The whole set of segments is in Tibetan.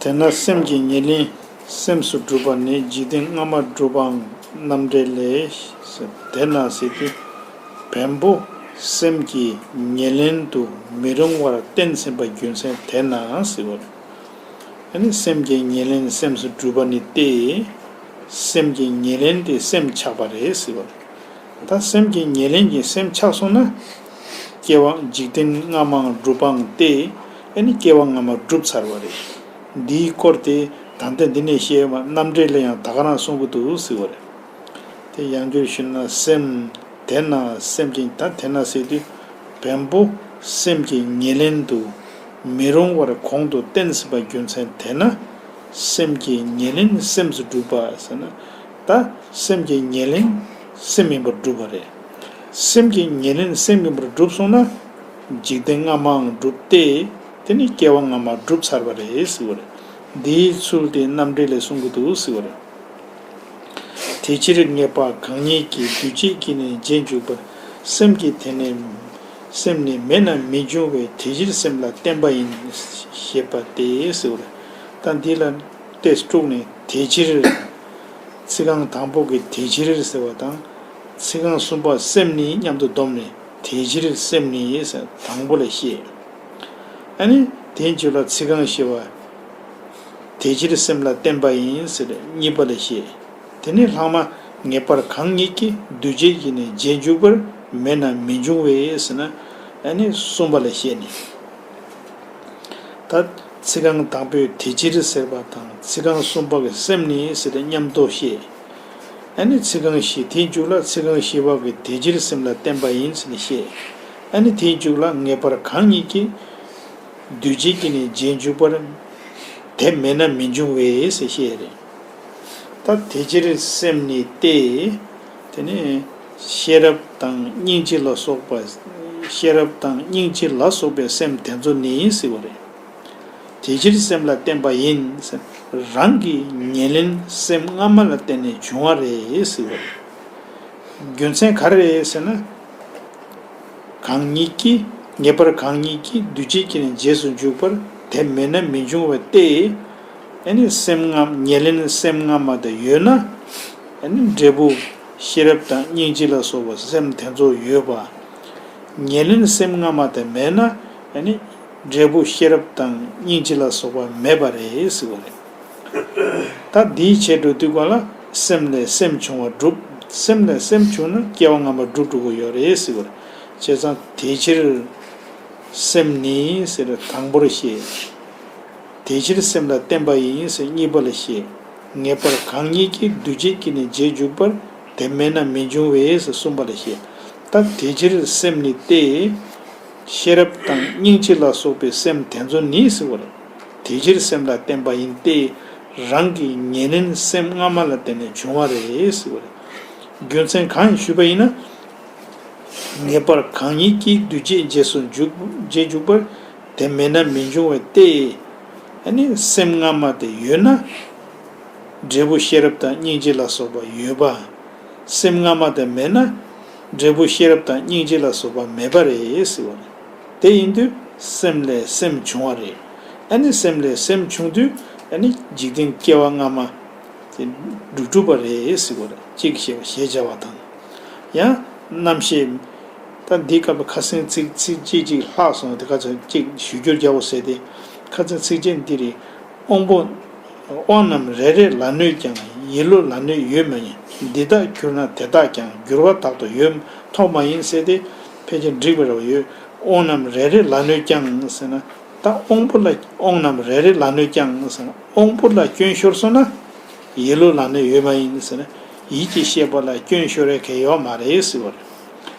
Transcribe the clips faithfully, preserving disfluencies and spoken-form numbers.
དེས་ན་སེམས་ཀྱི་ཉེར་ལེན་སེམས་སུ་གྲུབ་པ་ནི་འཇིག་རྟེན་སྔ་མ་གྲུབ་པའང་རྣམ་འགྲེལ་ལས། དེས་ན་ཟེར་དུས། བེམ་པོ་སེམས་ཀྱི་ཉེར་ལེན་དུ་མི་རུང་བར་བསྟན་ཟིན་པ་རྒྱུ་མཚན་དེས་ན་ཟེར་བ་རེད། ཨ་ནི་སེམས་ཀྱི་ཉེར་ལེན་སེམས་སུ་གྲུབ་པ་ནི་སྟེ། སེམས་ཀྱི་ཉེར་ལེན་དེ་སེམས་ཆགས་པ་རེད་ཟེར་བ་རེད། ད་སེམས་ཀྱི་ཉེར་ལེན་གྱི་སེམས་ཆགས་སོང་ན། སྐྱེ་བ་འཇིག་རྟེན་སྔ་མའང་གྲུབ་པའང་སྟེ། ཨ་ནི་སྐྱེ་བ་སྔ་མ་གྲུབ་ཚར་བ་རེད། འདིའི་སྐོར་དེ་ད་ལྟ་འདི་ནས་བཤད་པ་རྣམ་འགྲེལ་ལ་ཡང་ད་ག་རང་གསུང་གི་འདུག་ཟེར་བ་རེད། དེ་ཡང་བསྐྱར་ཞུས་ན་སེམས། དེས་ན་སེམས་ཀྱི་ད་དེས་ན་ཟེར་དུས། བེམ་པོ་སེམས་ཀྱི་ཉེར་ལེན་དུ་མི་རུང་བར་གོང་དུ་བསྟན་ཟིན་པ་རྒྱུ་མཚན་དེས་ན། སེམས་ཀྱི་ཉེར་ལེན་སེམས་སུ་གྲུབ་པ་ཟེར་ན། ད་སེམས་ཀྱི་ཉེར་ལེན་སེམས་ཡིན་པར་གྲུབ་པ་རེད། སེམས་ཀྱི་ཉེར་ལེན་སེམས་ཡིན་པར་གྲུབ་སོང་ན། འཇིག་རྟེན་སྔ་མའང་གྲུབ་སྟེ། དེ་ནི་སྐྱེ་བ་སྔ་མ་གྲུབ་ཚར་བ་རེད་ཟེར་བ་རེད། འདིའི་ཚུལ་དེ་རྣམ་འགྲེལ་ལས་གསུང་གི་འདུག་ཟེར་བ་རེད། དེ་ཕྱིར་ངེས་པ་གང་ཉིད་ཀྱིས་འདུས་བྱས་ཀྱིས་ནི་རྗེས་འཇུག་པར་སེམས་ཀྱི་དེ་ནི་སེམས་ནི་མེད་ན་མི་འབྱུང་བས་དེ་ཕྱིར་སེམས་ལ་བརྟེན་པ་ཡིན་ཞེས་པ་སྟེ་ཟེར་བ་རེད། ད་འདི་ལ་ཏོག་ཙམ་དཀྲུགས་ནས་དེ་ཕྱིར། ཚིག་རྐང་དང་པོ་གི་དེ་ཕྱིར་ཟེར་བ་དང་། ཚིག་རྐང་གསུམ་པ་སེམས་ནི་མཉམ་དུ་བསྡོམས་ནས་དེ་ཕྱིར་སེམས་ནི་ཟེར་དང་པོ་ལ་བཤད། ཨ་ནི་དེའི་མཇུག་ལ་ཚིག་རྐང་བཞི་པ། དེ་ཕྱིར་སེམས་ལ་བརྟེན་པ་ཡིན་ཟེར་གཉིས་པ་ལ་བཤད། དེ་ནས་ལྷག་མ་ངེས་པར་གང་ཉིད་ཀྱིས་འདུས་བྱས་ཀྱིས་ནི་རྗེས་འཇུག་པར་མེད་ན་མི་འབྱུང་བས་ཟེར་ན། ཨ་ནི་གསུམ་པ་ལ་བཤད་ནས། ད་ཚིག་རྐང་དང་པོའི་དེ་ཕྱིར་ཟེར་བ་དང་ཚིག་རྐང་གསུམ་པ་གི་སེམས་ནི་ཟེར་ཏེ་མཉམ་དུ་བཤད། ཨ་ནི་ཚིག་རྐང་བཞི་དེའི་མཇུག་ལ་ཚིག་རྐང་བཞི་པ་གི་དེ་ཕྱིར་སེམས་ལ་བརྟེན་པ་ཡིན་ཟེར་ནས་བཤད། ཨ་ནི་དེའི་མཇུག་ལ་ངེས་པར་གང་ཉིད་ཀྱིས། འདུས་བྱས་ཀྱིས་ནི་རྗེས་འཇུག་པར། དེ་མེད་ན་མི་འབྱུང་བས་ཟེར་བཤད་རེད། ད་དེ་ཕྱིར་སེམས་ནི་སྟེ། དེ་ནི་ཤེས་རབ་དང་སྙིང་རྗེ་ལ་སོགས་པ། ཤེས་རབ་དང་སྙིང་རྗེ་ལ་སོགས་པའི་སེམས་དེ་ཚོ་ནི་ཟེར་བ་རེད། དེ་ཕྱིར་སེམས་ལ་བརྟེན་པ་ཡིན་ཟེར། རང་གི་ཉེར་ལེན་སེམས་སྔ་མ་ལ་བརྟེན་ནས་བྱུང་བ་རེད་ཟེར་བ་རེད། རྒྱུ་མཚན་ག་རེ་རེད་ཟེར་ན། གང་ཉིད་ཀྱིས། ངེས་པར་གང་ཉིད་ཀྱིས་འདུས་བྱས་ཀྱིས་ནི་རྗེས་སུ་འཇུག་པར་དེ་མེད་ན་མི་འབྱུང་བ་སྟེ། ཨ་ནི་སེམས་སྔ་ཉེར་ལེན་སེམས་སྔ་མ་དེ་ཡོད་ན། ཨ་ནི་འབྲས་བུ་ཤེས་རབ་དང་སྙིང་རྗེ་ལ་སོགས་པ་སེམས་དེ་ཚོ་ཡོད་པ། ཉེར་ལེན་སེམས་སྔ་མ་དེ་མེད་ན། ཨ་ནི་འབྲས་བུ་ཤེས་རབ་དང་སྙིང་རྗེ་ལ་སོགས་པ་མེད་པ་རེད་ཟེར་བ་རེད། ད་འདིའི་ཆེད་དུ་དུས་གང་ལ་སེམས་ལས་སེམས་བྱུང་བ་གྲུབ། སེམས་ལས་སེམས་བྱུང་ན་སྐྱེ་བ་སྔ་མ་གྲུབ་འགྲོ་གི་ཡོད་རེད་ཟེར་བ་རེད། བྱས་ཙང་དེ་ཕྱིར་སེམས་ནི་ཟེར་དང་པོར་བཤད། དེ་ཕྱིར་སེམས་ལ་བརྟེན་པ་ཡིན་ཟེར་གཉིས་པ་ལ་བཤད། ངེས་པར་གང་ཉིད་ཀྱིས་འདུས་བྱས་ཀྱིས་ནི་རྗེས་འཇུག་པར་དེ་མེད་ན་མི་འབྱུང་བས་ཟེར་གསུམ་པ་ལ་བཤད། ད་དེ་ཕྱིར་སེམས་ནི་སྟེ། ཤེས་རབ་དང་སྙིང་རྗེ་ལ་སོགས་པའི་སེམས་དེ་ཚོ་ནི་ཟེར་བ་རེད། དེ་ཕྱིར་སེམས་ལ་བརྟེན་པ་ཡིན་ཏེ། རང་གི་ཉེར་ལེན་སེམས་སྔ་མ་ལ་བརྟེན་ནས་བྱུང་བ་རེད་ཟེར་བ་རེད། རྒྱུ་མཚན་གང་ཞུས་པ་ཡིན་ན། ངེས་པར་གང་ཉིད་ཀྱིས་འདུས་བྱས་རྗེས་སུ་འཇུག་རྗེས་འཇུག་པར་དེ་མེད་ན་མི་འབྱུང་བས་ཏེ། ཨ་ནི་སེམས་སྔ་མ་དེ་ཡོད་ན། འབྲས་བུ་ཤེས་རབ་དང་སྙིང་རྗེ་ལ་སོགས་པ་ཡོད་པ། སེམས་སྔ་མ་དེ་མེད་ན། འབྲས་བུ་ཤེས་རབ་དང་སྙིང་རྗེ་ལ་སོགས་པ་མེད་པ་རེད་ཟེར་བ་རེད། དེ་ཡིན་དུས་སེམས་ལས་སེམས་བྱུང་བ་རེད། ཨ་ནི་སེམས་ལས་སེམས་བྱུང་དུས་ཨ་ནི་འཇིག་རྟེན་སྐྱེ་བ་སྔ་མ། དེ་འགྲུབ་གྲུབ་པ་རེད་ཟེར་བ་རེད། གཅིག་ཞེས་པ་ཞེས་བྱ་བ་དང་། ཡང་རྣམ་བཤད། ད་འདི་སྐབས་ལ་ཁ་སང་ཚིག་ཚིགས་བཅད་གཅིག་ལྷག་སོང་། དེ་ཁ་སང་གཅིག་ཞུ་རྒྱུར་རྒྱག་འོ་ཟེར་ཏེ། ཁ་སང་ཚིགས་བཅད་འདི་རེད། དབང་པོ། དབང་རྣམས་རེ་རེ་ལ་གནོད་ཀྱང་ཡིད་བློ་ལ་གནོད་ཡོད་མ་ཡིན། འདི་དག་གྱུར་ན་དེ་དག་ཀྱང་འགྱུར་བ་དག་ཏུ་ཡོད་མཐོང་མ་ཡིན་ཟེར་ཏེ། ཕལ་ཆེར་འགྲིག་པ་རེ་བ་ཡོད། དབང་རྣམས་རེ་རེ་ལ་གནོད་ཀྱང་ཟེར་ན། ད་དབང་པོ་ལ་དབང་རྣམས་རེ་རེ་ལ་གནོད་ཀྱང་ཟེར་ན། དབང་པོ་ལ་སྐྱོན་ཤོར་སོང་ན། ཡིད་བློ་ལ་གནོད་ཡོད་མ་ཡིན་ཟེར་ན། ཡིད་ཀྱི་ཤེས་པ་ལ་སྐྱོན་ཤོར་ཡ་གང་ཡོད་མ་རེད་ཟེར་བ་རེད།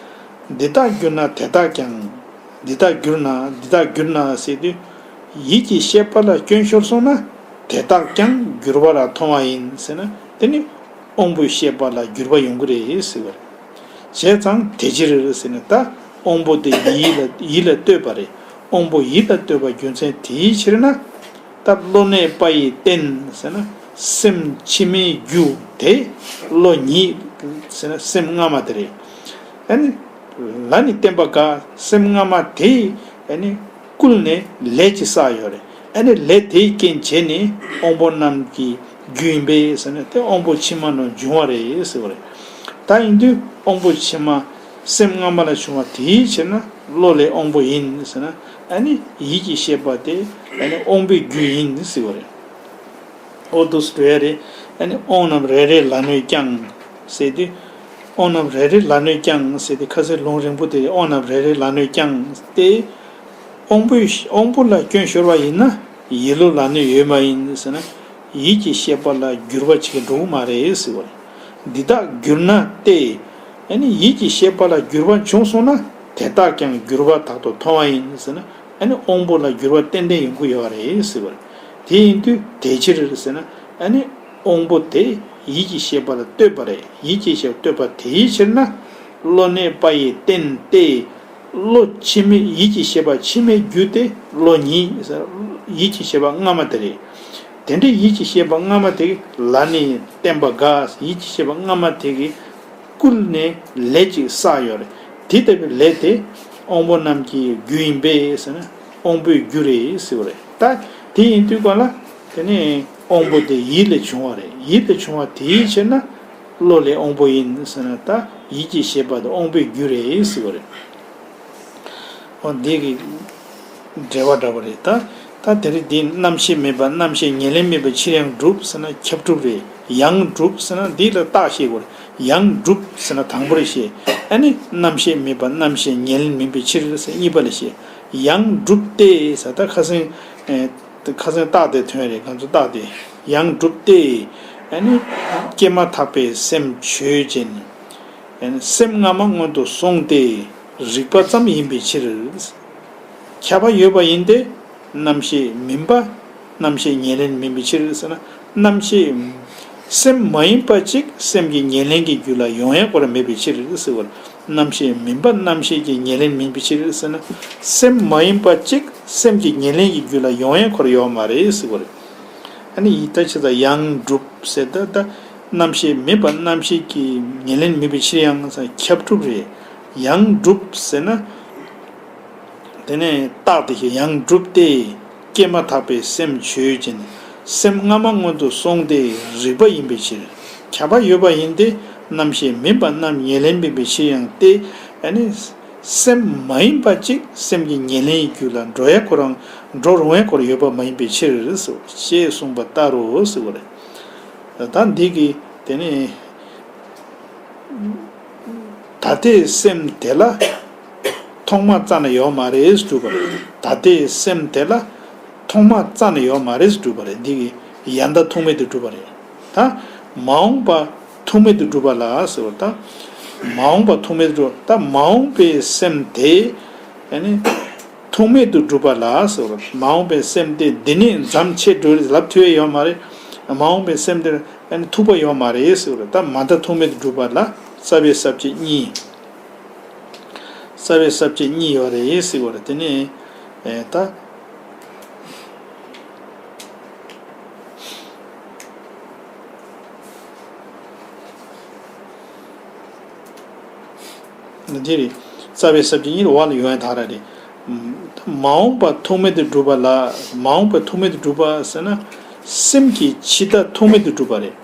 འདི་དག་གྱུར་ན་དེ་དག་ཀྱང་། འདི་དག་གྱུར་ན་འདི་དག་གྱུར་ན་ཟེར་དུས། ཡིད་ཀྱི་ཤེས་པ་ལ་སྐྱོན་ཤོར་སོང་ན། དེ་དག་ཀྱང་འགྱུར་བ་ར་མཐོང་བ་ཡིན་ཟེར་ན། དེ་ནི་དབང་པོའི་ཤེས་པ་ལ་འགྱུར་བ་ཡོང་གི་རེད་ཟེར་བ་རེད། བྱས་ཙང་དེ་ཕྱིར་ཟེར་ན། ད་དབང་པོ་དེ་ཡིད་ལ་ཡིད་ལ་ལྟོས་པ་རེད། དབང་པོ་ཡིད་ལ་ལྟོས་པ་རྒྱུ་མཚན་དེའི་ཕྱིར་ན། ད་བློ་གནས་པ་ཡི་རྟེན་ཟེར་ན། སེམས་ཕྱི་མའི་རྒྱུ་དེ་བློ་ཉིད་ཟེར་ན་སེམས་སྔ་མ་དེ་རེད། ཨ་ནི་ལ་ནི་བརྟེན་པ་དགའ། སེམས་སྔ་མ་དེ་ཨ་ནི་བསྐུལ་ནས་ལས་ཀྱི་བསགས་ཡོད་རེད། ཨ་ནི་ལས་དེའི་རྐྱེན་བྱས་ནས་དབང་པོ་རྣམས་ཀྱི་རྒྱུ་ཡིན་པས་ཟེར་ན་དེ་དབང་པོ་ཕྱི་མ་ནང་འབྱུང་བ་རེད་ཟེར་བ་རེད། ད་ཡིན་དུས་དབང་པོ་ཕྱི་མ་སེམས་སྔ་མ་ལ་བྱུང་བ་དེའི་ཕྱིར་ན་བློ་ལས་དབང་པོ་ཡིན་ཟེར་ན་ཨ་ནི་ཡིད་ཀྱི་ཤེས་པ་དེ་ཨ་ནི་དབང་པོའི་རྒྱུ་ཡིན་ཟེར་བ་རེད། འོ་འདུག་སེ་འགྲོ་ཡ་རེད། ཨ་ནི་དབང་རྣམས་རེ་རེ་ལ་གནོད་ཀྱང་ཟེར་དུས། དབང་རྣམས་རེ་རེ་ལ་གནོད་ཀྱང་ཟེར་དུས་ཁ་སང་ལུང་རིང་པོ་དེ་དབང་རྣམས་རེ་རེ་ལ་གནོད་ཀྱང་སྟེ། དབང་པོའི་དབང་པོ་ལ་སྐྱོན་ཤོར་བ་ཡིན་ན་ཡིད་བློ་ལ་གནོད་ཡོད་མ་ཡིན་ཟེར་ན། ཡིད་ཀྱི་ཤེས་པ་ལ་འགྱུར་བ་ཅིག་འགྲོ་གི་མ་རེད་ཟེར་བ་རེད། འདི་དག་འགྱུར་ན་སྟེ། ཨ་ནི་ཡིད་ཀྱི་ཤེས་པ་ལ་འགྱུར་བ་བྱུང་སོང་ན་དེ་དག་ཀྱང་འགྱུར་བ་དག་ཏུ་མཐོང་བ་ཡིན་ཟེར་ན། ཨ་ནི་དབང་པོ་ལ་འགྱུར་བ་ཏན་ཏན་ཡོང་གི་ཡོད་རེད་ཟེར་བ་རེད། དེ་ཡིན་དུས་དེ་ཕྱིར་ཟེར་ན་ཨ་ནི་དབང་པོ་དེ་ཡིད་ཀྱི་ཤེས་པ་ལ་ལྟོས་པ་རེད། ཡིད་ཀྱི་ཤེས་པ་ལྟོས་པ་དེའི་ཕྱིར་ན་བློ་གནས་པ་ཡི་རྟེན་ཏེ། བློ་ཕྱི་མའི་ཡིད་ཀྱི་ཤེས་པ་ཕྱི་མའི་རྒྱུ་དེ་བློ་ཉིད་ཟེར། ཡིད་ཀྱི་ཤེས་པ་སྔ་མ་དེ་རེད། དེ་འདྲའི་ཡིད་ཀྱི་ཤེས་པ་སྔ་མ་དེ་ལ་ནི་བརྟེན་པ་དགའ། ཡིད་ཀྱི་ཤེས་པ་སྔ་མ་དེ་གི་བསྐུལ་ནས་ལས་ཅིག་བསགས་ཡོད་རེད། དེ་ལྟ་བུའི་ལས་དེ་དབང་པོ་རྣམས་ཀྱི་རྒྱུ་ཡིན་པས་ཟེར་ན་དབང་པོའི་རྒྱུ་རེད་ཟེར་བ་རེད། ད་དེ་ཡིན་དུས་ག་ལ་དེ་ནས་དབང་པོ་དེ་ཡིད་ལས་བྱུང་བ་རེད། ཡིད་ལས་བྱུང་བ་དེའི་ཕྱིར་ན་བློ་ལས་དབང་པོ་ཡིན་ཟེར་ན་ད་ཡིད་ཀྱི་ཤེས་པ་དེ་དབང་པོའི་རྒྱུ་རེད་ཟེར་བ་རེད། འོ་འདི་གི་འགྲེལ་བ་འདྲ་པོ་རེད་ད། ད་དེ་རིང་འདི་རྣམ་ཤེས་མེད་པ་རྣམ་ཤེས་ཉེར་ལེན་མིན་པའི་ཕྱིར་ཡང་གྲུབ་ཟེར་ན་ཁྱབ་གྲུབ་རེད། ཡང་གྲུབ་ཟེར་ན་འདི་ལ་རྟགས་ཤེས་དགོས་རེད། ཡང་གྲུབ་ཟེར་ན་དང་པོ་རེ་ཤེས། ཨ་ནི་རྣམ་ཤེས་མེད་པ་རྣམ་ཤེས་ཉེར་ལེན་མིན་པའི་ཕྱིར་ཟེར་གཉིས་པ་ལ་ཤེས། ཡང་གྲུབ་སྟེ་ཟེར་ད་ཁ་སང་ཨེ་ཁ་སང་རྟགས་དེ་ཐོན་རེད། ང་ཚོ་རྟགས་དེ་ཡང་གྲུབ་སྟེ། ཨ་ནི་སྐྱེས་མ་ཐག་པའི་སེམས་ཆོས་ཅན། ཨ་ནི་སེམས་སྔ་མ་སྔོན་དུ་སོང་སྟེ་རིག་པ་ཙམ་ཡིན་པའི་ཕྱིར། ཁྱབ་པ་ཡོད་པ་ཡིན་ཏེ། རྣམ་ཤེས་མིན་པ་རྣམ་ཤེས་ཉེར་ལེན་མིན་པའི་ཕྱིར་ཟེར་ན། རྣམ་ཤེས་སེམས་མ་ཡིན་པ་གཅིག་སེམས་ཀྱི་ཉེར་ལེན་གྱི་རྒྱུ་ལ་ཡོང་ཡ་སྐོར་མེད་པའི་ཕྱིར་ཟེར་བ། རྣམ་ཤེས་མིན་པ་རྣམ་ཤེས་ཀྱི་ཉེར་ལེན་མིན་པའི་ཕྱིར་ཟེར་ན། སེམས་མ་ཡིན་པ་གཅིག་སེམས་ཀྱི་ཉེར་ལེན་གྱི་རྒྱུ་ལ་ཡོང་ཡ་སྐོར་ཡོད་མ་རེད་ཟེར་བ་རེད། ཨ་ནི་ཡིད་ལྟ་ཆེ་ད་ཡང་གྲུབ་ཟེར་ད་ད་རྣམ་ཤེས་མིན་པ་རྣམ་ཤེས་ཀྱི་ཉེར་ལེན་མིན་པའི་ཕྱིར་ཡང་ཁྱབ་གྲུབ་རེད། ཡང་གྲུབ་ཟེར་ན། དེ་ནས་རྟགས་དེ་བཞིན་ཡང་གྲུབ་སྟེ། སྐྱེས་མ་ཐག་པའི་སེམས་ཆོས་ཅན། སེམས་སྔ་མ་སྔོན་དུ་སོང་སྟེ་རིག་པ་ཡིན་པའི་ཕྱིར། ཁྱབ་པ་ཡོད་པ་ཡིན་ཏེ། རྣམ་ཤེས་མིན་པ་རྣམ་ཉེར་ལེན་མིན་པའི་ཕྱིར་ཡང་སྟེ། ཨ་ནི། སེམས་མ་ཡིན་པ་གཅིག་སེམས་ཀྱི་ཉེར་ལེན་གྱི་རྒྱུ་ལ་འགྲོ་ཡ་ཁོ་རང་འགྲོ་རུང་བའི་སྐོར་ཡོད་པ་མ་ཡིན་པའི་ཕྱིར། ཞེས་གསུངས་པ་ལྟར་རོ་ཟེར་བ་རེད། ད་འདི་གི་དེ་ནས། ད་ལྟའི་སེམས་དེ་ལ་ཐོག་མ་རྩ་ནས་ཡོད་མ་རེད་སྒྲུབ་པ་རེད། ད་ལྟའི་སེམས་དེ་ལ་ཐོག་མ་རྩ་ནས་ཡོད་མ་རེད་སྒྲུབ་པ་རེད། འདི་གི་ཡང་དག་ཐུག་མེད་དུ་སྒྲུབ་པ་རེད། ད་མ་འོངས་པ་ཐུག་མེད་དུ་སྒྲུབ་པ་ལ་ཟེར་བ་ད། མ་འོངས་པ་ཐུག་མེད་དུ་སྒྲུབ་ད་མ་འོངས་པའི་སེམས་དེ་ཨ་ནི། ཐུག་མེད་དུ་སྒྲུབ་པ་ལ་ཟེར་བ། མ་འོངས་པའི་སེམས་དེ་འདི་ནས་མཚམས་ཆད་འགྲོ་རེད་ལབ་ཐུབ་ཡ་ཡོད་མ་རེད། མ་འོངས་པའི་སེམས་དེར་ཨ་ནི་ཐུག་པ་ཡོད་མ་རེད་ཟེར་བ། ད་མ་མཐའ་ཐུག་མེད་དུ་སྒྲུབ་པ་ལ་རྩ་བའི་ས་བཅད་གཉིས། རྩ་བའི་ས་བཅད་གཉིས་ཡོད་རེད་ཟེར་བ་རེད། དེ་ནས་ཨེ་ད། འདི་རེད། རྩ་བའི་ས་བཅད་གཉིས་ལ་བ་ལ་ཡོང་ཡ་དག་ར་རེད། མ་འོངས་པ་ཐུག་མེད་དུ་སྒྲུབ་པ་ལ། མ་འོངས་པ་ཐུག་མེད་དུ་སྒྲུབ་པ་ཟེར་ན། སེམས་ཀྱི་ཕྱི་མཐའ་ཐུག་མེད་དུ་སྒྲུབ་པ་རེད།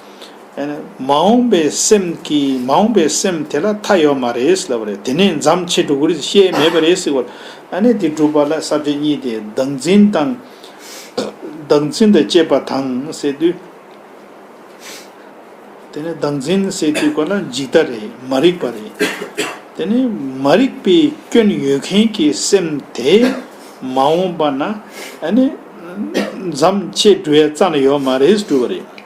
མ་འོངས་པའི་སེམས་ཀྱི་མ་འོངས་པའི་སེམས་དེ་ལ་མཐའ་ཡོད་མ་རེད་ལབ་པ་རེད། དེ་ནས་མཚམས་ཆད་འགྲོ་གི་རེད། ཤེས་མེད་པ་རེད་ཟེར་བ། ཨ་ནི་དེ་སྒྲུབ་པ་ལ་ས་བཅད་གཉིས་དེ་བདག་འཛིན་དང་། བདག་འཛིན་དང་བཅས་པ་དང་ཟེར་དུས། དེ་ནས་བདག་འཛིན་ཟེར་དུས་ག་ལ་འཇིག་ལྟ་རེད། མ་རིག་པ་རེད། དེ་ནས་མ་རིག་པའི་སྐྱོན་ཡོད་མཁན་གྱི་སེམས་དེ་མ་འོངས་པ་ན་ཨ་ནི་མཚམས་ཆད་འགྲོ་ཡ་རྩ་ནས་ཡོད་མ་རེད་སྒྲུབ་པ་རེད།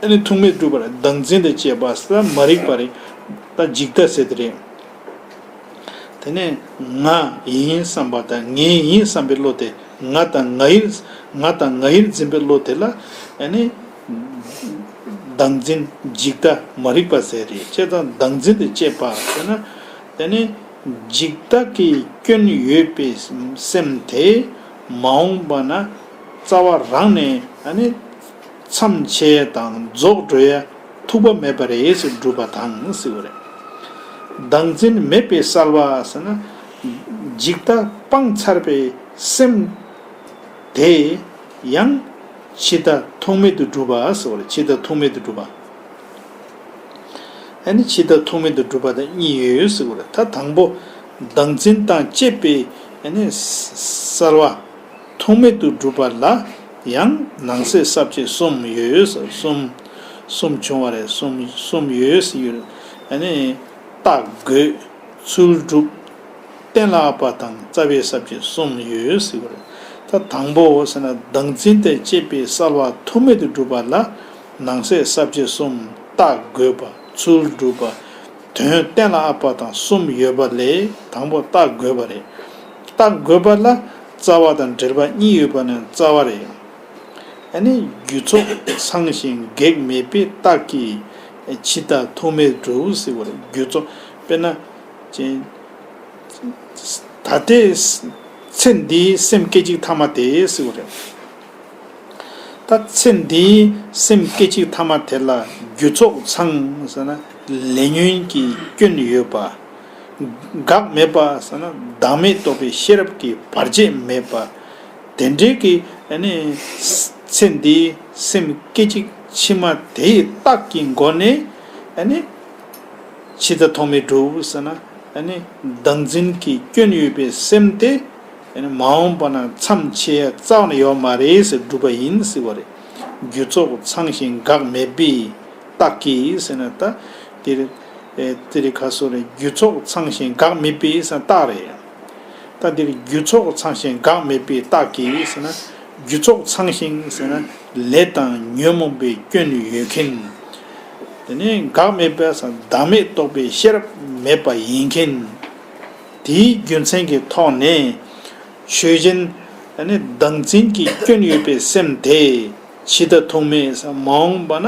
ཨ་ནི་ཐུག་མེད་སྒྲུབ་པ་རེད། བདག་འཛིན་དང་བཅས་པ་ཟེར་མ་རིག་པ་རེད། ད་འཇིག་ལྟ་ཟེར་དེ་རེད། དེ་ནས་ང་ཡིན་བསམ་པ་དང་ངའི་ཡིན་བསམ་པའི་བློ་དེ། ང་དང་ང་ཡིར། ང་དང་ང་ཡིར་འཛིན་པའི་བློ་དེ་ལ་ཨ་ནི་བདག་འཛིན་འཇིག་ལྟ་མ་རིག་པ་ཟེར་རེད། བྱས་ཙང་བདག་འཛིན་དང་བཅས་པ་ཟེར་ན། དེ་ནི་འཇིག་ལྟ་གི་སྐྱོན་ཡོད་པའི་སེམས་དེ་མ་འོངས་པ་ན་རྩ་བ་རང་ནས་ཨ་ནི་མཚམས་ཆད་དང་རྫོགས་འགྲོ་ཡ་ཐུག་པ་མེད་པ་རེད་ཟེར་སྒྲུབ་པ་དང་ཟེར་བ་རེད། བདག་འཛིན་མེད་པའི་གསལ་བ་ཟེར་ན། འཇིག་ལྟ་སྤངས་ཚར་བའི་སེམས་དེ་ ཡང་ཇི་ལྟ་ཐུག་མེད་དུ་སྒྲུབ་པ་ཟེར་བ་རེད། ཇི་ལྟ་ཐུག་མེད་དུ་སྒྲུབ་པ། ཨ་ནི་ཇི་ལྟ་ཐུག་མེད་དུ་སྒྲུབ་པ་དང་གཉིས་ཡོད་ཟེར་བ་རེད། ད་དང་པོ་བདག་འཛིན་དང་བཅས་པའི་ཨ་ནི་གསལ་བ་ཐུག་མེད་དུ་སྒྲུབ་པ་ལ་ཡང་ནང་གསེས་ས་བཅད་གསུམ་ཡོད་ཟེར། གསུམ་གསུམ་བྱུང་བ་རེད། གསུམ་གསུམ་ཡོད་ཟེར་ཡོད་རེད། ཨ་ནི་རྟགས་དགོད། ཚུལ་སྒྲུབ། གཏན་ལ་དབབ་པ་དང་རྩ་བའི་ས་བཅད་གསུམ་ཡོད་ཟེར་བ་རེད། ད་དང་པོ་ཟེར་ན་བདག་འཛིན་དང་བཅས་པའི་གསལ་བ་ཐུག་མེད་དུ་སྒྲུབ་པ་ལ་ནང་གསེས་ས་བཅད་གསུམ། རྟགས་དགོད་པ། ཚུལ་སྒྲུབ་པ། དོན་གཏན་ལ་དབབ་པ་དང་གསུམ་ཡོད་པ་ལས་དང་པོ་རྟགས་དགོད་པ་རེད། རྟགས་དགོད་པ་ལ་རྩ་བ་དང་འབྲེལ་པ་གཉིས་ཡོད་པ་ནི་རྩ་བ་རེད། ཨ་ནི་རྒྱུ་ཚོགས་ཚང་ཞིང་གེགས་མེད་པའི་རྟགས་ཀྱིས་ཇི་ལྟ་ཐུག་མེད་སྒྲུབ་ཟེར་བ་རེད། རྒྱུ་ཚོགས་དཔེར་ན་ཅན། ད་ལྟའི་ཚེ་འདིའི་སེམས་སྐད་ཅིག་ཐ་མ་དེ་ཟེར་བ་རེད། ད་ཚེ་འདིའི་སེམས་སྐད་ཅིག་ཐ་མ་དེ་ལ་རྒྱུ་ཚོགས་ཚང་ཟེར་ན་ལས་ཉོན་གྱི་སྐྱོན་ཡོད་པ། འགག་མེད་པ་ཟེར་ན་བདག་མེད་རྟོགས་པའི་ཤེས་རབ་ཀྱི་བར་ཆད་མེད་པ། དེ་འདྲའི་གི་ཨ་ནི་ཚེ་འདིའི་སེམས་སྐད་ཅིག་ཕྱི་མ་དེའི་རྟགས་ཀྱི་སྒོ་ནས་ཨ་ནི་ཇི་ལྟ་ཐུག་མེད་སྒྲུབ་ཟེར་ན་ཨ་ནི་བདག་འཛིན་གྱི་སྐྱོན་ཡོད་པའི་སེམས་དེ་ཨ་ནི་མ་འོངས་པ་ན་མཚམས་ཆད་ཡ་རྩ་བ་ནས་ཡོད་མ་རེད་ཟེར་སྒྲུབ་པ་ཡིན་ཟེར་བ་རེད། རྒྱུ་ཚོགས་ཚང་ཞིང་འགག་མེད་པའི་རྟགས་ཀྱིས་ཟེར་ན་ད་དེ་རེད། ཨེ་དེ་རེད་ག་སོ་རེད། རྒྱུ་ཚོགས་ཚང་ཞིང་འགག་མེད་པའི་ཟེར་ན་རྟགས་རེད། ད་འདིར་རྒྱུ་ཚོགས་ཚང་ཞིང་འགག་མེད་པའི་རྟགས་ཀྱིས་ཟེར་ན། རྒྱུ་ཚོགས་ཚང་ཞིང་ཟེར་ན་ལས་དང་ཉོན་མོངས་པའི་སྐྱོན་ཡོད་མཁན། དེ་ནས་འགག་མེད་པ་ཟེར་ན་བདག་མེད་རྟོགས་པའི་ཤེས་རབ་མེད་པ་ཡིན་མཁན། དེའི་རྒྱུ་མཚན་གྱི་ཐོག་ནས་ཆོས་ཅན་ནི་བདག་འཛིན་གྱི་སྐྱོན་ཡོད་པའི་སེམས་དེ་ཇི་ལྟ་ཐུག་མེད་ཟེར་མ་འོངས་པ་ན་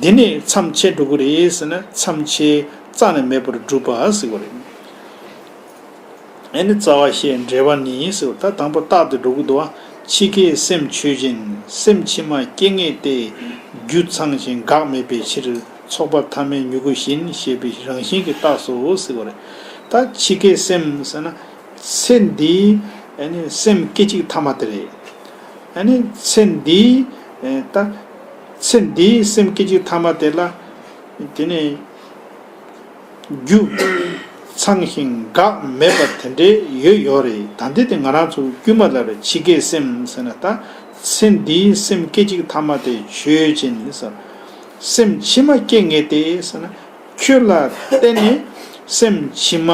འདི་ནས་མཚམས་ཆད་འགྲོ་གི་རེད་ཟེར་ན་མཚམས་ཆད་རྩ་ནས་མེད་པར་སྒྲུབ་པ་ཟེར་བ་རེད། ཨེ་ནི་རྩ་བ་ཤེས་འབྲེལ་བ་ནི་ཟེར་བ་ད་དང་པོ་རྟགས་དེ་འགྲོ་གི་འདུག་བ། འཆི་ཁའི་སེམས་ཆོས་ཅན། སེམས་ཕྱི་མ་སྐྱེ་ངེས་ཏེ། རྒྱུ་ཚང་ཞིང་འགག་མེད་པའི་ཕྱིར། ཚོགས་པ་ཐ་མའི་མྱུ་གུ་བཞིན་ཞེས་པའི་རང་བཞིན་གྱི་རྟགས་སོ་ཟེར་བ་རེད། ད་འཆི་ཁའི་སེམས་ཟེར་ན་ཚེ་འདིའི་ཨེ་ནི་སེམས་སྐད་ཅིག་ཐ་མ་དེ་རེད། ཨེ་ནི་ཚེ་འདིའི་ཨེ་ད་ཚེ་འདིའི་སེམས་སྐད་ཅིག་ཐ་མ་དེ་ལ་དེ་ནི། རྒྱུ་ཚང་ཞིང་འགག་མེད་པ་དེ་འདྲའི་ཡོད་ཡོད་རེད། ད་འདི་དེ་ང་རང་ཚོ་དཀྱུས་མ་ལ་རེད། འཆི་ཁའི་སེམས་ཟེར་ན་ད་ཚེ་འདིའི་སེམས་སྐད་ཅིག་ཐ་མ་དེ་ཆོས་ཅན་ཟེར། སེམས་ཕྱི་མ་སྐྱེ་ངེས་ཏེ་ཟེར་ན་ཁྱོད་ལ་བརྟེན་ནས་སེམས་ཕྱི་མ་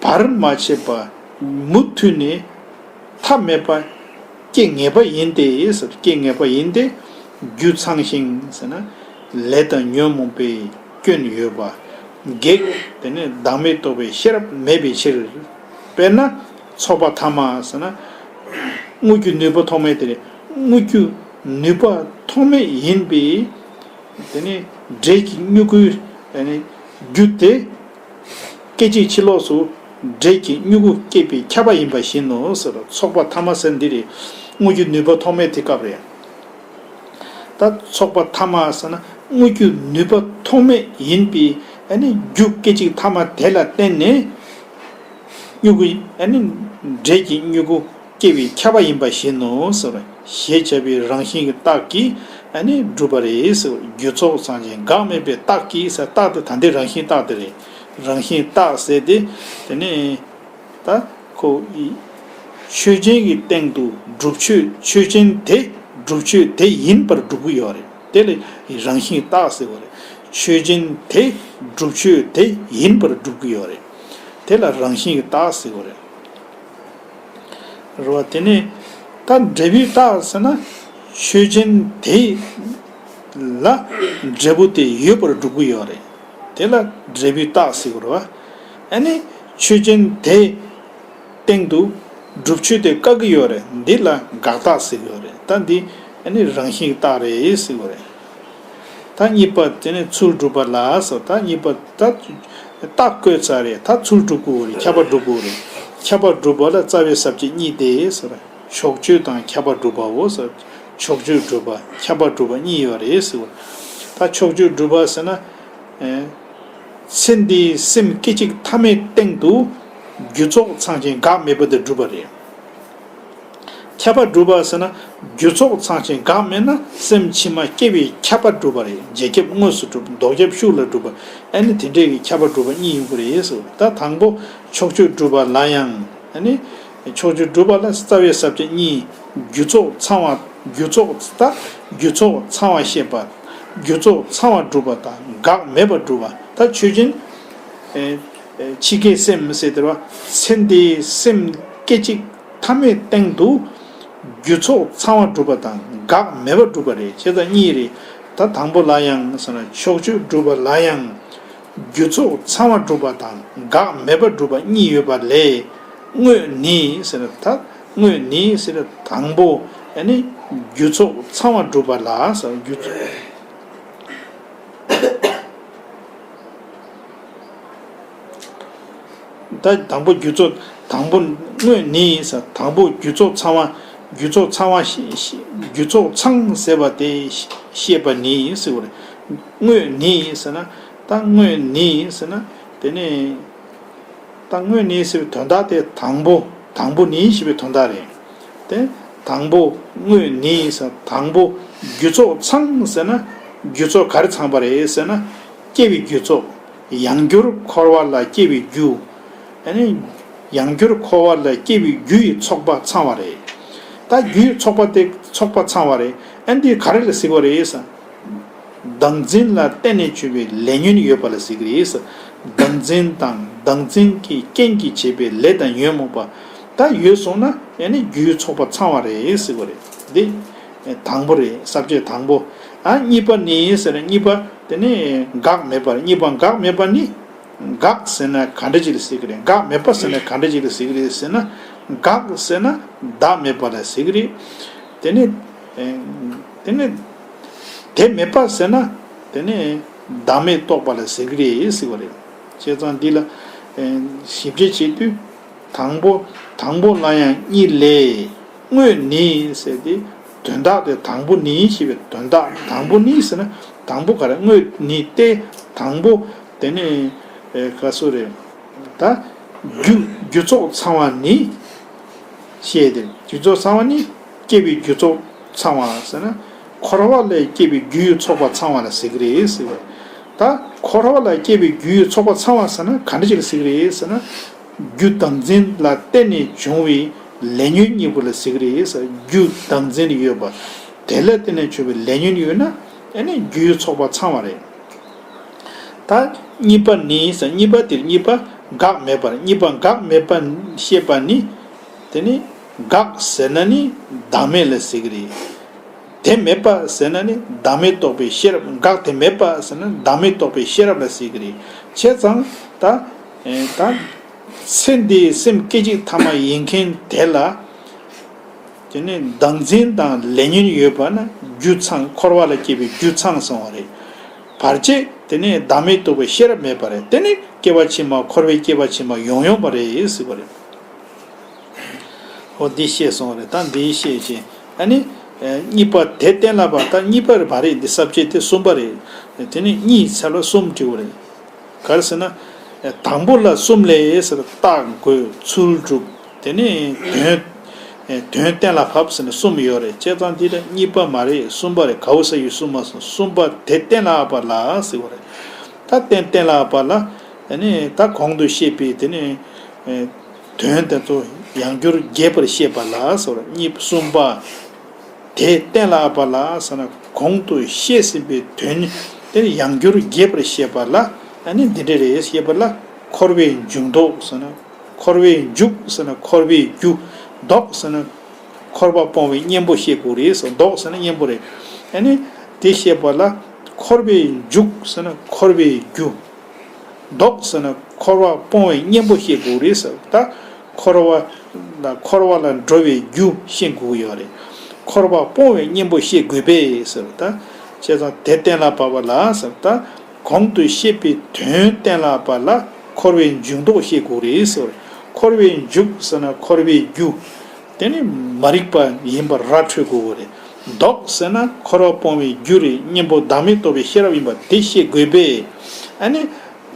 བར་མ་ཆད་པ་མུ་མཐུད་ནས། ཐ་མལ་པ་སྐྱེ་ངེས་པ་ཡིན་ཏེ་ཟེར། སྐྱེ་ངེས་པ་ཡིན་ཏེ། རྒྱུ་ཚང་ཞིང་ཟེར་ན། ལས་དང་ཉོན་མོངས་པའི་སྐྱོན་ཡོད་པ། གེགས་དེ་ནི་བདག་མེད་རྟོགས་པའི་ཤེས་རབ་མེད་པའི་ཕྱིར། དཔེར་ན། ཚོགས་པ་ཐ་མ་ཟེར་ན། དངོས་རྒྱུ་ནུས་པ་ཐོགས་མེད་དེ་རེད། དངོས་རྒྱུ་ནུས་པ་ཐོགས་མེད་ཡིན་པའི། དེ་ནི་འབྲས་ཀྱི་མྱུ་གུའི་དེ་ནི་རྒྱུ་དེ། སྐད་ཅིག་ཕྱི་ལོགས་སུ་འབྲས་ཀྱི་མྱུ་གུ་སྐྱེད་པའི་ཁྱབ་པ་ཡིན་པ་བཞིན་ནོ་ཟེར། ཚོགས་པ་ཐ་མ་ཟེར་འདི་རེད། དངོས་རྒྱུ་ནུས་པ་ཐོགས་མེད་དེ་སྐབས་རེད། ད་ཚོགས་པ་ཐ་མ་ཟེར་ན་དངོས་རྒྱུ་ནུས་པ་ཐོགས་མེད་ཡིན་པའི་ཨ་ནི་རྒྱུ་སྐད་ཅིག་ཐ་མ་དེ་ལ་བརྟེན་ནས་མྱུ་གུ་ཨ་ནི་འབྲས་ཀྱི་མྱུ་གུ་སྐྱེ་བའི་ཁྱབ་པ་ཡིན་པ་བཞིན་ནོ་ཟེར། ཞེས་བྱ་བའི་རང་བཞིན་གྱི་རྟགས་ཀྱིས་ཨ་ནི་སྒྲུབ་པ་རེད་ཟེར། རྒྱུ་ཚོགས་ཚང་ཞིང་འགག་མེད་པའི་རྟགས་ཀྱིས་ཟེར། རྟགས་དེ་ད་ལྟའི་རང་བཞིན་རྟགས་དེ་རེད། རང་བཞིན་རྟགས་ཟེར་ཏེ་དེ་ནི་ད་ཁོ་ཆོས་ཅན་གྱི་སྟེང་དུ་སྒྲུབ་ཆོས་ཆོས་ཅན་དེ་སྒྲུབ་ཆོས་དེ་ཡིན་པར་སྒྲུབ་ཀྱི་ཡོད་རེད། དེ་ལ་རང་བཞིན་རྟགས་ཟེར་བ་རེད། ཆོས་ཅན་དེ་སྒྲུབ་ཆོས་དེ་ཡིན་པར་སྒྲུབ་ཀྱི་ཡོད་རེད། དེ་ལ་རང་བཞིན་གྱི་རྟགས་ཟེར་བ་རེད། རེད་བ། དེ་ནས་ད་འབྲས་བུའི་རྟགས་ཟེར་ན་ཆོས་ཅན་དེ་ལ་འབྲས་བུ་དེ་ཡོད་པར་སྒྲུབ་ཀྱི་ཡོད་རེད། དེ་ལ་འབྲས་བུའི་རྟགས་ཟེར་གྱི་རེད་བ། ཨ་ནི་ཆོས་ཅན་དེ་སྟེང་དུ་སྒྲུབ་ཆོས་དེ་བཀག་གི་ཡོད་རེད། འདི་ལ་དགག་རྟགས་ཟེར་གྱི་ཡོད་རེད། ད་འདི་ཨ་ནི་རང་བཞིན་གྱི་རྟགས་རེད་ཟེར་གྱི་ཡོད་རེད། ད་གཉིས་པ་དེ་ནི་ཚུལ་སྒྲུབ་པ་ལ་སོགས། ད་གཉིས་པ་ད་རྟགས་བཀོད་ཚར་རེད། ད་ཚུལ་སྒྲུབ་དགོས་རེད། ཁྱབ་པ་སྒྲུབ་དགོས་རེད། ཁྱབ་པ་སྒྲུབ་པ་ལ་རྩ་བའི་ས་བཅད་གཉིས་ཏེ་ཟེར། ཕྱོགས་ཆོས་དང་ཁྱབ་པ་སྒྲུབ་པའོ་ཟེར། ཕྱོགས་ཆོས་སྒྲུབ་པ་ཁྱབ་པ་སྒྲུབ་པ་གཉིས་ཡོད་རེད་ཟེར། ད་ཕྱོགས་ཆོས་སྒྲུབ་པ་ཟེར་ན། ཚེ་འདིའི་སེམས་སྐད་ཅིག་ཐ་མའི་སྟེང་དུ་རྒྱུ་ཚོགས་ཚང་ཞིང་འགག་མེད་པ་དེ་སྒྲུབ་པ་རེད། ཁྱབ་པ་སྒྲུབ་པ་ཟེར་ན། རྒྱུ་ཚོགས་ཚང་ཞིང་འགག་མེད་ན་སེམས་ཕྱི་མ་སྐྱེ་བའི་ཁྱབ་པ་སྒྲུབ་པ་རེད། རྗེས་ཁྱབ་དངོས་སུ་སྒྲུབ། ལྡོག་ཁྱབ་ཤུགས་ལ་སྒྲུབ་པ། ཨ་ནི་དེ་འདྲའི་གི་ཁྱབ་པ་སྒྲུབ་པ་གཉིས་ཡོང་གི་རེད་ཟེར། ད་དང་པོ་ཕྱོགས་ཆོས་སྒྲུབ་པ་ལ་ཡང་། ཨ་ནི་ཕྱོགས་ཆོས་སྒྲུབ་པ་ལ་རྩ་བའི་ས་བཅད་གཉིས། རྒྱུ་ཚོགས་ཚང་བ། རྒྱུ་ཚོགས་ད་རྒྱུ་ཚོགས་ཚང་བ་བཤད་པ། རྒྱུ་ཚོགས་ཚང་བ་སྒྲུབ་པ་དང་འགག་མེད་པ་སྒྲུབ་པ། ད་ཆོས་ཅན། ཨེ་ཨེ་ཕྱི་སྐྱེ་སེམས་ཟེར་དེ་རེད་བ། ཚེ་འདིའི་སེམས་སྐད་ཅིག་ཐ་མའི་སྟེང་དུ། རྒྱུ་ཚོགས་ཚང་བ་སྒྲུབ་པ་དང་འགག་མེད་པ་སྒྲུབ་པ་རེད། བྱས་ཙང་གཉིས་རེད། ད་དང་པོ་ལ་ཡང་ཟེར་ན་ཕྱོགས་ཆོས་སྒྲུབ་པ་ལ་ཡང་། རྒྱུ་ཚོགས་ཚང་བ་སྒྲུབ་པ་དང་འགག་མེད་པ་སྒྲུབ་པ་གཉིས་ཡོད་པ་ལས། དངོས་ནི་ཟེར་ན་ད་དངོས་ནི་ཟེར་ན་དང་པོ་ཨ་ནི་རྒྱུ་ཚོགས་ཚང་བ་སྒྲུབ་པ་ལ་ཟེར། རྒྱུ་ཚོགས། ད་དང་པོ་རྒྱུ་ཚོགས། དང་པོ་དངོས་ནི་ཟེར། དང་པོ་རྒྱུ་ཚོགས་ཚང་བ། རྒྱུ་ཚོགས་ཚང་བ་ཤེས། ཤེས། རྒྱུ་ཚོགས་ཚང་ཟེར་བ་དེ་ཤེས་པ་ནི་ཟེར་བ་རེད། དངོས་ནི་ཟེར་ན། ད་དངོས་ནི་ཟེར་ན། དེ་ནི། ད་དངོས་ནི་ཟེར་བའི་དོན་དག་དེ་དང་པོ། དང་པོ་ནི་ཞེས་པའི་དོན་དག་རེད། དེ་དང་པོ་དངོས་ནི་ཟེར། དང་པོ་རྒྱུ་ཚོགས་ཚང་ཟེར་ན། རྒྱུ་ཚོགས་ག་རེ་ཚང་པ་རེད་ཟེར་ན། སྐྱེ་བའི་རྒྱུ་ཚོགས། ཡང་འགྱུར་འཁོར་བ་ལ་སྐྱེ་བའི་རྒྱུ། ཨ་ནི་ཡང་འགྱུར་འཁོར་བ་ལ་སྐྱེ་བའི་རྒྱུ་ཡི་ཚོགས་པ་ཚང་བ་རེད། ད་རྒྱུ་ཡི་ཚོགས་པ་དེ་ཚོགས་པ་ཚང་བ་རེད། ཨ་འདི་ག་རེ་ལ་ཟེར་བ་རེད་ཟེར། བདག་འཛིན་ལ་བརྟེན་ནས་བྱུང་བའི་ལས་ཉོན་ཡོད་པ་ལ་ཟེར་གྱི་རེད། བདག་འཛིན་དང་བདག་འཛིན་གྱི་རྐྱེན་གྱིས་བྱས་པའི་ལས་དང་ཉོན་མོངས་པ་ད་ཡོད་སོང་ན། ཨ་ནི་རྒྱུའི་ཚོགས་པ་ཚང་བ་རེད་ཟེར་བ་རེད། འདི་དང་པོ་རེད། ས་བཅད་དང་པོ། ཨ་གཉིས་པ་ནི་ཟེར་ན། གཉིས་པ་དེ་ནི་འགག་མེད་པ་རེད། གཉིས་པ་འགག་མེད་པ་ནི། འགག་ཟེར་ན་ག་འདྲ་ཅིག་ལ་ཟེར་གྱི་རེད། འགག་མེད་པ་ཟེར་ན་ག་འདྲ་ཅིག་ལ་ཟེར་གྱི་རེད་ཟེར་ན། འགག་ཟེར་ན་བདག་མེད་པ་ལ་ཟེར་གྱི་རེད། དེ་ནི། ཨེ། དེ་ནི། དེ་མེད་པ་ཟེར་ན། དེ་ནི་བདག་མེད་རྟོགས་པ་ལ་ཟེར་གྱི་རེད་ཟེར་བ་རེད། བྱས་ཙང་འདི་ལ། ཨེ། ཞིབ་དཔྱད་བྱེད་དུས། དང་པོ། དང་པོ་ལ་ཡང་གཉིས་ལས། དངོས་ནི་ཟེར་ཏེ། དོན་དག་དེ་དང་པོ་ནི་ཞེས་པའི་དོན་དག། དང་པོ་ནི་ཟེར་ན། དང་པོ་ག་རེ། དངོས་ནི་སྟེ། དང་པོ་དེ་ནི། ཨེ། ག་སོ་རེད། ད་རྒྱུ། རྒྱུ་ཚོགས་ཚང་བ་ནི། ཞེས་ཏེ། རྒྱུ་ཚོགས་ཚང་བ་ནི། སྐྱེ་བའི་རྒྱུ་ཚོགས་ཚང་བ་ཟེར་ན། འཁོར་བ་ལས་སྐྱེ་བའི་རྒྱུ་ཡི་ཚོགས་པ་ཚང་བ་ལ་ཟེར་གྱི་རེད་ཟེར་བ། ད་འཁོར་བ་ལ་སྐྱེ་བའི་རྒྱུ་ཡི་ཚོགས་པ་ཚང་བ་ཟེར་ན་ག་འདྲ་ཅིག་ལ་ཟེར་གྱི་རེད་ཟེར་ན། རྒྱུ་བདག་འཛིན་ལ་བརྟེན་ནས་བྱུང་བའི་ལས་ཉོན་གཉིས་པོ་ལ་ཟེར་གྱི་རེད་ཟེར། རྒྱུ་བདག་འཛིན་ཡོད་པ། དེ་ལ་བརྟེན་ནས་བྱུང་བའི་ལས་ཉོན་ཡོད་ན། ཨ་ནི་རྒྱུ་ཡི་ཚོགས་པ་ཚང་བ་རེད། ད་གཉིས་པ་ནི་ཟེར། གཉིས་པ་དེར་གཉིས་པ་འགག་མེད་པར། གཉིས་པ་འགག་མེད་པ་ཤེས་པ་ནི། དེ་ནི་འགག་ཟེར་ན་ནི་བདག་མེད་ལ་ཟེར་གྱི་རེད། དེ་མེད་པ་ཟེར་ན་ནི་བདག་མེད་རྟོགས་པའི་ཤེས་རབ། འགག་དེ་མེད་པ་ཟེར་ན་བདག་མེད་རྟོགས་པའི་ཤེས་རབ་ལ་ཟེར་གྱི་རེད། བྱས་ཙང་ད། ཨེ། ད་ཚེ་འདིའི་སེམས་སྐད་ཅིག་ཐ་མ་ཡིན་མཁན་དེ་ལ། དེ་ནི་བདག་འཛིན་དང་ལས་ཉོན་ཡོད་པ་ན་རྒྱུ་ཚང་། འཁོར་བ་ལ་སྐྱེས་པའི་རྒྱུ་ཚང་སོང་བ་རེད། བར་ཆད་དེ་ནི་བདག་མེད་རྟོགས་པའི་ཤེས་རབ་མེད་པ་རེད། དེ་ནི་སྐྱེ་བ་ཕྱི་མ། འཁོར་བའི་སྐྱེ་བ་ཕྱི་མ་ཡོང་ཡོང་བ་རེད་ཟེར་བ་རེད། འོ་འདི་བཤད་སོང་བ་རེད། ད་འདི་བཤད་བྱས། ཨ་ནི། ཨེ། གཉིས་པ་དེ་གཏན་ལ་ཕབ། ད་གཉིས་པ་རེད་མ་རེད། འདི་ས་བཅད་དེ་གསུམ་པ་རེད། དེ་ནི་གཉིས་ཚར་ལ་གསུམ་བྲིས་པ་རེད། ག་རེ་ཟེར་ན། དང་པོ་ལ་གསུམ་ལས་ཟེར། རྟགས་འགོད། ཚུལ་སྒྲུབ། དེ་ནས་དོན། དོན་གཏན་ལ་ཕབ་ཟེར་ནས་གསུམ་ཡོད་རེད། བྱས་ཙང་འདི་ལ་གཉིས་པ་མ་རེད། གསུམ་པ་རེད། ག་འོ་ས་ཡོད་གསུམ་མ་སོང་། གསུམ་པ་དེ་གཏན་ལ་དབབ་པ་ལ་ཟེར་བ་རེད། ད་གཏན་གཏན་ལ་དབབ་པ་ལ། དེ་ནས་ད་གོང་དུ་བཤད་པའི་དེ་ནས། དོན་དེ་ཚོ་ཡང་བསྐྱར་རྒྱས་པར་བཤད་པ་ལ་ཟེར་བ་རེད། གཉིས་པ། གསུམ་པ། དེ་གཏན་ལ་དབབ་པ་ལ་ཟེར་ན། གོང་དུ་བཤད་ཟིན་པའི་དོན་དེ་ཡང་བསྐྱར་རྒྱས་པར་བཤད་པ་ལ། ཨ་ནི་འདི་འདྲ་རེད་ཞེས་པ་ལ། འཁོར་བའི་འཇུག་ལྡོག་ཟེར་ན། འཁོར་བའི་འཇུག་ཟེར་ན་འཁོར་བའི་རྒྱུ། ལྡོག་ཟེར་ན་འཁོར་བ་སྤོང་བའི་གཉེན་པོ་བཤད་དགོས་རེད་ཟེར། ལྡོག་ཟེར་ན་གཉེན་པོ་རེད། ཨ་ནི་དེ་བཤད་པ་ལ། འཁོར་བའི་འཇུག་ཟེར་ན་འཁོར་བའི་རྒྱུ། ལྡོག་ཟེར་ན་འཁོར་བ་སྤོང་བའི་གཉེན་པོ་བཤད་དགོས་རེད་ཟེར། ད་འཁོར་བ་ལ། འཁོར་བ་ལ་འགྲོ་བའི་རྒྱུ་བཤད་དགོས་ཀྱི་ཡོད་རེད། འཁོར་བ་སྤོང་བའི་གཉེན་པོ་བཤད་དགོས་པས་ཟེར། ད་བྱས་ཙང་དེ་གཏན་ལ་དབབ་པ་ལ་ཟེར། ད་གོང་དུ་བཤད་པའི་དོན་གཏན་ལ་དབབ་པ་ལ་འཁོར་བའི་འཇུག་ལྡོག་བཤད་དགོས་རེད་ཟེར། འཁོར་བའི་འཇུག་ཟེར་ན་འཁོར་བའི་རྒྱུ། དེ་ནི་མ་རིག་པ་ཡིན་པར་ར་འཕྲོད་དགོས་ཀྱི་རེད། ལྡོག་ཟེར་ན་འཁོར་བ་སྤོང་བའི་རྒྱུ་རེད། གཉེན་པོ་བདག་མེད་རྟོགས་པའི་ཤེས་རབ་ཡིན་པ་དེ་བཤད་དགོས་པས། ཨ་ནི་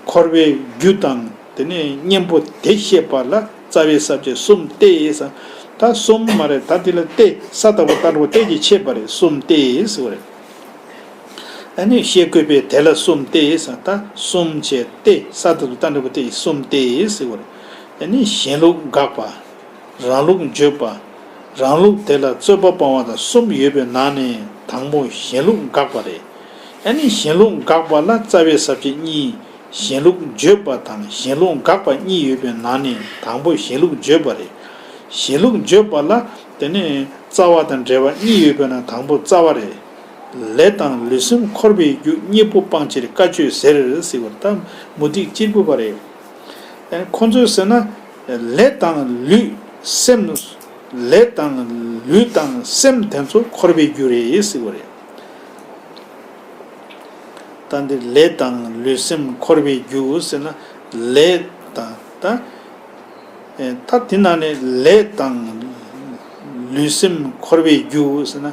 འཁོར་བའི་རྒྱུ་དང་དེ་ནས་གཉེན་པོ་དེ་བཤད་པ་ལ་རྩ་བའི་ས་བཅད་གསུམ་སྟེ་ཟེར། ད་གསུམ་མ་རེད། ད་དེ་ལ་སྟེ་ས་དང་པོ་ད་འགྲོ་སྟེ་གྱི་ཆད་པ་རེད། གསུམ་སྟེ་ཟེར་བ་རེད། ཨ་ནི་བཤད་དགོས་པས་དེ་ལ་གསུམ་སྟེ་ཟེར། ད་གསུམ་བྱས་ཏེ་ས་དང་པོ་ད་འགྲོ་སྟེ་གསུམ་སྟེ་ཟེར་བ་རེད། ཨ་ནི་གཞན་ལུགས་དགག་པ། རང་ལུགས་བརྗོད་པ། རང་ལུགས་དེ་ལ་རྩོད་པ་སྤང་བ་དང་གསུམ་ཡོད་པའི་ནང་ནས་དང་པོ་གཞན་ལུགས་དགག་པ་རེད། ཨ་ནི་གཞན་ལུགས་དགག་པ་ལ་རྩ་བའི་ས་བཅད་གཉིས། གཞན་ལུགས་བརྗོད་པ་དང་གཞན་ལུགས་དགག་པ་གཉིས་ཡོད་པའི་ནང་ནས་དང་པོ་གཞན་ལུགས་བརྗོད་པ་རེད། གཞན་ལུགས་བརྗོད་པ་ལ་དེ་ནས་རྩ་བ་དང་འབྲེལ་བ་གཉིས་ཡོད་པའི་ནང་དང་པོ་རྩ་བ་རེད། ལས་དང་ལུས་སེམས་འཁོར་བའི་རྒྱུ་གཉིས་པོ་སྤང་ཕྱིར་དཀའ་སྤྱོད་ཟེར་ཟེར་བར་ད་མུ་སྟེགས་གཅེར་བུ་པ་རེད། ཁོ་ཚོས་ཟེར་ན་ལས་དང་ལུས་སེམས། ལས་དང་ལུས་དང་སེམས་དེ་ཚོ་འཁོར་བའི་རྒྱུ་རེད་ཟེར་བ་རེད། ད་འདི་ལས་དང་ལུས་སེམས་འཁོར་བའི་རྒྱུ་ཟེར་ན་ལས་དང་ད། ད་དེ་ནང་ནས་ལས་དང་ལུས་སེམས་འཁོར་བའི་རྒྱུ་ཟེར་ན་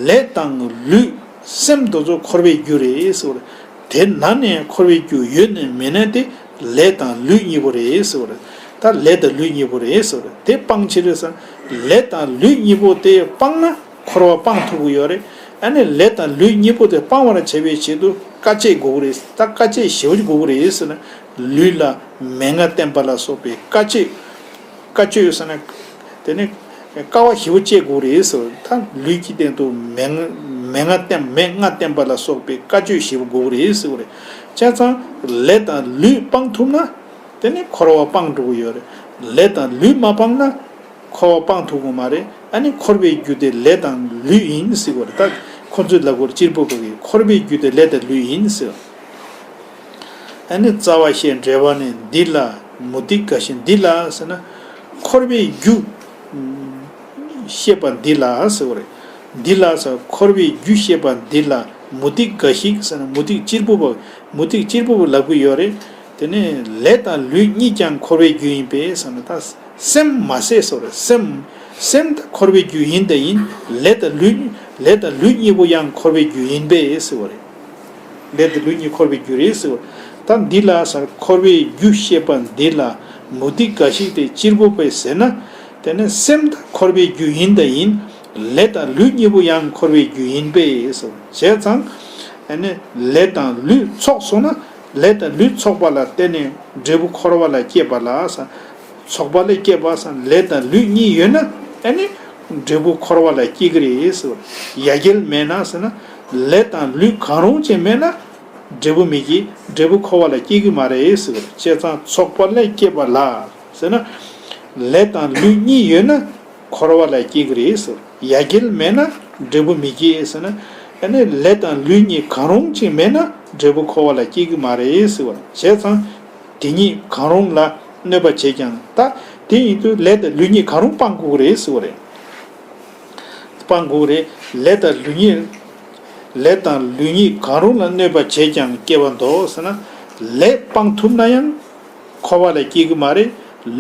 ལས་དང་ལུས་སེམས་དེ་ཚོ་འཁོར་བའི་རྒྱུ་རེད་ཟེར་བ་རེད། དེ་ནང་ནས་འཁོར་བའི་རྒྱུ་ཡོད་ནས་མེད་ནས་དེ་ལས་དང་ལུས་གཉིས་པོ་རེད་ཟེར་བ་རེད། ད་ལས་དང་ལུས་གཉིས་པོ་རེད་ཟེར་བ་རེད། དེ་སྤང་ཕྱིར་ཟེར་ན་ལས་དང་ལུས་གཉིས་པོ་དེ་སྤངས་ན་འཁོར་བ་སྤང་ཐུབ་ཀྱི་ཡོད་རེད། ཨ་ནི་ལས་དང་ལུས་གཉིས་པོ་དེ་སྤང་བར་བྱ་བའི་ཆེད་དུ་དཀའ་སྤྱད་དགོས་ཀྱི་རེད། ད་དཀའ་སྤྱད་ཞེ་པོ་ཅིག་དགོས་ཀྱི་རེད་ཟེར་ན་ལུས་ལ་མན་ངག་བསྟན་པ་ལ་སོགས་པའི་དཀའ་སྤྱད། དཀའ་སྤྱད་ཟེར་ན་དེ་ནི་དཀའ་བ་ཞེ་པོ་སྤྱད་དགོས་ཀྱི་རེད་ཟེར། ད་ལུས་ཀྱི་སྟེང་དུ་མན་ངག་མན་ངག་བསྟན་མན་ངག་བསྟན་པ་ལ་སོགས་པའི་དཀའ་སྤྱད་ཞེ་པོ་དགོས་ཀྱི་རེད་ཟེར་བ་རེད། བྱས་ཙང་ལས་དང་ལུས་སྤང་ཐུབ་ན་དེ་ནི་འཁོར་བ་སྤང་འགྲོ་གི་ཡོད་རེད། ལས་དང་ལུས་མ་སྤངས་ན། འཁོར་བ་སྤང་ཐུབ་ཀྱི་མ་རེད། ཨ་ནི་འཁོར་བའི་རྒྱུ་དེ་ལས་དང་ལུས་ཡིན་ཟེར་བ་རེད། ད་ཁོ་ཚོས་ལབ་དགོས་རེད། གཅེར་བུ་པ་གིས་འཁོར་བའི་རྒྱུ་དེ་ལས་དང་ལུས་ཡིན་ཟེར། ཨ་ནི་རྩ་བ་བཤད་འགྲེལ་པ་ནས་འདི་ལ་མུ་སྟེགས་དགའ་ཞིང་འདི་ལ་ཟེར་ན་འཁོར་བའི་རྒྱུ་བཤད་པ་འདི་ལ་ཟེར་བ་རེད། འདི་ལ་ཟེར་འཁོར་བའི་རྒྱུ་བཤད་པ་འདི་ལ་མུ་སྟེགས་དགའ་ཞིང་ཟེར་ན་མུ་སྟེགས་གཅེར་བུ་པ་མུ་སྟེགས་གཅེར་བུ་པ་ལབ་ཀྱི་ཡོད་རེད། དེ་ནས་ལས་དང་ལུས་གཉིས་ཀྱང་འཁོར་བའི་རྒྱུ་ཡིན་པས་ཟེར་ན་ད་སེམས་མ་ཟད་ཟེར་བ་རེད། སེམས་སེམས་ད་འཁོར་བའི་རྒྱུ་ཡིན་ད་ཡིན། ལས་དང་ལུས་ལས་དང་ལུས་གཉིས་པོ་ཡང་འཁོར་བའི་རྒྱུ་ཡིན་པས་ཟེར་བ་རེད། ལས་དང་ལུས་གཉིས་འཁོར་བའི་རྒྱུ་རེད་ཟེར་བ། ད་འདི་ལ་ཟེར་འཁོར་བའི་རྒྱུ་བཤད་པ་འདི་ལ་མུ་སྟེགས་དགའ་ཞིང་དེ་གཅེར་བུ་པས་ཟེར་ན། དེ་ནས་སེམས་ད་འཁོར་བའི་རྒྱུ་ཡིན་ད་ཡིན། ལས་དང་ལུས་གཉིས་པོ་ཡང་འཁོར་བའི་རྒྱུ་ཡིན་པས་ཟེར་བ། བྱས་ཙང་ཨ་ནི་ལས་དང་ལུས་ཚོགས་སོང་ན། ལས་དང་ལུས་ཚོགས་པ་ལ་བརྟེན་ནས་འབྲས་བུ་འཁོར་བ་ལ་སྐྱེས་པ་ལ་ཟེར། ཚོགས་པ་ལ་སྐྱེས་པ་ཟེར་ན་ལས་དང་ལུས་གཉིས་ཡོད་ན་ཨ་ནི་འབྲས་བུ་འཁོར་བ་ལ་སྐྱེ་གི་རེད་ཟེར་བ། ཡ་གྱལ་མེད་ན་ཟེར་ན་ལས་དང་ལུས་གང་རུང་ཅིག་མེད་ན་འབྲས་བུ་མི་སྐྱེ། འབྲས་བུ་འཁོར་བ་ལ་སྐྱེ་གི་མ་རེད་ཟེར་བ། བྱས་ཙང་ཚོགས་པ་ལ་སྐྱེས་པ་ལ་ཟེར་ན་ལས་དང་ལུས་གཉིས་ཡོད་ན་འཁོར་བ་ལ་སྐྱེ་གི་རེད་ཟེར། ཡ་གྱལ་མེད་ན་འབྲས་བུ་མི་སྐྱེ་ཟེར་ན་ཨ་ནི་ལས་དང་ལུས་གཉིས་གང་རུང་ཅིག་མེད་ན་འབྲས་བུ་འཁོར་བ་ལ་སྐྱེ་གི་མ་རེད་ཟེར་བ། བྱས་ཙང་དེ་གཉིས་གང་རུང་ལ་གནོད་པ་བྱེད་ཀྱང་ད་དེ་ཡིན་དུས་ལས་དང་ལུས་གཉིས་གང་རུང་སྤང་དགོས་ཀྱི་རེད་ཟེར་བ་རེད། སྤང་དགོས་ཀྱི་རེད། ལས་དང་ལུས་གཉིས། ལས་དང་ལུས་གཉིས་གང་རུང་ལ་གནོད་པ་བྱེད་ཀྱང་སྐྱེ་བ་འདོགས་ཟེར་ན། ལས་སྤང་ཐུབ་ན་ཡང་འཁོར་བ་ལ་སྐྱེ་གི་མ་རེད།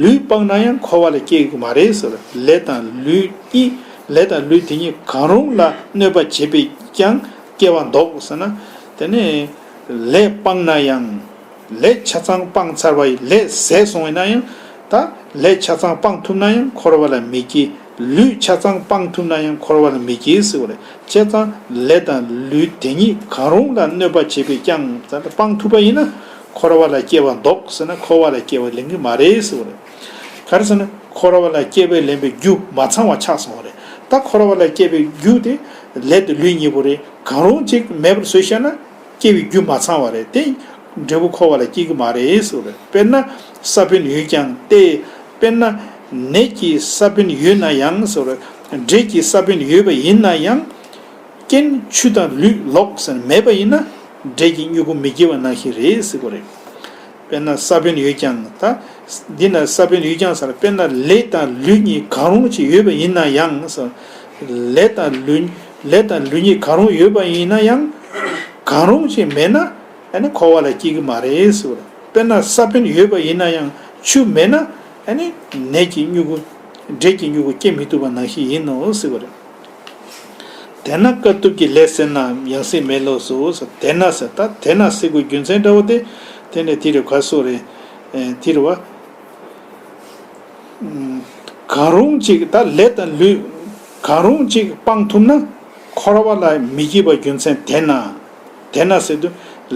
ལུས་སྤངས་ན་ཡང་འཁོར་བ་ལ་སྐྱེ་གི་མ་རེད་ཟེར། ལས་དང་ལུས་གཉིས། ལས་དང་ལུས་དེ་གཉིས་གང་རུང་ལ་གནོད་པ་བྱེད་པས་ཀྱང་སྐྱེ་བ་འདོགས་ཟེར་ན། དེ་ནས་ལས་སྤངས་ན་ཡང་། ལས་ཆ་ཚང་སྤངས་ཚར་བ་ཡི་ལས་ཟད་སོང་བས་ན་ཡང་ད་ལས་ཆ་ཚང་སྤང་ཐུབ་ན་ཡང་འཁོར་བ་ལ་མི་སྐྱེ། ལུས་ཆ་ཚང་སྤང་ཐུབ་ན་ཡང་འཁོར་བ་ལ་མི་སྐྱེ་ཟེར་བ་རེད། བྱས་ཙང་ལས་དང་ལུས་དེ་གཉིས་གང་རུང་ལ་གནོད་པ་བྱེད་པས་ཀྱང་ད་སྤང་ཐུབ་པ་ཡིན་ན་འཁོར་བ་ལ་སྐྱེ་བ་འདོགས་ཟེར་ན་འཁོར་བ་ལ་སྐྱེ་བ་ལེན་གྱི་མ་རེད་ཟེར་བ་རེད། ག་རེ་ཟེར་ན་འཁོར་བ་ལ་སྐྱེ་བ་ལེན་པའི་རྒྱུ་མ་ཚང་བ་ཆགས་སོང་བ་རེད། ད་འཁོར་བ་ལ་སྐྱེ་བའི་རྒྱུ་དེ་ལས་དང་ལུས་གཉིས་པོ་རེད། གང་རུང་གཅིག་མེད་པར་བཟོས་བཞག་ན། སྐྱེ་བའི་རྒྱུ་མ་ཚང་བ་རེད་དེ། འབྲས་བུ་འཁོར་བ་ལ་སྐྱེ་གི་མ་རེད་ཟེར་བ་རེད། དཔེར་ན་ས་བོན་ཡོད་ཀྱང་སྟེ། དཔེར་ན་ནད་ཀྱི་ས་བོན་ཡོད་ན་ཡང་ཟེར་བ་རེད། འབྲས་ཀྱི་ས་བོན་ཡོད་པ་ཡིན་ན་ཡང་། རྐྱེན་ཆུ་དང་ལུད་ལོག་ཟེར་ན་མེད་པ་ཡིན་ན་འབྲས་ཀྱི་མྱུ་གུ་མི་སྐྱེ་བ་ནང་བཞིན་རེད་ཟེར་བ་རེད། དཔེར་ན་ས་བོན་ཡོད་ཀྱང་ད། འདི་ན་ས་བོན་ཡོད་ཀྱང་ཟེར་དཔེར་ན་ལས་དང་ལུས་གཉིས་གང་རུང་ཅིག་ཡོད་པ་ཡིན་ན་ཡང་ཟེར། ལས་དང་ལུས། ལས་དང་ལུས་གཉིས་གང་རུང་ཡོད་པ་ཡིན་ན་ཡང་། གང་རུང་ཅིག་མེད་ན་ཨ་ནི་འཁོར་བ་ལ་སྐྱེ་གི་མ་རེད་ཟེར་བ་རེད། དཔེར་ན་ས་བོན་ཡོད་པ་ཡིན་ན་ཡང་ཆུ་མེད་ན་ཨ་ནི་ནད་ཀྱི་མྱུ་གུ། འབྲས་ཀྱི་མྱུ་གུ་སྐྱེ་མི་ཐུབ་པ་ནང་བཞིན་ཡིན་ནོ་ཟེར་བ་རེད། དེས་ན་དཀའ་ཐུབ་ཀྱི་ལས་ཟད་རྣམས་ཡང་སྲིད་མེད་ལོ་ཟེར། དེས་ན་ཟེར་ད་དེས་ན་ཟེར་དགོས་རྒྱུ་མཚན་འདྲ་བོ་དེ། དེ་ནས་དེ་རུ་ག་སོགས་རེད། ཨེ་དེ་རུ་བ། ཨུམ། གང་རུང་གཅིག་ད་ལས་དང་ལུས་གང་རུང་གཅིག་སྤང་ཐུབ་ན་འཁོར་བ་ལས་མི་སྐྱིད་པ་རྒྱུ་མཚན་དེས་ན། དེས་ན་ཟེར་དུས་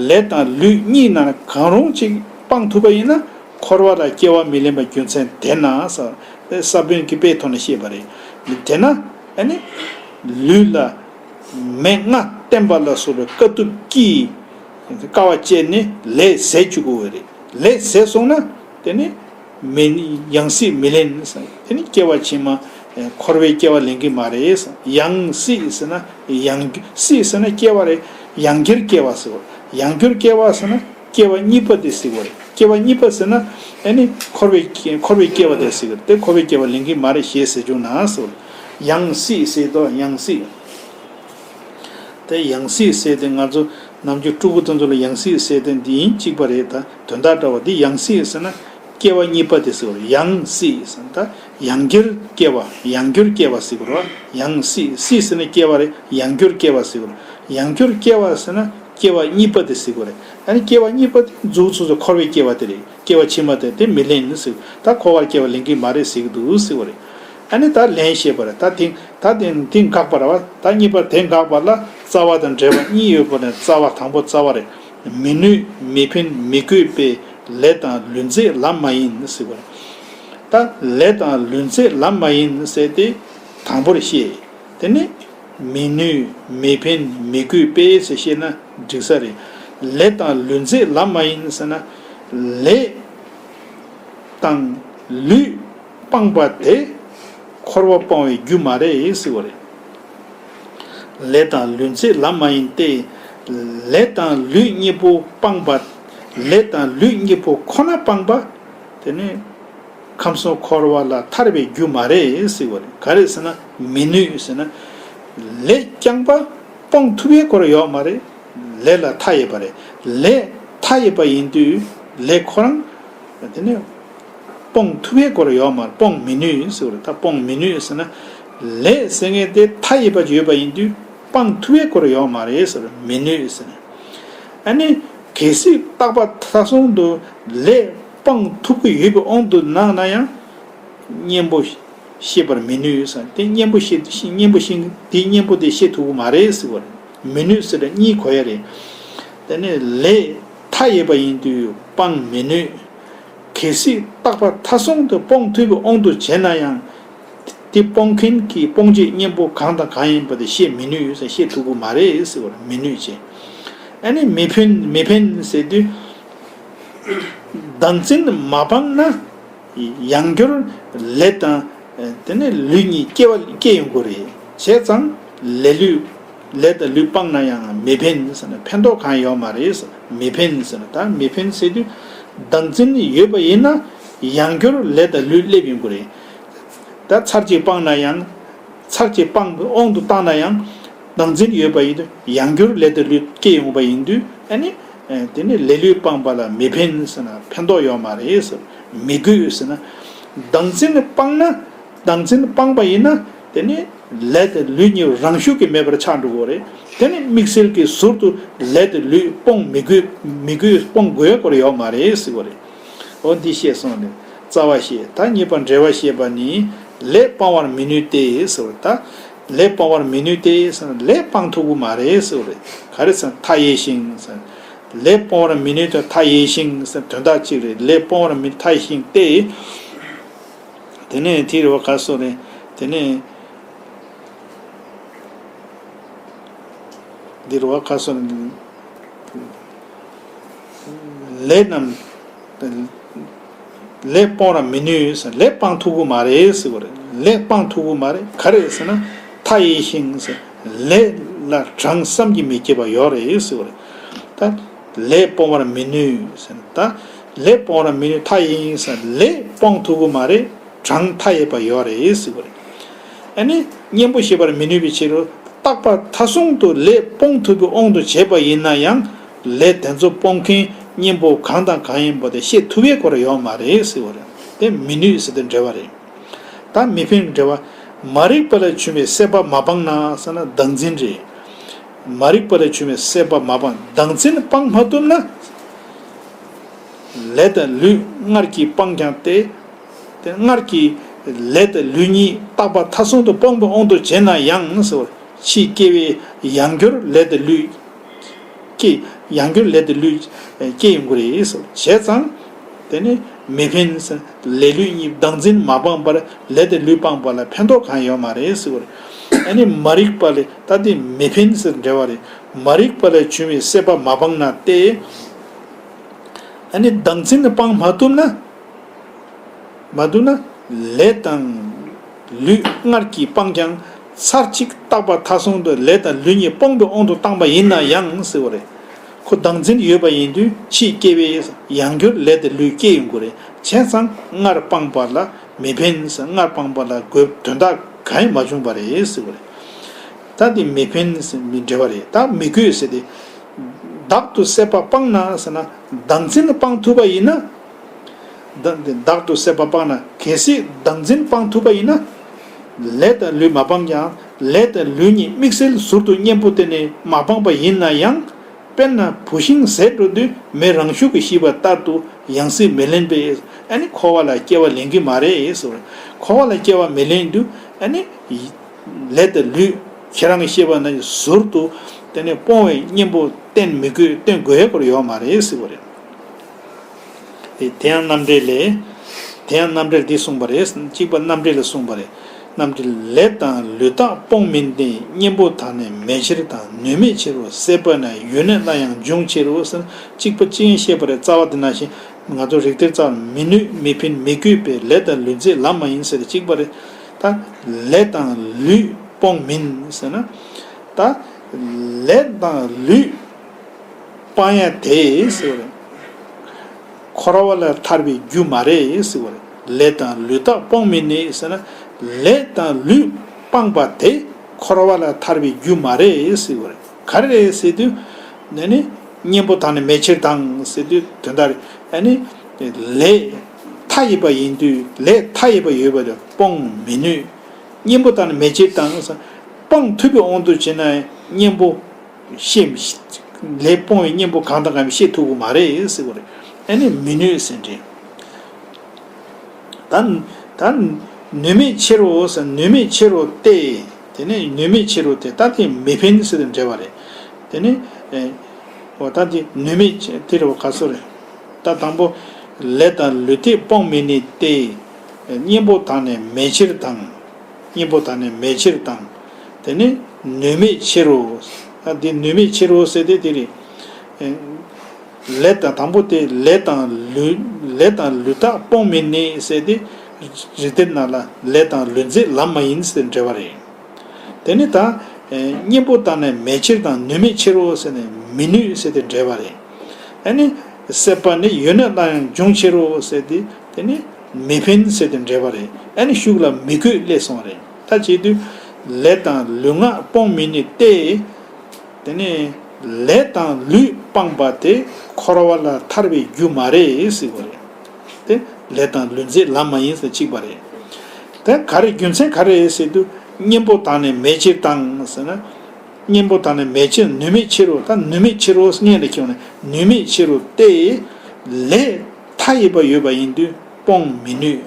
ལས་དང་ལུས་གཉིས་ནང་ནས་གང་རུང་གཅིག་སྤང་ཐུབ་པ་ཡིན་ན་འཁོར་བ་ལ་སྐྱེ་བ་མི་ལེན་པའི་རྒྱུ་མཚན་དེས་ན་ཟེར། ས་བོན་གྱི་དཔེའི་ཐོག་ནས་བཤད་པ་རེད། དེས་ན་ཨ་ནི་ལུས་ལ་མེ་ལྔ་བསྟན་པ་ལ་སོགས་པའི་དཀའ་ཐུབ་ཀྱིས་དཀའ་བ་སྤྱད་ནས་ལས་ཟད་བཅུག་དགོས་པ་རེད། ལས་ཟད་སོང་ན་དེ་ནི་མི་ཡང་སྲིད་མི་ལེན་ཟེར། དེ་ནི་སྐྱེ་བ་ཕྱི་མ་འཁོར་བའི་སྐྱེ་བ་ལེན་གྱི་མ་རེད་ཟེར། ཡང་སྲིད་ཟེར་ན་ཡང་སྲིད་ཟེར་ན་སྐྱེ་བ་རེད། ཡང་བསྐྱར་སྐྱེ་བ་ཟེར། ཡང་བསྐྱར་སྐྱེ་བ་ཟེར་ན་སྐྱེ་བ་གཉིས་པ་དེ་ཟེར་བ་རེད། སྐྱེ་བ་གཉིས་པ་ཟེར་ན་ཨ་ནི་འཁོར་བའི་འཁོར་བའི་སྐྱེ་བ་དེ་ཟེར་གི་རེད། དེ་འཁོར་བའི་སྐྱེ་བ་ལེན་གྱི་མ་རེད་ཞེས་ཟེར་བྱུང་ན་ཟེར། ཡང་སྲིད་ཟེར་དོ་ཡང་སྲིད། དེ་ཡང་སྲིད་ཟེར་དེ་ང་ཚོ་ནམ་རྒྱུན་སྤྲུལ་སྐུ་དེ་ཚོ་ལ་ཡང་སྲིད་ཟེར་དེ་འདི་ཡིན་གཅིག་པ་རེད། ད་དོན་དག་འདྲ་བ་འདི་ཡང་སྲིད་ཟེར་ན་སྐྱེ་བ་གཉིས་པ་དེ་ཟེར་བ་རེད། ཡང་སྲིད་ཟེར་ན་ད་ཡང་བསྐྱར་སྐྱེ་བ་ཡང་བསྐྱར་སྐྱེ་བ་ཟེར་གི་རེད་བ། ཡང་སྲིད་སྲིད་ཟེར་ན་སྐྱེ་བ་རེད། ཡང་བསྐྱར་སྐྱེ་བ་ཟེར་གི་རེད། ཡང་བསྐྱར་སྐྱེ་བ་ཟེར་ན་སྐྱེ་བ་གཉིས་པ་དེ་ཟེར་གི་རེད། ཨ་ནི་སྐྱེ་བ་གཉིས་པ་དེ་མཛུབ་ཚུགས་སུ་འཁོར་བའི་སྐྱེ་བ་དེ་རེད། སྐྱེ་བ་ཕྱི་མ་དེ་དེ་མི་ལེན་ཟེར། ད་འཁོར་བར་སྐྱེ་བ་ལེན་གྱི་མ་རེད་ཟེར་གྱི་འདུག་ཟེར་བ་རེད། ཨ་ནི་ད་ལན་བཤད་པ་རེད། ད་དེ་ད་དེ་དེ་འགག་པ་རེད་བ། ད་གཉིས་པ་དེ་འགག་པ་ལ་རྩ་བ་དང་འབྲེལ་བ་གཉིས་ཡོད་པ་ནས་རྩ་བ་དང་པོ་རྩ་བ་རེད། མི་ནུས་མི་ཕན་མི་དགོས་པས་ལས་དང་ལུས་འཛད་ལམ་མ་ཡིན་ཟེར་བ་རེད། ད་ལས་དང་ལུས་འཛད་ལམ་མ་ཡིན་ཟེར་ཏེ་དང་པོར་བཤད། དེ་ནི་མི་ནུས་མི་ཕན་མི་དགོས་པས་ཟེར་བཤད་ན་འགྲིག་ས་རེད། ལས་དང་ལུས་འཛད་ལམ་མ་ཡིན་ཟེར་ན་ལས་དང་ལུས་སྤངས་པ་དེ་འཁོར་བ་སྤོང་བའི་རྒྱུ་མ་རེད་ཟེར་བ་རེད། ལས་དང་ལུས་འཛད་ལམ་མ་ཡིན་ཏེ། ལས་དང་ལུས་གཉིས་པོ་སྤངས་པ། ལས་དང་ལུས་གཉིས་པོ་ཁོ་ན་སྤངས་པ། དེ་ནི་ཁམས་གསུམ་འཁོར་བ་ལས་ཐར་བའི་རྒྱུ་མ་རེད་ཟེར་བ་རེད། ག་རེ་ཟེར་ན་མི་ནུས་ཟེར་ན། ལས་རྐྱང་པ་སྤོང་ཐུབ་པའི་སྐོར་ཡོད་མ་རེད། ལས་ལ་མཐའ་ཡས་པ་རེད། ལས་མཐའ་ཡས་པ་ཡིན་དུས་ལས་ཁོ་རང་དེ་ནི་སྤོང་ཐུབ་པའི་སྐོར་ཡོད་མ་རེད། སྤོང་མི་ནུས་ཟེར་བ་རེད། ད་སྤོང་མི་ནུས་ཟེར་ན་ལས་ཟེར་མཁན་དེ་མཐའ་ཡས་པ་ཡོད་པ་ཡིན་དུས་སྤང་ཐུབ་པའི་སྐོར་ཡོད་མ་རེད་ཟེར། མི་ནུས་ཟེར་ན། ཨ་ནི་གལ་སྲིད་རྟག་པ་མཐའ་གསུམ་དུ་ལས་སྤང་ཐུབ་ཀྱི་ཡོད་པའི་དབང་དུ་བཏང་ན་ཡང་གཉེན་པོ་ཤེས་པར་མི་ནུས་ཟེར། དེ་གཉེན་པོ་ཤེས་གཉེན་པོ་ཤེས་དེ་གཉེན་པོ་དེ་ཤེས་ཐུབ་ཀྱི་མ་རེད་ཟེར་བ་རེད། མི་ནུས་ཟེར་ན་གཉིས་གོ་ཡ་རེད། དེ་ནས་ལས་མཐའ་ཡས་པ་ཡིན་དུས་སྤང་མི་ནུས། གལ་སྲིད་རྟག་པ་མཐའ་གསུམ་དུ་སྤོང་ཐུབ་པའི་དབང་དུ་བྱས་ན་ཡང་། དེ་སྤོང་མཁན་གྱི་སྤོང་བྱེད་གཉེན་པོ་གང་དང་གང་ཡིན་པ་དེ་ཤེས་མི་ནུས་ཟེར། ཤེས་ཐུབ་ཀྱི་མ་རེད་ཟེར་བ་རེད། མི་ནུས་བྱས། ཨ་ནི་མི་ཕན་མི་ཕན་ཟེར་དུས། བདག་འཛིན་མ་སྤངས་ན། ཡང་བསྐྱར་ལས་དང་། དེ་ནས་ལུས་གཉིས་སྐྱེ་བ་སྐྱེ་ཡོང་གི་རེད། བྱས་ཙང་ལས་ལུས། ལས་དང་ལུས་སྤངས་ན་ཡང་མི་ཕན་ཟེར་ན་ཕན་ཐོགས་གང་ཡོད་མ་རེད་ཟེར། མི་ཕན་ཟེར་ན་ད་མི་ཕན་ཟེར་དུས་བདག་འཛིན་ཡོད་པ་ཡིན་ན་ཡང་བསྐྱར་ལས་དང་ལུས་སླེབས་ཡོང་གི་རེད། ད་ཚར་གཅིག་སྤངས་ན་ཡང་། ཚར་གཅིག་སྤངས་དབང་དུ་བཏང་ན་ཡང་། བདག་འཛིན་ཡོད་པ་ཡིན་དུས་ཡང་བསྐྱར་ལས་དང་ལུས་སྐྱེ་ཡོང་བ་ཡིན་དུས་ཨ་ནི། དེ་ནི་ལས་ལུས་སྤངས་པ་ལ་མི་ཕན་ཟེར་ན་ཕན་ཐོགས་ཡོད་མ་རེད་ཟེར། མི་དགོས་ཟེར་ན། བདག་འཛིན་སྤངས་ན། བདག་འཛིན་སྤངས་པ་ཡིན་ན་དེ་ནི་ལས་དང་ལུས་གཉིས་རང་ཤུགས་ཀྱིས་མེད་པར་ཆགས་འགྲོ་གི་རེད། དེ་ནི་དམིགས་བསལ་གྱི་ཟུར་དུ་ལས་དང་ལུས་སྤོང་མི་དགོས་མི་དགོས་སྤོང་དགོས་སྐོར་ཡོད་མ་རེད་ཟེར་བ་རེད། འོ་འདི་བཤད་སོང་ནས་རྩ་བ་བཤད། ད་གཉིས་པ་འབྲེལ་བ་བཤད་པ་ནི་ལས་སྤང་བར་མི་ནུས་ཏེ་ཟེར་བ་ད། ལས་སྤང་བར་མི་ནུས་ཏེ་ཟེར་ན་ལས་སྤང་ཐུབ་ཀྱི་མ་རེད་ཟེར་བ་རེད། ག་རེ་ཟེར་ན་མཐའ་ཡས་ཤིང་ཟེར། ལས་སྤང་བར་མི་ནུས་ཏེ་མཐའ་ཡས་ཤིང་ཟེར་དོན་དག་གཅིག་རེད། ལས་སྤང་བར་མི་མཐའ་ཡས་ཤིང་སྟེ། དེ་ནས་དེ་རེད་བ་ག་སོ་རེད། དེ་ནས་འདི་རེད་བ་ག་སོ་རེད། ལས་རྣམས། ལས་སྤང་བར་མི་ནུས་ཟེར། ལས་སྤང་ཐུབ་ཀྱི་མ་རེད་ཟེར་བ་རེད། ལས་སྤང་ཐུབ་ཀྱི་མ་རེད། ག་རེ་ཟེར་ན་མཐའ་ཡས་ཤིང་ཟེར། ལས་ལ་གྲངས་བསམ་གྱིས་མི་ཁྱབ་པ་ཡོད་རེད་ཟེར་བ་རེད། ད་ལས་སྤང་བར་མི་ནུས་ཟེར། ད་ལས་སྤང་བར་མི་ནུས་མཐའ་ཡས་ཤིང་ཟེར། ལས་སྤང་ཐུབ་ཀྱི་མ་རེད། གྲངས་མཐའ་ཡས་པ་ཡོད་རེད་ཟེར་བ་རེད། ཨ་ནི་གཉེན་པོ་ཤེས་པར་མི་ནུས་པའི་ཕྱིར་རོ། རྟག་པ་མཐའ་གསུམ་དུ་ལས་སྤོང་ཐུབ་པའི་དབང་དུ་བྱས་པ་ཡིན་ན་ཡང་ལས་དེ་ཚོ་སྤོང་མཁན་གཉེན་པོ་གང་དང་གང་ཡིན་པ་དེ་ཤེས་ཐུབ་པའི་སྐོར་ཡོད་མ་རེད་ཟེར་བ་རེད། དེ་མི་ནུས་ཟེར་དེ་འབྲེལ་བ་རེད། ད་མི་ཕན་འབྲེལ་བ། མ་རིག་པ་ལས་བྱུང་བའི་སྲེད་པ་མ་སྤངས་ན་ཟེར་ན་བདག་འཛིན་རེད། མ་རིག་པ་ལས་བྱུང་བའི་སྲེད་པ་མ་སྤངས། བདག་འཛིན་སྤང་མ་ཐུབ་ན། ལས་དང་ལུས་སྔར་གྱིས་སྤངས་ཀྱང་སྟེ། དེ་སྔར་གྱི་ ལས་དང་ལུས་གཉིས་རྟག་པ་མཐའ་གསུམ་དུ་སྤོང་བའི་དབང་དུ་བྱས་ན་ཡང་ཟེར་བ། ཕྱིའི་སྐྱེ་བའི་ཡང་བསྐྱར་ལས་དང་ལུས་སྐྱེ། ཡང་བསྐྱར་ལས་དང་ལུས་སྐྱེ་ཡོང་གི་རེད་ཟེར་བ། བྱས་ཙང་དེ་ནི་མི་ཕན་ཟེར། ལས་ལུས་གཉིས་བདག་འཛིན་མ་སྤངས་པར་ལས་དང་ལུས་སྤངས་པ་ལ་ཕན་ཐོགས་གང་ཡོད་མ་རེད་ཟེར་བ་རེད། ཨ་ནི་མ་རིག་པ་ལས། ད་དེ་མི་ཕན་ཟེར་འབྲེལ་བ་རེད། མ་རིག་པ་ལས་བྱུང་བའི་སྲེད་པ་མ་སྤངས་ན་སྟེ། ཨ་ནི་བདག་འཛིན་སྤང་མ་ཐུབ་ན། མ་ཐུབ་ན། ལས་དང་ལུས་སྔར་གྱིས་སྤངས་ཀྱང་ཚར་གཅིག་རྟག་པ་མཐའ་གསུམ་དུ་ལས་དང་ལུས་གཉིས་སྤོང་བའི་དབང་དུ་བཏང་པ་ཡིན་ན་ཡང་ཟེར་བ་རེད། ཁོ་བདག་འཛིན་ཡོད་པ་ཡིན་དུས་ཕྱིའི་སྐྱེ་བའི་ཡང་བསྐྱར་ལས་དང་ལུས་སྐྱེ་ཡོང་གི་རེད། བྱས་ཙང་སྔར་སྤངས་པ་ལ་མི་ཕན་ཟེར། སྔར་སྤངས་པ་ལ་དགོས་དོན་དག་གང་ཡང་མ་བྱུང་བ་རེད་ཟེར་བ་རེད། ད་དེ་མི་ཕན་ཟེར་མི་འབྲེལ་བ་རེད། ད་མི་དགོས་ཟེར་ཏེ། བདག་ཏུ་སྲེད་པ་སྤངས་ན་ཟེར་ན། བདག་འཛིན་སྤང་ཐུབ་པ་ཡིན་ན། བདག་བདག་ཏུ་སྲེད་པ་སྤངས་ན། གལ་སྲིད་བདག་འཛིན་སྤང་ཐུབ་པ་ཡིན་ན། ལས་དང་ལུས་མ་སྤངས་ཀྱང་ལས་དང་ལུས་གཉིས་དམིགས་བསལ་ཟུར་དུ་གཉེན་པོ་བསྟེན་ནས་མ་སྤངས་པ་ཡིན་ན་ཡང་། དཔེར་ན་བུད་ཤིང་ཟད་འགྲོ་དུས་མེ་རང་ཤུགས་ཀྱིས་ཞིག་པ་ལྟར་དུ་ཡང་སྲིད་མི་ལེན་པས། ཨ་ནི་འཁོར་བ་ལ་སྐྱེ་བ་ལེན་གྱི་མ་རེད་ཟེར། འཁོར་བ་ལ་སྐྱེ་བ་མི་ལེན་དུས་ཨ་ནི། ལས་དང་ལུས་ཁྱེད་རང་གིས་བཤད་པ་ནང་བཞིན་ཟུར་དུ་དེ་ནས་སྤོང་བའི་གཉེན་པོ་བསྟེན་མི་དགོས། བསྟེན་དགོས་ཡ་སྐོར་ཡོད་མ་རེད་ཟེར་བ་རེད། དེ་དེ་ཡང་རྣམ་འགྲེལ་ལས། དེ་ཡང་རྣམ་འགྲེལ་འདི་གསུངས་པ་རེད། གཅིག་པ་རྣམ་འགྲེལ་ལ་གསུངས་པ་རེད། རྣམ་འགྲེལ། ལས་དང་ལུས་དག་སྤོང་མིན་ཏེ། གཉེན་པོ་དག་ནི་མེད་ཕྱིར་དང་། ནུས་མེད་ཕྱིར་རོ། སྲེད་པ་ན་ཡོད་ནས་སླར་ཡང་འབྱུང་ཕྱིར་རོ་ཟེར། གཅིག་པ་གཅིག་ཡང་བཤད་པ་རེད། རྩ་བ་འདི་ནང་བཞིན་ང་ཚོ་རིགས་གཏེར་རྩ་བ་མི་ནུས་མི་ཕན་མི་དགོས་པས། ལས་དང་ལུས་འཛད་ལམ་མ་ཡིན་ཟེར་ཏེ་གཅིག་པ་རེད། ད་ལས་དང་ལུས་སྤོང་མིན་ཟེར་ན། ད་ལས་དང་ལུས་སྤང་ཡ་དེ་ཟེར་བ་རེད། འཁོར་བ་ལས་ཐར་བའི་རྒྱུ་མ་རེད་ཟེར་བ་རེད། ལས་དང་ལུས་དག་སྤོང་མིན་ནི་ཟེར་ན། ལས་དང་ལུས་སྤངས་པ་དེ་འཁོར་བ་ལས་ཐར་བའི་རྒྱུ་མ་རེད་ཟེར་བ་རེད། ག་རེ་རེད་ཟེར་དུས། ནི་ནི་གཉེན་པོ་དག་ནི་མེད་ཕྱིར་དང་ཟེར་དུས་དོན་དག་རེད། ཨ་ནི་ལས་མཐའ་ཡས་པ་ཡིན་དུས། ལས་མཐའ་ཡས་པ་ཡོད་པ་དེ་སྤོང་མི་ནུས། གཉེན་པོ་དག་ནི་མེད་ཕྱིར་དང་ཟེར། སྤང་ཐུབ་པའི་དབང་དུ་བྱས་ན་གཉེན་པོ་ཤེས། ལས་སྤོང་བའི་གཉེན་པོ་གང་དང་གང་ཡིན་ཤེས་ཐུབ་ཀྱི་མ་རེད་ཟེར་བ་རེད། ཨ་ནི་མི་ནུས་ཟེར་འདྲ། ད་ད་ནུས་མེད་ཕྱིར་རོ་ཟེར། ནུས་མེད་ཕྱིར་རོ་སྟེ། དེ་ནི་ནུས་མེད་ཕྱིར་རོ་སྟེ། ད་དེ་མི་ཕན་ཟེར་དང་འབྲེལ་བ་རེད། དེ་ནི་ཨེ། འོ་ད་དེ་ནུས་མེད་ཕྱི་དེ་རེད་བ། ག་སོ་རེད། ད་དང་པོ། ལས་དང་ལུས་དེ་སྤོང་མིན་ནི་སྟེ། གཉེན་པོ་དག་ནི་མེད་ཕྱིར་དང་། གཉེན་པོ་དག་ནི་མེད་ཕྱིར་དང་། དེ་ནི་ནུས་མེད་ཕྱིར་རོ། ཨ་འདི་ནུས་མེད་ཕྱིར་རོ་ཟེར་དེ་དེ་རེད། ཨེ། ལས་དང་དང་པོ་དེ་ལས་དང་ལུས། ལས་དང་ལུས་དག་སྤོང་མིན་ནི་ཟེར་དེ། རིགས་གཏེར་ནང་ལ་ལས་དང་ལུས་འཛད་ལམ་མ་ཡིན་ཟེར་འབྲེལ་བ་རེད། དེ་ནི་ད་ཨེ་གཉེན་པོ་དག་ནི་མེད་ཕྱིར་དང་། ནུས་མེད་ཕྱིར་རོ་ཟེར་ནས་མི་ནུས་ཟེར་དེ་འབྲེལ་བ་རེད། ཨ་ནི་སྲེད་པ་ནི་ཡོད་ནས་སླར་ཡང་འབྱུང་ཕྱིར་རོ་ཟེར་དེ། དེ་ནི་མི་ཕན་ཟེར་དེ་འབྲེལ་བ་རེད། ཨ་ནི་ཤུགས་ལ་མི་དགོས་སླེབས་སོང་བ་རེད། ད་བྱེད་དུས། ལས་དང་ལུས་ངག་སྤོང་མིན་ནི་སྟེ། དེ་ནི་ལས་དང་ལུས་སྤངས་པ་དེ་འཁོར་བ་ལས་ཐར་བའི་རྒྱུ་མ་རེད་ཟེར་བ་རེད། དེ་ལས་དང་ལུས་འཛད་ལམ་མ་ཡིན་ཟེར་གཅིག་པ་རེད། དེ་ག་རེ་རྒྱུ་མཚན་ག་རེ་ཟེར་དུས། གཉེན་པོ་དག་ནི་མེད་ཕྱིར་དང་ཟེར་ན། གཉེན་པོ་དག་ནི་མེད་ཕྱིར། ནུས་མེད་ཕྱིར་རོ། ད་ནུས་མེད་ཕྱིར་རོ་སྔོན་ལ་ཁྱོད་ནི་ནུས་མེད་ཕྱིར་རོ་སྟེ། ལས་མཐའ་ཡས་པ་ཡོད་པ་ཡིན་དུས་སྤོང་མི་ནུས།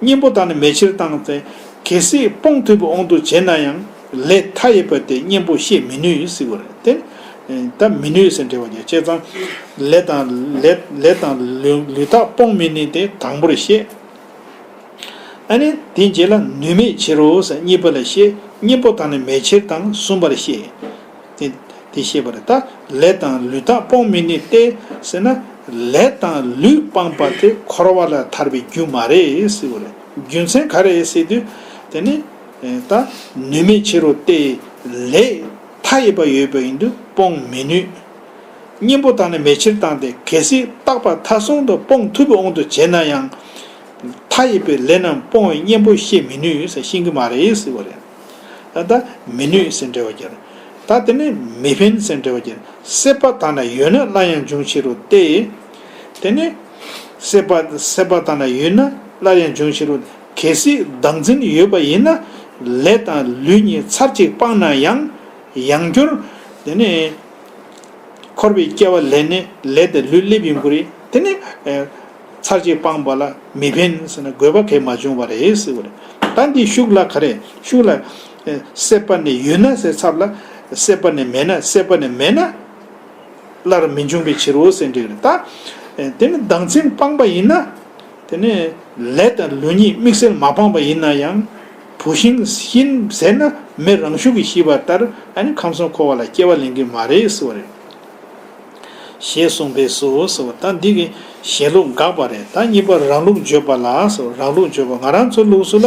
གཉེན་པོ་དག་ནི་མེད་ཕྱིར་དང་སྟེ། གལ་སྲིད་སྤོང་ཐུབ་པའི་དབང་དུ་བྱས་ན་ཡང་ལས་མཐའ་ཡས་པ་དེ་གཉེན་པོ་བཤད་མི་ནུས་ཟེར་བ་རེད་དེ། ད་མི་ནུས་ཟེར་འབྲེལ་བ་རྒྱག་བྱས་ཙང་། ལས་དང་ལས་ལས་དང་ལུས་ལུས་དག་སྤོང་མིན་ནི་དེ་དང་པོར་བཤད། ཨ་ནི་དེའི་རྗེས་ལ་ནུས་མེད་ཕྱིར་རོ་ཟེར་གཉིས་པ་ལ་བཤད། གཉེན་པོ་དག་ནི་མེད་ཕྱིར་དང་གསུམ་པར་བཤད། དེ་དེ་བཤད་པ་རེད། ད་ལས་དང་ལུས་དག་སྤོང་མིན་ནི་སྟེ་ཟེར་ན། ལས་དང་ལུས་སྤངས་པ་དེ་འཁོར་བ་ལས་ཐར་བའི་རྒྱུ་མ་རེད་ཟེར་བ་རེད། རྒྱུ་མཚན་ག་རེ་ཟེར་དུས། དེ་ནི་ད་ནུས་མེད་ཕྱིར་རོ་སྟེ། ལས་མཐའ་ཡས་པ་ཡོད་པ་ཡིན་དུས་སྤོང་མི་ནུས། གཉེན་པོ་དག་ནི་མེད་ཕྱིར་དང་སྟེ། གལ་སྲིད་རྟག་པ་མཐའ་གསུམ་དུ་སྤོང་ཐུབ་པའི་དབང་དུ་བྱས་ན་ཡང་། མཐའ་ཡས་པའི་ལས་རྣམས་སྤོང་བའི་གཉེན་པོ་བཤད་མི་ནུས་ཟེར། ཤེས་ཀྱི་མ་རེད་ཟེར་བ་རེད། ད་ལྟ་མི་ནུས་ཟེར་འབྲེལ་བ་སྦྱར། ད་དེ་ནས་མི་ཕན་ཟེར་འབྲེལ་བ་སྦྱར། སྲེད་པ་དག་ན་ཡོད་ན་སླར་ཡང་འབྱུང་ཕྱིར་རོ་སྟེ། དེ་ནས་སྲེད་པ་སྲེད་པ་དག་ན་ཡོད་ན་སླར་ཡང་འབྱུང་ཕྱིར་རོ། གལ་སྲིད་བདག་འཛིན་ཡོད་པ་ཡིན་ན་ལས་དང་ལུས་གཉིས་ཚར་གཅིག་སྤངས་ན་ཡང་ཡང་བསྐྱར་དེ་ནས་འཁོར་བའི་སྐྱེ་བ་ལེན་ནས་ལས་དང་ལུས་སླེབས་ཡོང་གི་རེད། དེ་ནས་ཨེ། ཚར་གཅིག་སྤངས་པ་ལ་མི་ཕན་ཟེར་ན་དགོས་པ་གས་མ་བྱུང་བ་རེད་ཟེར་བ་རེད། ད་འདི་ཤུགས་ལ་ག་རེ་ཤུགས་ལ། ཨེ། སྲེད་པ་ནི་ཡོད་ན་ཟེར་ཚབ་ལ། སྲེད་པ་ནི་མེད་ན་སྲེད་པ་ནི་མེད་ན། སླར་མི་འབྱུང་བའི་ཕྱིར་རོ་ཟེར་འགྲིག་རེད་ད། ཨེ། དེ་ནི་བདག་འཛིན་སྤངས་པ་ཡིན་ན། དེ་ནི་ལས་དང་ལུགས་གཉིས་དམིགས་བསལ་མ་སྤངས་པ་ཡིན་ན་ཡང་། བུད་ཤིང་ཡིན་ཟེར་ན་མེ་རང་ཤུགས་ཀྱིས་ཞིག་པ་ལྟར་ཨ་ནི་ཁམས་གསུམ་འཁོར་བ་ལ་སྐྱེ་བ་ལེན་གྱི་མ་རེད་ཟེར་བ་རེད། ཞེས་གསུངས་པས་སོ་ཟེར་བ་ད་འདི་གི་ཞེན་ལུགས་དགག་པ་རེད། ད་གཉིས་པ་རང་ལུགས་བརྗོད་པ་ལ་ཟེར་བ་རང་ལུགས་བརྗོད་པ་ང་རང་ཚོའི་ལུགས་སུ་ལ་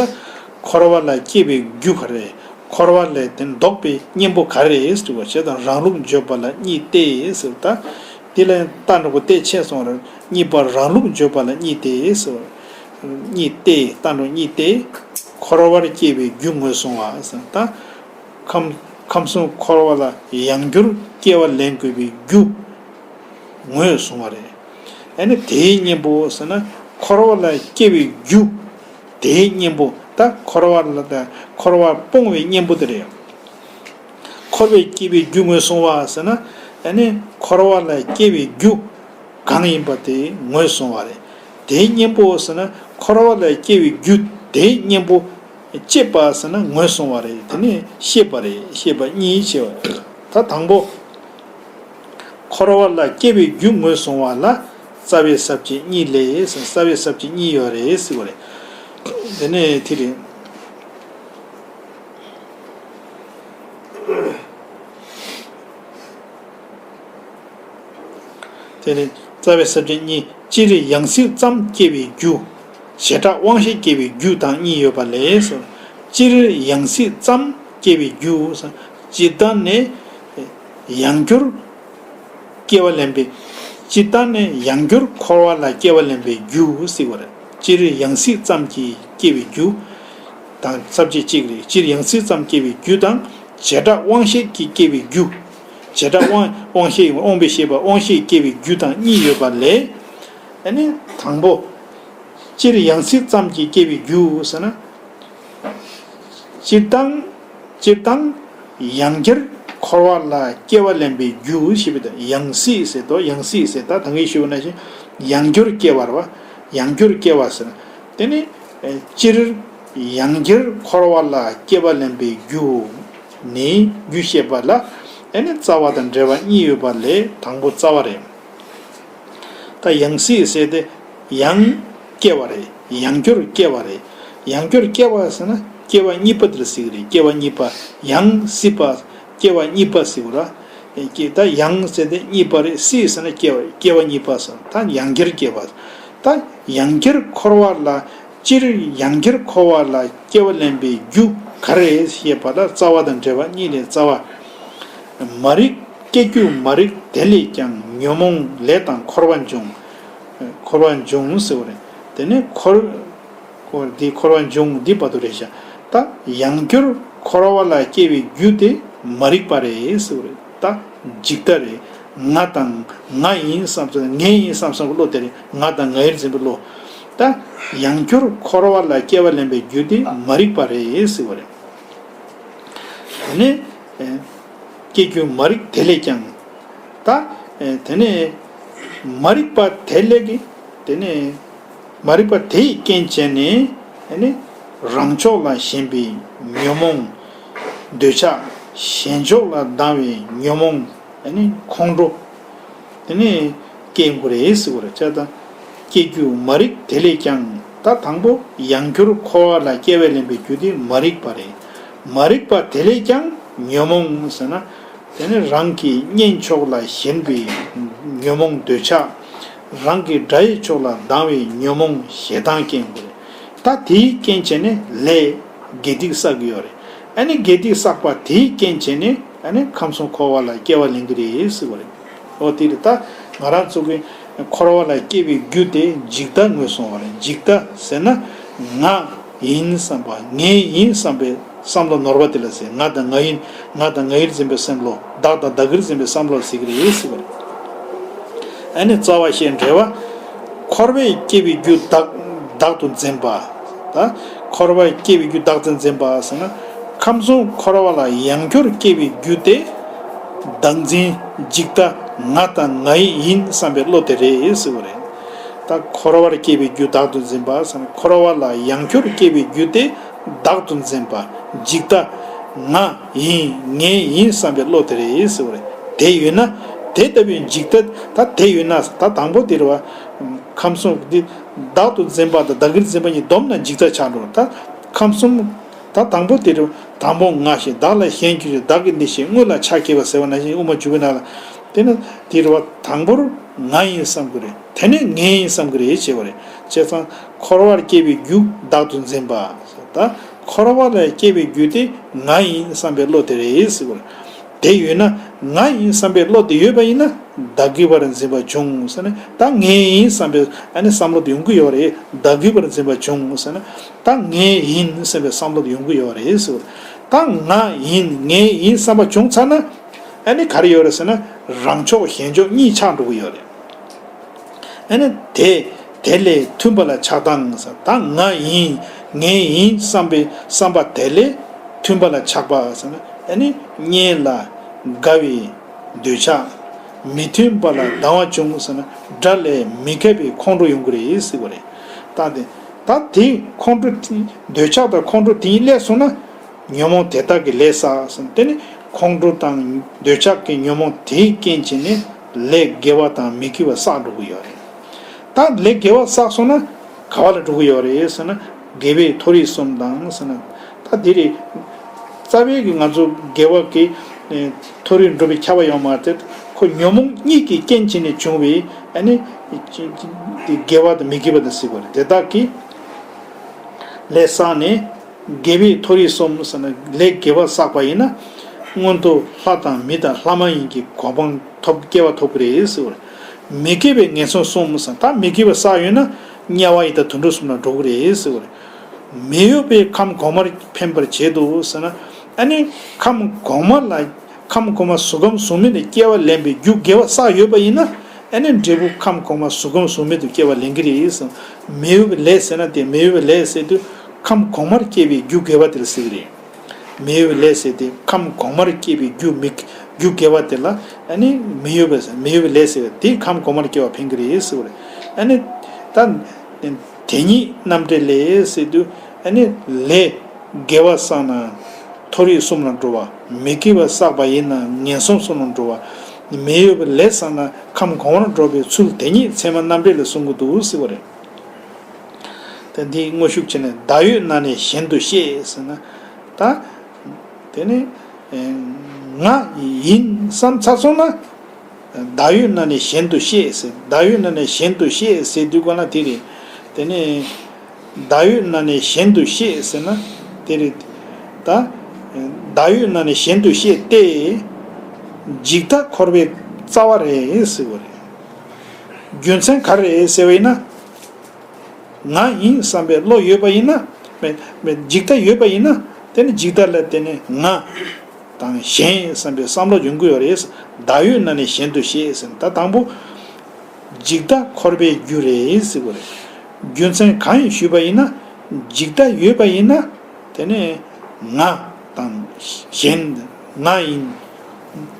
འཁོར་བ་ལ་སྐྱེ་བའི་རྒྱུ་ག་རེ། འཁོར་བ་ལས་དེ་ལྡོག་པའི་གཉེན་པོ་ག་རེ་རེད་ཟེར་བ་བྱས་དང་རང་ལུགས་བརྗོད་པ་ལ་གཉིས་ཏེ་ཟེར་བ་ད། འདི་ལ་ལྟ་འགྲོ་གོ་ཏེ་ཆེ་སོང་རེད། གཉིས་པ་རང་ལུགས་བརྗོད་པ་ལ་གཉིས་ཏེ་ཟེར་བ། གཉིས་ཏེ་ལྟ་འགྲོ་གཉིས་ཏེ། འཁོར་བར་སྐྱེ་བའི་རྒྱུ་ངོས་བཟུང་བ་ཟེར་ད། ཁམས་ཁམས་གསུམ་འཁོར་བ་ལ་ཡང་བསྐྱར་སྐྱེ་བ་ལེན་དགོས་པའི་རྒྱུ་ངོས་བཟུང་བ་རེད། ཨ་ནི་དེའི་གཉེན་པོ་ཟེར་ན་འཁོར་བ་ལ་སྐྱེ་བའི་རྒྱུ། དེའི་གཉེན་པོ་ད་འཁོར་བ་ལ་ད་འཁོར་བ་སྤོང་བའི་གཉེན་པོ་དེ་རེད། འཁོར་བའི་སྐྱེ་བའི་རྒྱུ་ངོས་བཟུང་བ་ཟེར་ན། ཨ་ནི་འཁོར་བ་ལ་སྐྱེ་བའི་རྒྱུ་གང་ཡིན་པ་དེ་ངོས་བཟུང་བ་རེད། དེའི་གཉེན་པོ་ཟེར་ན་འཁོར་བ་ལ་སྐྱེ་བའི་རྒྱུ་དེའི་གཉེན་པོ། ཤེས་པ་ཟེར་ན་ངོས་བཟུང་བ་རེད། དེ་ནས་ཤེས་པ་རེད། ཤེས་པ་གཉིས་ཕྱེ་བ་རེད། ད་དང་པོ། འཁོར་བ་ལ་སྐྱེ་བའི་རྒྱུ་ངོས་བཟུང་བ་ལ་རྩ་བའི་ས་བཅད་གཉིས་ལས་རྩ་བའི་ས་བཅད་གཉིས་ཡོད་རེད་ཟེར་བ་རེད། དེ་ནས་དེ་རེད། དེ་ནི་རྩ་བའི་ས་བཅད་གཉིས། སྤྱིར་ཡང་སྲིད་ཙམ་སྐྱེ་བའི་རྒྱུ། བྱེ་བྲག་དབང་ཤེས་སྐྱེ་བའི་རྒྱུ་དང་གཉིས་ཡོད་པ་ལས་སོ། སྤྱིར་ཡང་སྲིད་ཙམ་སྐྱེ་བའི་རྒྱུ། སྤྱིར་བཏང་ནས་ཡང་བསྐྱར་སྐྱེ་བ་ལེན་པའི། སྤྱིར་བཏང་ནས་ཡང་བསྐྱར་འཁོར་བ་ལ་སྐྱེ་བ་ལེན་པའི་རྒྱུ་ཟེར་བ་རེད། སྤྱིར་ཡང་སྲིད་ཙམ་གྱིས་སྐྱེ་བའི་རྒྱུ། དང་ས་བཅད་གཅིག་རེད། སྤྱིར་ཡང་སྲིད་ཙམ་སྐྱེ་བའི་རྒྱུ་དང་། བྱེ་བྲག་དབང་ཤེས་ཀྱིས་སྐྱེ་བའི་རྒྱུ། བྱེ་བྲག་དབང་དབང་ཤེས་དབང་པོའི་ཤེས་པ་དབང་ཤེས་སྐྱེ་བའི་རྒྱུ་དང་གཉིས་ཡོད་པ་ལས། ཨ་ནི་དང་པོ། སྤྱིར་ཡང་སྲིད་ཙམ་གྱིས་སྐྱེ་བའི་རྒྱུ་ཟེར་ན། སྤྱིར་བཏང་། སྤྱིར་བཏང་། ཡང་བསྐྱར་འཁོར་བ་ལ་སྐྱེ་བ་ལེན་པའི་རྒྱུ་ཞེས་པའི་དོན། ཡང་སྲིད་ཟེར་དོ། ཡང་སྲིད་ཟེར་ད་ད་གིན་ཞུས་པ་ནང་བཞིན་ཡང་བསྐྱར་སྐྱེ་བ་རེད་བ། ཡང་བསྐྱར་སྐྱེ་བ་ཟེར། དེ་ནི། སྤྱིར། ཡང་བསྐྱར་འཁོར་བ་ལ་སྐྱེ་བ་ལེན་པའི་རྒྱུ། ནི་རྒྱུ་བཤད་པ་ལ། ཨ་ནི་རྩ་བ་དང་འབྲེལ་བ་གཉིས་ཡོད་པ་ལས་དང་པོ་རྩ་བ་རེད། ད་ཡང་སྲིད་ཟེར་ཏེ། ཡང་སྐྱེ་བ་རེད། ཡང་བསྐྱར་སྐྱེ་བ་རེད། ཡང་བསྐྱར་སྐྱེ་བ་ཟེར་ན་སྐྱེ་བ་གཉིས་པ་དེ་ལ་ཟེར་གི་རེད། སྐྱེ་བ་གཉིས་པ། ཡང་སྲིད་པ། སྐྱེ་བ་གཉིས་པ་ཟེར་གི་རེད། ད་ཡང་ཟེར་ཏེ་གཉིས་པ་རེད། སྲིད་ཟེར་ན་སྐྱེ་བ། སྐྱེ་བ་གཉིས་པ་ཟེར། ད་ཡང་བསྐྱར་སྐྱེ་བ། ད་ཡང་བསྐྱར་འཁོར་བ་ལ། སྤྱིར་ཡང་བསྐྱར་འཁོར་བ་ལ་སྐྱེ་བ་ལེན་པའི་རྒྱུ་ག་རེ་ཞེས་པ་ལ་རྩ་བ་དང་འབྲེལ་བ་གཉིས་ལས་རྩ་བ། མ་རིག་སྐྱེ་རྒྱུ་མ་རིག་དེ་ལས་ཀྱང་ཉོན་མོངས་ལས་དང་འཁོར་བ་འབྱུང་། འཁོར་བ་འབྱུང་ཟེར་བ་རེད། དེ་ནས་འཁོར། འཁོར་འདི་འཁོར་བ་འབྱུང་འདི་བར་དུ་རེད་ཤག་ད་ཡང་བསྐྱར་འཁོར་བ་ལ་སྐྱེ་བའི་རྒྱུ་དེ་མ་རིག་པ་རེད་ཟེར་བ་རེད། ད་འཇིག་ལྟ་རེད། ང་དང་ང་ཡིན་བསམ་བསམ་ངའི་ཡིན་བསམ་བསམ་གྱི་བློ་དེ་རེད། ང་དང་ང་ཡིར་འཛིན་པའི་བློ། ད་ཡང་བསྐྱར་འཁོར་བ་ལ་སྐྱེ་བ་ལེན་པའི་རྒྱུ་དེ་མ་རིག་པ་རེད་ཟེར་བ་རེད། དེ་ནས། སྐྱེ་རྒྱུ་མ་རིག་དེ་ལས་ཀྱང་། ད། དེ་ནས། མ་རིག་པ་དེ་ལས་ཀྱི། དེ་ནས། མ་རིག་པ་དེས་རྐྱེན་བྱས་ནས། དེ་ནས། རང་ཕྱོགས་ལ་ཞེན་པའི་ཉོན་མོངས། འདོད་ཆགས། གཞན་ཕྱོགས་ལ་སྡང་བའི་ཉོན་མོངས། དེ་ནས་ཁོང་ཁྲོ། དེ་ནས་སྐྱེ་དགོས་རེད་ཟེར་བ་རེད། བྱས་ཙང་། སྐྱེ་རྒྱུ་མ་རིག་དེ་ལས་ཀྱང་། ད་དང་པོ་ཡང་བསྐྱར་འཁོར་བ་ལ་སྐྱེ་བ་ལེན་པའི་རྒྱུ་དེ་མ་རིག་པ་རེད། མ་རིག་པ་དེ་ལས་ཀྱང་ཉོན་མོངས་ཟེར་ན། དེ་ནི་རང་གི་གཉེན་ཕྱོགས་ལ་ཞེན་པའི་ཉོན་མོངས་འདོད་ཆགས། རང་གི་དགྲ་ཡི་ཕྱོགས་ལ་སྡང་བའི་ཉོན་མོངས་ཞེ་སྡང་སྐྱེ་དགོས་རེད། ད་དེའི་རྐྱེན་བྱས་ནས་ལས་དགེ་སྡིག་བསགས་ཀྱི་ཡོད་རེད། ཨ་ནི་དགེ་སྡིག་བསགས་པ་དེའི་རྐྱེན་བྱས་ནས་ཨ་ནི་ཁམས་གསུམ་འཁོར་བ་ལ་སྐྱེ་བ་ལེན་གྱི་རེད་ཟེར་བ་རེད། འོ་དེ་རེད། ད་ང་རང་ཚོ་གི་འཁོར་བ་ལ་སྐྱེ་བའི་རྒྱུ་དེ་འཇིག་ལྟ་ངོས་བཟུང་བ་རེད། འཇིག་ལྟ་ཟེར་ན་ང་ཡིན་བསམ་པ། ངའི་ཡིན་བསམ་པའི་བསམ་བློ་ནོར་བ་དེ་ལ་ཟེར། ང་དང་ང་ཡིན། ང་དང་ང་ཡིར་འཛིན་པའི་བསམ་བློ། བདག་དང་བདག་གིར་འཛིན་པའི་བསམ་བློ་ལ་ཟེར་གྱི་རེད་ཟེར་བ་རེད། ཨ་ནི་རྩ་བ་ཞེས་འགྲེལ་བ། འཁོར་བས་སྐྱེ་བའི་རྒྱུ་བདག་བདག་ཏུ་འཛིན་པ། ད་འཁོར་བས་སྐྱེ་བའི་རྒྱུ་བདག་ཏུ་འཛིན་པ་ཟེར་ན། ཁམས་གསུམ་འཁོར་བ་ལ་ཡང་བསྐྱར་སྐྱེ་བའི་རྒྱུ་དེ། བདག་འཛིན་འཇིག་ལྟ་ང་དང་ང་ཡི་ཡིན་བསམ་པའི་བློ་དེ་རེད་ཟེར་བ་རེད། ད་འཁོར་བར་སྐྱེ་བའི་རྒྱུ་བདག་ཏུ་འཛིན་པ་ཟེར་ན། འཁོར་བ་ལ་ཡང་བསྐྱར་སྐྱེ་བའི་རྒྱུ་དེ་བདག་ཏུ་འཛིན་པ། འཇིག་ལྟ་ང་ཡིན་ངའི་ཡིན་བསམ་པའི་བློ་དེ་རེད་ཟེར་བ་རེད། དེ་ཡོད་ན་དེ་ལྟ་བུའི་འཇིག་ལྟ། ད་དེ་ཡོད་ན་ད་དང་པོ་དེ་རེད་བ། ཁམས་གསུམ་འདི་བདག་ཏུ་འཛིན་པ་དང་བདག་གིར་འཛིན་པ་གཉིས་བསྡོམས་ན་འཇིག་ལྟ་ཆགས་འགྲོ། ད་ཁམས་གསུམ་ད་དང་པོ་དེ་རེད། དང་པོ་ང་ཞེས། བདག་ལ་གཞན་གྱུར་ཅིང་། བདག་གི་འདི་ཞེས། དངོས་ལ་ཆགས་སྐྱེས་པ་ཟེར་བ་ནང་བཞིན། དབུ་མ་འཇུག་པའི་ནང་ལ། དེ་ནི་དེ་རེད་བ། དང་པོར་ང་ཡིན་བསམ་གྱི་རེད། དེ་ནས་ངའི་ཡིན་བསམ་གྱི་རེད་ཅེས་པ་རེད། བྱས་ཙང་འཁོར་བར་སྐྱེ་བའི་རྒྱུ་བདག་ཏུ་འཛིན་པ། ད་འཁོར་བ་ལ་སྐྱེ་བའི་རྒྱུ་དེ་ང་ཡིན་བསམ་པའི་བློ་དེ་རེད་ཟེར་བ་རེད། དེ་ཡོད་ན་ང་ཡིན་བསམ་པའི་བློ་དེ་ཡོད་པ་ཡིན་ན། བདག་གི་བར་འཛིན་པ་བྱུང་ཟེར་ན། ད་ངའི་ཡིན་བསམ་པའི་ཨ་ནི་བསམ་བློ་དེ་ཡོང་གི་ཡོད་རེད། བདག་གི་བར་འཛིན་པ་བྱུང་ཟེར་ན། ད་ངའི་ཡིན་བསམ་པའི་བསམ་བློ་དེ་ཡོང་གི་ཡོད་རེད་ཟེར་བ་རེད། ད་ང་ཡིན་ངའི་ཡིན་བསམ་པ་བྱུང་ཚར་ན། ཨ་ནི་ག་རེ་ཡོད་རེད་ཟེར་ན། རང་ཕྱོགས་གཞན་ཕྱོགས་གཉིས་ཆགས་འགྲོ་གི་ཡོད་རེད། ཨ་ནི་དེ་དེ་ལས་མཐུན་པ་ལ་ཆགས་སྡང་ཟེར། ད་ང་ཡིན་ངའི་ཡིན་བསམ་པའི་བསམ་པ་དེ་ལས་མཐུན་པ་ལ་ཆགས་པ་ཟེར་ན། ཨ་ནི་གཉེན་ལ་དགའ་བའི་འདོད་ཆགས། མི་མཐུན་པ་ལ་སྡང་བ་བྱུང་ཟེར་ན། དགྲ་ལས་མི་ཁེགས་པའི་ཁོང་ཁྲོ་ཡོང་གི་རེད་ཟེར་བ་རེད། ད་དེ་ད་དེ་ཁོང་ཁྲོ་དེ་འདོད་ཆགས་དང་ཁོང་ཁྲོ་དེ་གཉིས་སླེབས་སོང་ན། ཉོན་མོངས་དེ་དག་གིས་ལས་བསགས་ཟེར། དེ་ནི་ཁོང་ཁྲོ་དང་འདོད་ཆགས་ཀྱི་ཉོན་མོངས་དེས་རྐྱེན་བྱས་ནས་ལས་དགེ་བ་དང་མི་དགེ་བ་བསགས་འགྲོ་གི་ཡོད་རེད། ད་ལས་དགེ་བ་བསགས་སོང་ན་ག་བ་ལ་འགྲོ་གི་ཡོད་རེད་ཟེར་ན། དགེ་བས་མཐོ་རིས་གསུམ་དང་ཟེར་ན། ད་འདི་རེད། རྩ་བའི་གི་ང་ཚོ་དགེ་བ་གི་ཨེ་མཐོ་རིས་འགྲོ་བའི་ཁྱབ་པ་ཡོད་མ་རེད། ཁོ་ཉོན་མོངས་གཉིས་ཀྱི་རྐྱེན་བྱས་ནས་བྱུང་བའི་ཨ་ནི་དགེ་བ་དང་མི་དགེ་བ་དང་ཟེར་བ་རེད། དེ་དག་གིས་ལས་བསགས་ནས། དགེ་བས་མཐོ་རིས་གསུམ་ཟེར་ན། ལས་དགེ་བ་བསགས་པ་ཡིན་ན། མངོན་མཐོ་ལྷ་དང་མི་དང་ལྷ་མ་ཡིན་གྱི་གོ་འཕང་ཐོབ་སྐྱེ་བ་ཐོབ་ཀྱི་རེད་ཟེར་བ་རེད། མི་དགེ་བས་ངན་སོང་གསུམ་ཟེར་ན། ད་མི་དགེ་བ་བསགས་ཡོད་ན་དམྱལ་བ་ཡི་དྭགས་དུད་འགྲོ་གསུམ་ལ་འགྲོ་གི་རེད་ཟེར་བ་རེད། མི་གཡོ་བས་ཁམས་གོང་མར་འཕེན་པར་བྱེད་དོ་ཟེར་ན། ཨ་ནི་ཁམས་གོང་མ་ལ་ཁམས་གོང་མ་གཟུགས་ཁམས་གཟུགས་མེད་ནས་སྐྱེ་བ་ལེན་པའི་རྒྱུ་དགེ་བ་བསགས་ཡོད་པ་ཡིན་ན། ཨ་ནི་འབྲས་བུ་ཁམས་གོང་མ་གཟུགས་ཁམས་གཟུགས་མེད་དུ་སྐྱེ་བ་ལེན་གྱི་རེད་ཟེར། མི་གཡོ་བའི་ལས་ཟེར་ན། དེ་མི་གཡོ་བའི་ལས་ཟེར་དུས་ཁམས་གོང་མར་སྐྱེ་བའི་རྒྱུ་དགེ་བ་དེ་ལ་ཟེར་གྱི་རེད། མི་གཡོ་བའི་ལས་ཟེར་དེ་ཁམས་གོང་མར་སྐྱེ་བའི་རྒྱུ་མི་རྒྱུ་དགེ་བ་དེ་ལ་ཨ་ནི་མི་གཡོ་བའི་མི་གཡོ་བའི་ལས་ཟེར་བ་དེ་ཁམས་གོང་མར་སྐྱེ་བ་འཕེན་གྱི་རེད་ཟེར་བ་རེད། ཨ་ནི་ད་དེ་ཉིད་རྣམ་འགྲེལ་ལས་ཟེར་དུས། ཨ་ནི་ལས་དགེ་བ་བསགས་ན་མཐོ་རིས་གསུམ་ལ་འགྲོ་བ། མི་དགེ་བ་བསགས་པ་ཡིན་ན་ངན་སོང་གསུམ་ལ་འགྲོ་བ། མི་གཡོ་བའི་ལས་བསགས་ན་ཁམས་གོང་མར་འགྲོ་བའི་ཚུལ་དེ་ཉིད་ཚད་མ་རྣམ་འགྲེལ་ལས་གསུང་གི་འདུག་ཟེར་བ་རེད། ད་འདི་དངོས་ཤུགས་བྱས་ནས། བདག་ཡོད་ན་ནི་གཞན་དུ་ཤེས་ཟེར་ན། ད་དེ་ནི་ཨེ་ང་ཡིན་བསམ་ཚར་སོང་ན། བདག་ཡོད་ན་ནི་གཞན་དུ་ཤེས་ཟེར། བདག་ཡོད་ན་ནི་གཞན་དུ་ཤེས་ཟེར་དུས་ག་ལ་དེ་རེད། དེ་ནི་བདག་ཡོད་ན་ནི་གཞན་དུ་ཤེས་ཟེར་ན་དེ་རེད། ད་བདག་ཡོད་ན་ནི་གཞན་དུ་ཤེས་ཏེ། འཇིག་ལྟ་འཁོར་བའི་རྩ་བ་རེད་ཟེར་བ་རེད། རྒྱུ་མཚན་ག་རེ་རེད་ཟེར་བ་ཡིན་ན། ང་ཡིན་བསམ་པའི་བློ་ཡོད་པ་ཡིན་ན། མེད་མེད་འཇིག་ལྟ་ཡོད་པ་ཡིན་ན། དེ་ནི་འཇིག་ལྟ་ལ་དེ་ནི་ང་དང་གཞན་བསམ་པའི་བསམ་བློ་ཡོང་གི་ཡོད་རེད། བདག་ཡོད་ན་ནི་གཞན་དུ་ཤེས་ཟེར། ད་དང་པོ་འཇིག་ལྟ་འཁོར་བའི་རྒྱུ་རེད་ཟེར་བ་རེད། རྒྱུ་མཚན་གང་ཡིན་ཞུས་པ་ཡིན་ན། འཇིག་ལྟ་ཡོད་པ་ཡིན་ན། དེ་ནས་ང་དང་གཞན། ང་ཡིན།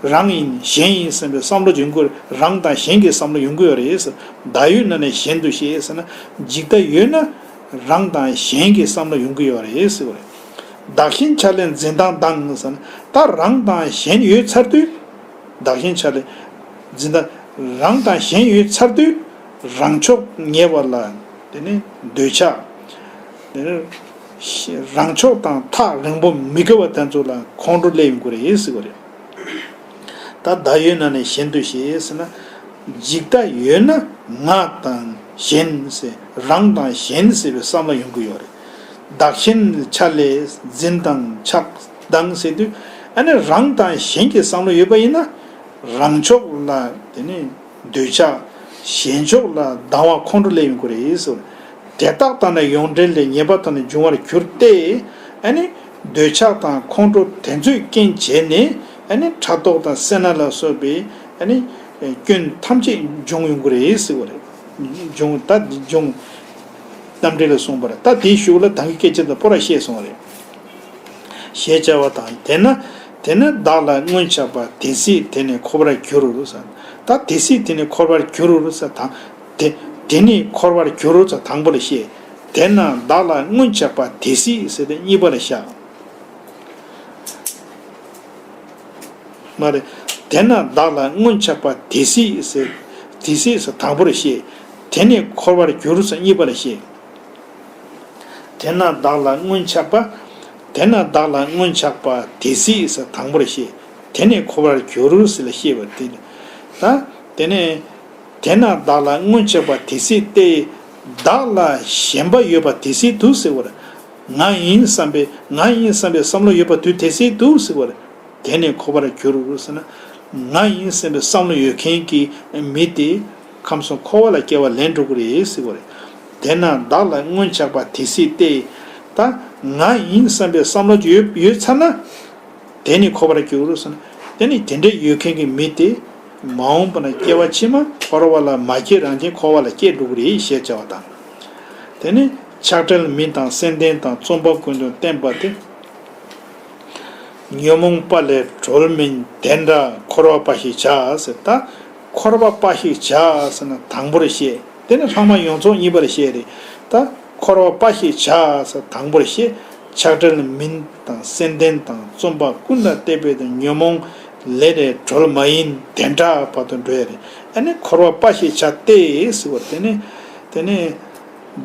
རང་ཡིན། གཞན་ཡིན་བསམ་པའི་བསམ་བློ་ཡོང་གི་ཡོད་རེད། རང་དང་གཞན་གྱི་བསམ་བློ་ཡོང་གི་ཡོད་རེད། བདག་ཡོད་ན་ནི་གཞན་དུ་ཤེས་ཟེར་ན། འཇིག་ལྟ་ཡོད་ན་རང་དང་གཞན་གྱི་བསམ་བློ་ཡོང་གི་ཡོད་རེད་ཟེར་བ་རེད། བདག་གཞན་ཆ་ལས་འཛིན་སྟངས་དང་ཟེར་ན། ད་རང་དང་གཞན་ཡོད་ཚར་དུས། བདག་གཞན་ཆ་ལས་འཛིན་སྟངས། རང་དང་གཞན་ཡོད་ཚར་དུས། རང་ཕྱོགས་ཉེ་བ་ལ། དེ་ནི་འདོད་ཆགས། དེ་ནི་རང་ཕྱོགས་དང་ཐག་རིང་པོ་མི་དགེ་བ་དེ་ཚོ་ལ་ཁོང་ཁྲོ་སླེབས་ཡོང་གི་རེད་ཟེར་བ་རེད། ད་བདག་ཡོད་ན་ནི་གཞན་དུ་ཤེས་ཟེར་ན། འཇིག་ལྟ་ཡོད་ན་ང་དང་གཞན་ཟེར། རང་དང་གཞན་ཟེར་བའི་བསམ་བློ་ཡོང་གི་ཡོད་རེད། བདག་གཞན་ཆ་ལས་འཛིན་དང་ཆགས་སྡང་ཟེར་དུས། ཨ་ནི་རང་དང་གཞན་གྱི་བསམ་བློ་ཡོད་པ་ཡིན་ན། རང་ཕྱོགས་ལ་དེ་ནི་འདོད་ཆགས། གཞན་ཕྱོགས་ལ་སྡང་བ་ཁོང་ཁྲོ་སླེབས་ཡོང་གི་རེད་ཟེར། དེ་དག་དང་ནི་ཡོངས་འབྲེལ་ལས། ཉེས་པ་དག་ནི་འབྱུང་བར་འགྱུར་ཏེ། ཨ་ནི་འདོད་ཆགས་དང་ཁོང་ཁྲོ་དེ་ཚོས་རྐྱེན་བྱས་ནས། ཨ་ནི་ཕྲག་དོག་དང་སེར་སྣ་ལ་སོགས་པའི་ཨ་ནི་སྐྱོན་ཐམས་ཅད་འབྱུང་ཡོང་གི་རེད་ཟེར་བ་རེད། འབྱུང་། ད་འདི་འབྱུང་རྣམ་འགྲེལ་ལ་གསུངས་པ་རེད། ད་དེའི་གཞུག་ལ་ད་གིན་སྐད་ཆ་དང་པོ་ར་བཤད་སོང་བ་རེད། ཞེས་བྱ་བ་དང་། དེས་ན་དེས་ན་བདག་ལ་སྔོན་ཆགས་པ། དེ་སྲིད་དེ་ནི་འཁོར་བར་འགྱུར་ཟེར། ད་དེ་སྲིད་དེ་ནི་འཁོར་བར་འགྱུར་ཟེར། ད་དེ་ དེ་ནི་འཁོར་བར་འགྱུར་ཟེར་དང་པོ་ལ་བཤད། དེས་ན་བདག་ལ་སྔོན་ཆགས་པ་དེ་སྲིད་ཟེར་ཏེ་གཉིས་པ་ལ་བཞག་མ་རེད། དེས་ན་བདག་ལ་སྔོན་ཆགས་པ་དེ་སྲིད་ཟེར། དེ་སྲིད་ཟེར་དང་པོར་བཤད། དེ་ནི་འཁོར་བར་འགྱུར་ཟེར་གཉིས་པར་བཤད། དེས་ན་བདག་ལ་སྔོན་ཆགས་པ། དེས་ན་བདག་ལ་སྔོན་ཆགས་པ་དེ་སྲིད་ཟེར་དང་པོར་བཤད། དེ་ནི་འཁོར་བར་འགྱུར་ཟེར་ལ་བཤད་པ་དེ། ད་དེ་ནས། དེས་ན་བདག་ལ་སྔོན་ཆགས་པ་དེ་སྲིད་དེ། བདག་ལ་ཞེན་པ་ཡོད་པ་དེ་སྲིད་དུ་ཟེར་བར། ང་ཡིན་བསམ་པའི་ང་ཡིན་བསམ་པའི་བསམ་བློ་ཡོད་པ་དུས་དེ་སྲིད་དུ་ཟེར་བར། དེ་ནི་འཁོར་བར་འགྱུར་ཟེར་ན། ང་ཡིན་བསམ་པའི་བསམ་བློ་ཡོད་མཁན་གྱི་མི་དེ་ཁམས་གསུམ་འཁོར་བ་ལ་སྐྱེ་བ་ལེན་འགྲོ་གི་རེད་ཟེར་བ་རེད། དེས་ན་བདག་ལ་སྔོན་ཆགས་པ་དེ་སྲིད་དེ། ད་ང་ཡིན་བསམ་པའི་བསམ་བློ་ཡོད་ཡོད་ཚར་ན། དེ་ནི་འཁོར་བར་འགྱུར་ཟེར་ན། དེ་ནི་དེ་འདྲ་ཡོད་མཁན་གྱི་མི་དེ། མ་འོངས་པ་ན་སྐྱེ་བ་ཕྱི་མ་འཁོར་བ་ལ་མ་སྐྱེ་རང་བཞིན་འཁོར་བ་ལ་སྐྱེ་འགྲོ་གི་རེད་ཞེས་བྱ་བ་དང་། དེ་ནི་ཆགས་བྲལ་མིན་དང་སེམས་ལྡན་དང་བརྩོན་པ་ཀུན་ཏུ་བསྟེན་པ་སྟེ། ཉོན་མོངས་པ་ལས་གྲོལ་མིན་དེ་འདྲ་འཁོར་བ་དཔའ་ཞེས་བྱ་ཟེར། ད་འཁོར་བ་དཔའ་ཞེས་བྱ་ཟེར་ན་དང་པོར་བཤད། དེ་ནི་ལྷག་མ་ཡོངས་རྫོགས་གཉིས་པར་བཤད་རེད། ད་འཁོར་བ་དཔའ་ཞེས་བྱ་ཟེར་དང་པོར་བཤད། ཆགས་བྲལ་མིན་དང་སེམས་ལྡན་དང་བརྩོན་པ་ཀུན་ལ་བརྟེན་པའི་དང་ཉོན་མོངས་ལས་ལས་གྲོལ་མ་ཡིན་དེ་འདྲ་བར་དུ་འགྲོ་ཡ་རེད། ཨ་ནི་འཁོར་བ་དཔའ་ཞེས་བྱ་སྟེ་ཟེར་བ་དེ་ནི། དེ་ནི།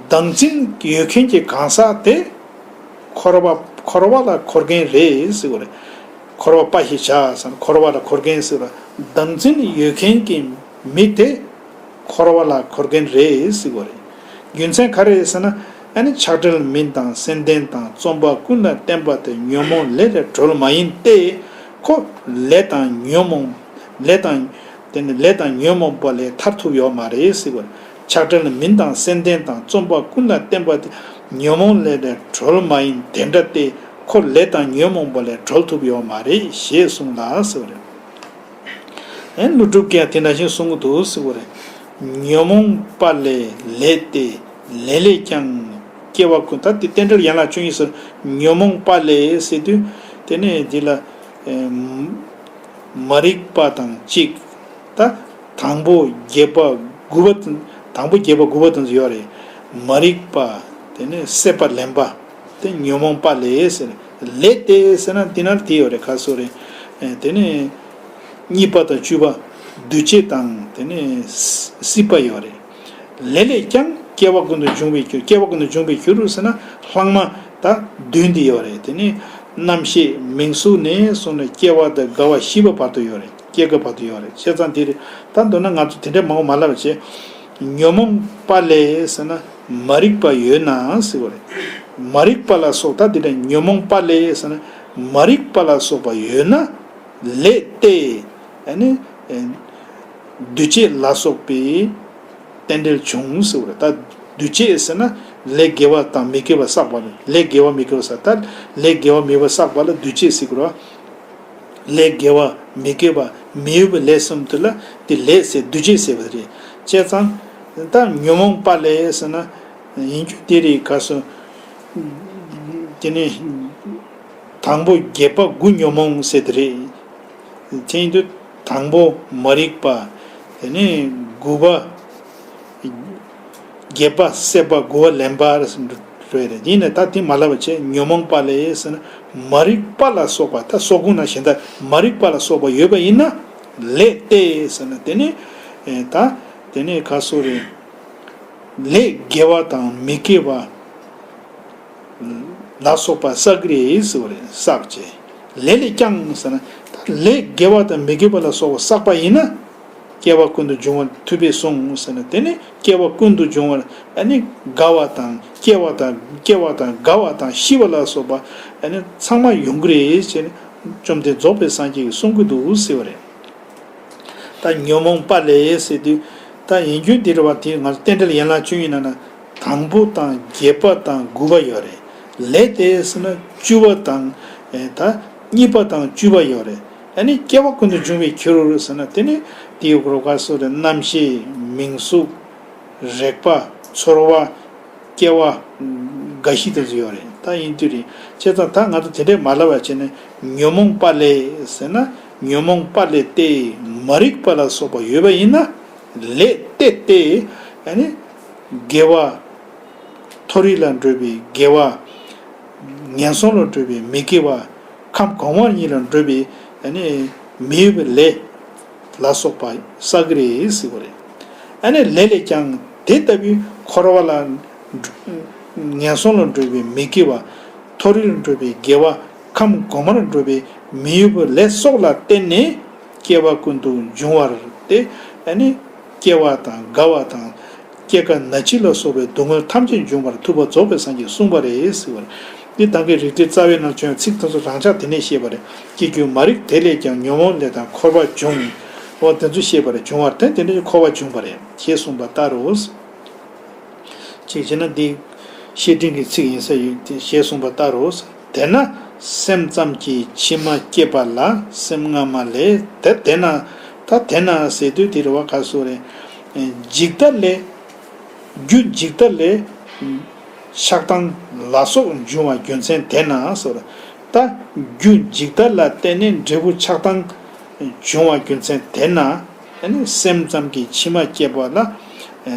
བདག་འཛིན་ཡོད་མཁན་གྱི་གང་ཟག་དེ། འཁོར་བ་འཁོར་བ་ལ་འཁོར་མཁན་རེད་ཟེར་བ་རེད། འཁོར་བ་དཔའ་ཞེས་བྱ་ཟེར་ན་འཁོར་བ་ལ་འཁོར་མཁན་ཟེར་བ། བདག་འཛིན་ཡོད་མཁན་གྱི་མི་དེ་འཁོར་བ་ལ་འཁོར་མཁན་རེད་ཟེར་བ་རེད། རྒྱུ་མཚན་ག་རེ་རེད་ཟེར་ན། ཨ་ནི་ཆགས་བྲལ་མིན་དང་སེམས་ལྡན་དང་བརྩོན་པ་ཀུན་ལ་བརྟེན་པ་དེ་ཉོན་མོངས་ལས་ལས་གྲོལ་མ་ཡིན་ཏེ། ཁོ་ལས་དང་ཉོན་མོངས་ལས་དང་། དེ་ནི་ལས་དང་ཉོན་མོངས་པ་ལས་ཐར་ཐུབ་ཡོད་མ་རེད་ཟེར་བ། ཆགས་བྲལ་མིན་དང་སེམས་ལྡན་དང་བརྩོན་པ་ཀུན་ལ་བརྟེན་པ་དེ་ཉོན་མོངས་ལས་ལས་གྲོལ་མ་ཡིན་དེ་འདྲ་སྟེ། ཁོ་ལས་དང་ཉོན་མོངས་པ་ལས་གྲོལ་ཐུབ་ཡོད་མ་རེད་ཞེས་གསུངས་ལ་ཟེར་བ་རེད། ཨེ་ཀླུ་སྒྲུབ་ཀྱིས་དེ་འདྲ་ཞིག་གསུང་གི་འདུག་ཟེར་བ་རེད། ཉོན་མོངས་པ་ལས་ལས་ཏེ། ལས་ལས་ཀྱང་། སྐྱེ་བ་ཀུན། ད་དེ་རྟེན་འབྲེལ་ཡན་ལག་བཅུ་གཉིས་སུ་ཉོན་མོངས་པ་ལས་ཟེར་དུས། དེ་ནས་འདི་ལ་ཨེ་མ་རིག་པ་དང་གཅིག་ད་དང་པོ་བརྒྱད་པ་དགུ་པ་དང་། དང་པོ་བརྒྱད་པ་དགུ་པ་དང་ཡོད་རེད། མ་རིག་པ། དེ་ནས་སྲེད་པ་ལེན་པ། དེ་ཉོན་མོངས་པ་ལས་ཟེར། ལས་ཏེ་ཟེར་ན་འདི་ན་དེ་ཡོད་རེད། ག་སོ་རེད། ཨེ་དེ་ནས་གཉིས་པ་དང་བཅུ་པ་འདུ་བྱེད་དང་དེ་ནས་སྲིད་པ་ཡོད་རེད། ལས་ལས་ཀྱང་སྐྱེ་བ་ཀུན་ཏུ་འབྱུང་བའི་རྒྱུ། སྐྱེ་བ་ཀུན་ཏུ་འབྱུང་བའི་རྒྱུ་རུ་ཟེར་ན་ལྷག་མ་ད་བདུན་འདི་ཡོད་རེད། དེ་ནས་རྣམ་ཤེས་མིང་གཟུགས་ནས་བཟུང་ནས་སྐྱེ་བ་དང་རྒ་བ་ཤི་བ་བར་དུ་ཡོད་རེད། སྐྱེ་རྒ་བར་དུ་ཡོད་རེད། བྱས་ཙང་དེ་རེད། ད་མདོར་ན་ང་ཚོ་དེ་འདྲའི་མང་པོ་མ་ལབ་བྱས། ཉོན་མོངས་པ་ལས་ཟེར་ན་མ་རིག་པ་ཡོད་ན་ཟེར་བ་རེད། མ་རིག་པ་ལ་སོགས། ད་དེ་འདྲ་ཉོན་མོངས་པ་ལས་ཟེར་ན་མ་རིག་པ་ལ་སོགས་པ་ཡོད་ན། ལས་ཏེ། ཨ་ནི་འདུ་བྱེད་ལ་སོགས་པའི་རྟེན་འབྲེལ་བྱུང་ཟེར་བ་རེད། ད་འདུ་བྱེད་ཟེར་ན་ལས་དགེ་བ་དང་མི་དགེ་བ་བསགས་པ་ལ་ལས་དགེ་བ་མི་དགེ་བ་བསགས། ད་ལས་དགེ་བ་མི་དགེ་བ་བསགས་པ་ལ་འདུ་བྱེད་ཟེར་གི་རེད། ལས་དགེ་བ་མི་དགེ་བ་མི་འོས་པའི་ལས་གསུམ་དེ་ལ་དེ་ལས་ཟེར་འདུ་བྱེད་ཟེར་བ་རེད། བྱས་ཙང་ད་ཉོན་མོངས་པ་ལས་ཟེར་ན་ཡིན་རྒྱུ་དེ་རེད། ག་སོ། དེ་ནས་དང་པོ་བརྒྱད་པ་དགུ་ཉོན་མོངས་ཟེར་དེ་རེད། དེ་ཡིན་དུས་དང་པོ་མ་རིག་པ། དེ་ནས་དགུ་པ། བརྒྱད་པ་སྲེད་པ། དགུ་པ་ལེན་པ་རེད་ཟེར་འགྲོ་ཡ་རེད། ཡིན་ནའི་ད་དེ་མ་ལབ་པ་བྱས། ཉོན་མོངས་པ་ལས་ཟེར་ན་མ་རིག་པ་ལ་སོགས་པ། ད་སོགས་ཀུན་ན་གཞན་དག་མ་རིག་པ་ལ་སོགས་པ་ཡོད་པ་ཡིན་ན་ལས་ཏེ་ཟེར་ན། དེ་ནི་ད་དེ་ནི་ག་སོ་རེད། ལས་དགེ་བ་དང་མི་དགེ་བ་ལ་སོགས་པ་བསགས་ཀྱི་རེད་ཟེར་བ་རེད། བསགས་བྱས། ལས་ལས་ཀྱང་ཟེར་ན། ད་ལས་དགེ་བ་དང་མི་དགེ་བ་ལ་སོགས་པ་བསགས་པ་ཡིན་ན། སྐྱེ་བ་ཀུན་ཏུ་འབྱུང་བར་ཐུབ་པས་གསུངས་ཟེར་ན། དེ་ནི་སྐྱེ་བ་ཀུན་ཏུ་འབྱུང་བར། ཨ་ནི་རྒ་བ་དང་སྐྱེ་བ་དང་། སྐྱེ་བ་དང་རྒ་བ་དང་ཤི་བ་ལ་སོགས་པ་ཨ་ནི་ཚང་མ་ཡོང་གི་རེད་ཟེར་ནས་བཅོམ་ལྡན་རྫོགས་པའི་སངས་རྒྱས་ཀྱིས་གསུང་གི་འདུག་ཟེར་བ་རེད། ད་ཉོན་མོངས་པ་ལས་ཟེར་དུས། ད་ཡིན་རྒྱུ་འདི་རེད་བ། དེ་ང་ཚོ་རྟེན་འབྲེལ་ཡན་ལག་བཅུ་ཡིན་ན་ན། དང་པོ་དང་བརྒྱད་པ་དང་དགུ་པ་ཡོད་རེད། ལས་ཏེ་ཟེར་ན་བཅུ་པ་དང་། ཨེ་ད་གཉིས་པ་དང་བཅུ་པ་ཡོད་རེད། ཨ་ནི་སྐྱེ་བ་ཀུན་ཏུ་འབྱུང་བའི་ཕྱིར་རོ་ཟེར་ན། དེ་ནི་དེའི་སྐོར་ག་སོ་རེད། རྣམ་ཤེས་མིང་གཟུགས་རེག་པ་ཚོར་བ་སྐྱེ་བ་རྒ་ཤི་དེ་ཚོ་ཡོད་རེད། ད་ཡིན་དུས་རེད། བྱས་ཙང་ད་ང་ཚོ་དེ་འདྲས་མ་ལབ་པ་བྱས་ནས་ཉོན་མོངས་པ་ལས་ཟེར་ན། ཉོན་མོངས་པ་ལས་ཏེ་མ་རིག་པ་ལ་སོགས་པ་ཡོད་པ་ཡིན་ན། ལས་ཏེ་སྟེ། ཨ་ནི་ དགེ་བ། མཐོ་རིས་ལ་འགྲོ་བའི་དགེ་བ། ངན་སོང་ལ་འགྲོ་བའི་མི་དགེ་བ། ཁམས་གོང་མ་གཉིས་ལ་འགྲོ་བའི་ཨ་ནི་མི་འོས་པའི་ལས་ལ་སོགས་པ་བསགས་ཀྱི་རེད་ཟེར་བ་རེད། ཨ་ནི་ལས་ལས་ཀྱང་དེ་ལྟ་བུའི་འཁོར་བ་ལ་ངན་སོང་ལ་འགྲོ་བའི་མི་དགེ་བ། མཐོ་རིས་ལ་འགྲོ་བའི་དགེ་བ། ཁམས་གོང་མར་འགྲོ་བའི་མི་འོས་པའི་ལས་སོགས་ལ་བརྟེན་ནས་སྐྱེ་བ་ཀུན་ཏུ་འབྱུང་བར་ཏེ། ཨ་ནི་སྐྱེ་བ་དང་རྒ་བ་དང་། སྐྱེ་རྒ་ན་འཆི་ལ་སོགས་པའི་སྡུག་བསྔལ་ཐམས་ཅད་འབྱུང་བར་ཐུབ་པ་རྫོགས་པའི་སངས་རྒྱས་གསུངས་པ་རེད་ཟེར་བ་རེད། འདི་ད་གིན་རིགས་གཏེར་རྩ་བའི་ནང་བྱོན་ཚིག་དེ་ཚོ་རང་འཇགས་དེ་ནས་བཤད་པ་རེད། སྐྱེ་རྒྱུ་མ་རིག་དེ་ལས་ཀྱང་ཉོན་མོངས་ལས་དང་འཁོར་བ་འབྱུང་། འོ་དེ་ཚོ་བཤད་པ་རེད། འབྱུང་བར་ཐལ། དེ་འདྲའི་འཁོར་བ་འབྱུང་བ་རེད། ཞེས་གསུངས་པ་ལྟར་རོ། གཅིག་བྱས་ན་འདི་བཤེས་སྤྲིང་གི་ཚིག་ཡིན་ས་ཡོད་དེ། ཞེས་གསུངས་པ་ལྟར་རོ། དེས་ན་སེམས་ཙམ་གྱིས་ཕྱི་མ་སྐྱེད་པ་ལ་སེམས་སྔ་མ་ལས། དེ་དེས་ན། ད་དེས་ན་ཟེར་དུས་དེ་རེད་བ། ག་སོ་རེད། འཇིག་ལྟ་ལས། རྒྱུ་འཇིག་ལྟ་ལས་ཆགས་སྡང་ལ་སོགས་འབྱུང་བ་རྒྱུ་མཚན་དེས་ན་ཟེར། ད་རྒྱུ་འཇིག་ལྟ་ལ་བརྟེན་ནས་འབྲས་བུ་ཆགས་སྡང་འབྱུང་བ་རྒྱུ་མཚན་དེས་ན། ཨ་ནི་སེམས་ཙམ་གྱིས་ཕྱི་མ་སྐྱེད་པ་ལ།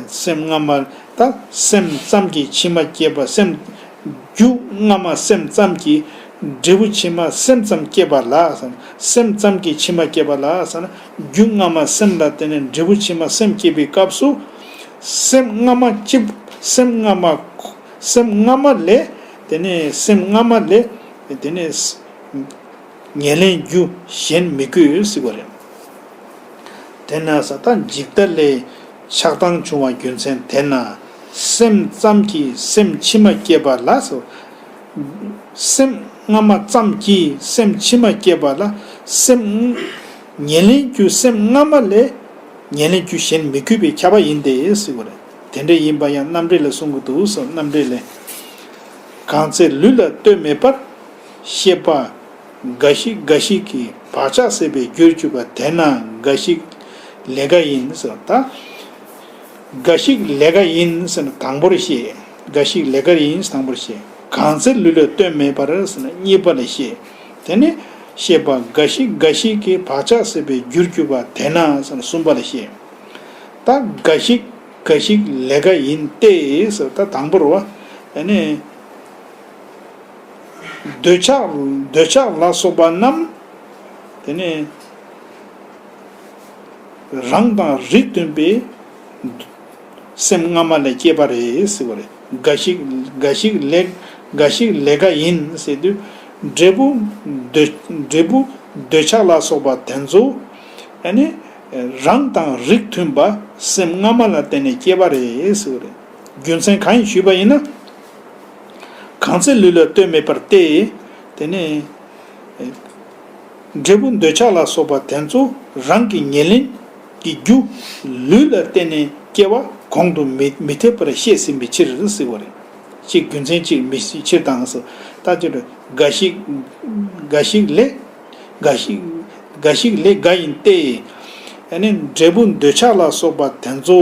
སེམས་སྔ་མ། ད་སེམས་ཙམ་གྱིས་ཕྱི་མ་སྐྱེད་པ། སེམས། རྒྱུ་སྔ་མ་སེམས་ཙམ་གྱིས་འབྲས་བུ་ཕྱི་མ་སེམས་ཙམ་སྐྱེད་པ་ལ། སེམས་ཙམ་གྱིས་ཕྱི་མ་སྐྱེད་པ་ལ་ཟེར་ན། རྒྱུ་སྔ་མ་སེམས་ལ་བརྟེན་ནས་འབྲས་བུ་ཕྱི་མ་སེམས་སྐྱེད་པའི་སྐབས་སུ། སེམས་སྔ་མ་གཅིག་སེམས་སྔ་མ། སེམས་སྔ་མ་ལས། དེ་ནས་སེམས་སྔ་མ་ལས། དེ་ནས། ཉེར་ལེན་རྒྱུ་གཞན་མི་དགོས་ཟེར་བ་རེད། དེས་ན་ཟེར། ད་འཇིག་ལྟ་ལས་ཆགས་སྡང་འབྱུང་བ་རྒྱུ་མཚན་དེས་ན། སེམས་ཙམ་གྱིས་སེམས་ཕྱི་མ་སྐྱེད་པ་ལ་ཟེར། སེམས་སྔ་མ་ཙམ་གྱིས་སེམས་ཕྱི་མ་སྐྱེད་པ་ལ། སེམས། ཉེར་ལེན་རྒྱུ་སེམས་སྔ་མ་ལས་ཉེར་ལེན་རྒྱུ་གཞན་མི་དགོས་པས་ཁྱབ་པ་ཡིན་ཏེ་ཟེར་བ་རེད། དེ་འདྲ་ཡིན་པ་ཡང་རྣམ་འགྲེལ་ལས་གསུང་གི་འདུག་ཟེར། རྣམ་འགྲེལ་ལས། གང་ཚེ་ལུས་ལ་ལྟོས་མེད་པར། ཤེས་པ་འགའ་ཞིག་འགའ་ཞིག་གིས་བག་ཆགས་སྲེད་པའི་རྒྱུར་གྱུར་པ་དེས་ན་འགའ་ཞིག་ལས་འགའ་ཡིན་ཟེར། ད་འགའ་ཞིག་ལས་འགའ་ཡིན་ཟེར་ན་དང་པོར་བཤད། འགའ་ཞིག་ལས་འགའ་ཡིན་ཟེར་དང་པོར་བཤད། གང་ཚེ་ལུས་ལ་ལྟོས་མེད་པར་ཟེར་ན་གཉིས་པ་ལ་བཤད། དེ་ནས་ཤེས་པ་འགའ་ཞིག་འགའ་ཞིག་གིས་བག་ཆགས་སྲེད་པའི་རྒྱུར་གྱུར་པ་དེས་ན་ཟེར་ན་གསུམ་པ་ལ་བཤད། ད་འགའ་ཞིག་འགའ་ཞིག་ལས་འགའ་ཡིན་ཏེ་ཟེར། ད་དང་པོར་བ། ཨ་ནི། འདོད་ཆགས། འདོད་ཆགས་ལ་སོགས་པ་རྣམས། དེ་ནས་རང་དང་རིགས་མཐུན་པའི་སེམས་སྔ་མ་ལས་སྐྱེས་པ་རེད་ཟེར་བ་རེད། འགའ་ཞིག་འགའ་ཞིག་ལས། འགའ་ཞིག་ལས་འགའ་ཡིན་ཟེར་དུས། འབྲས་བུ་འདོད། འབྲས་བུ་འདོད་ཆགས་ལ་སོགས་པ་དེ་ཚོ། ཨ་ནི་རང་དང་རིགས་མཐུན་པ་སེམས་སྔ་མ་ལ་བརྟེན་ནས་སྐྱེས་པ་རེད་ཟེར་བ་རེད། རྒྱུ་མཚན་གང་ཡིན་ཞུས་པ་ཡིན་ན། གང་ཚེ་ལུས་ལ་ལྟོས་མེད་པར་ཏེ། དེ་ནས་འབྲས་བུ་འདོད་ཆགས་ལ་སོགས་པ་དེ་ཚོ་རང་གི་ཉེར་ལེན་གྱི་རྒྱུ་ལུས་ལ་བརྟེན་ནས་སྐྱེ་བ་གོང་དུ་མི་མི་འཐེབ་པར་བཤད་ཟིན་པའི་ཕྱིར་ཟེར་བ་རེད། གཅིག་རྒྱུ་མཚན་གཅིག་མི་ཕྱིར་དང་ཟེར། ད་ཅི་རེད། འགའ་ཞིག་འགའ་ཞིག་ལས། འགའ་ཞིག་འགའ་ཞིག་ལས་འགའ་ཡིན་ཏེ། ཨ་ནི་འབྲས་བུ་འདོད་ཆགས་ལ་སོགས་པ་དེ་ཚོ་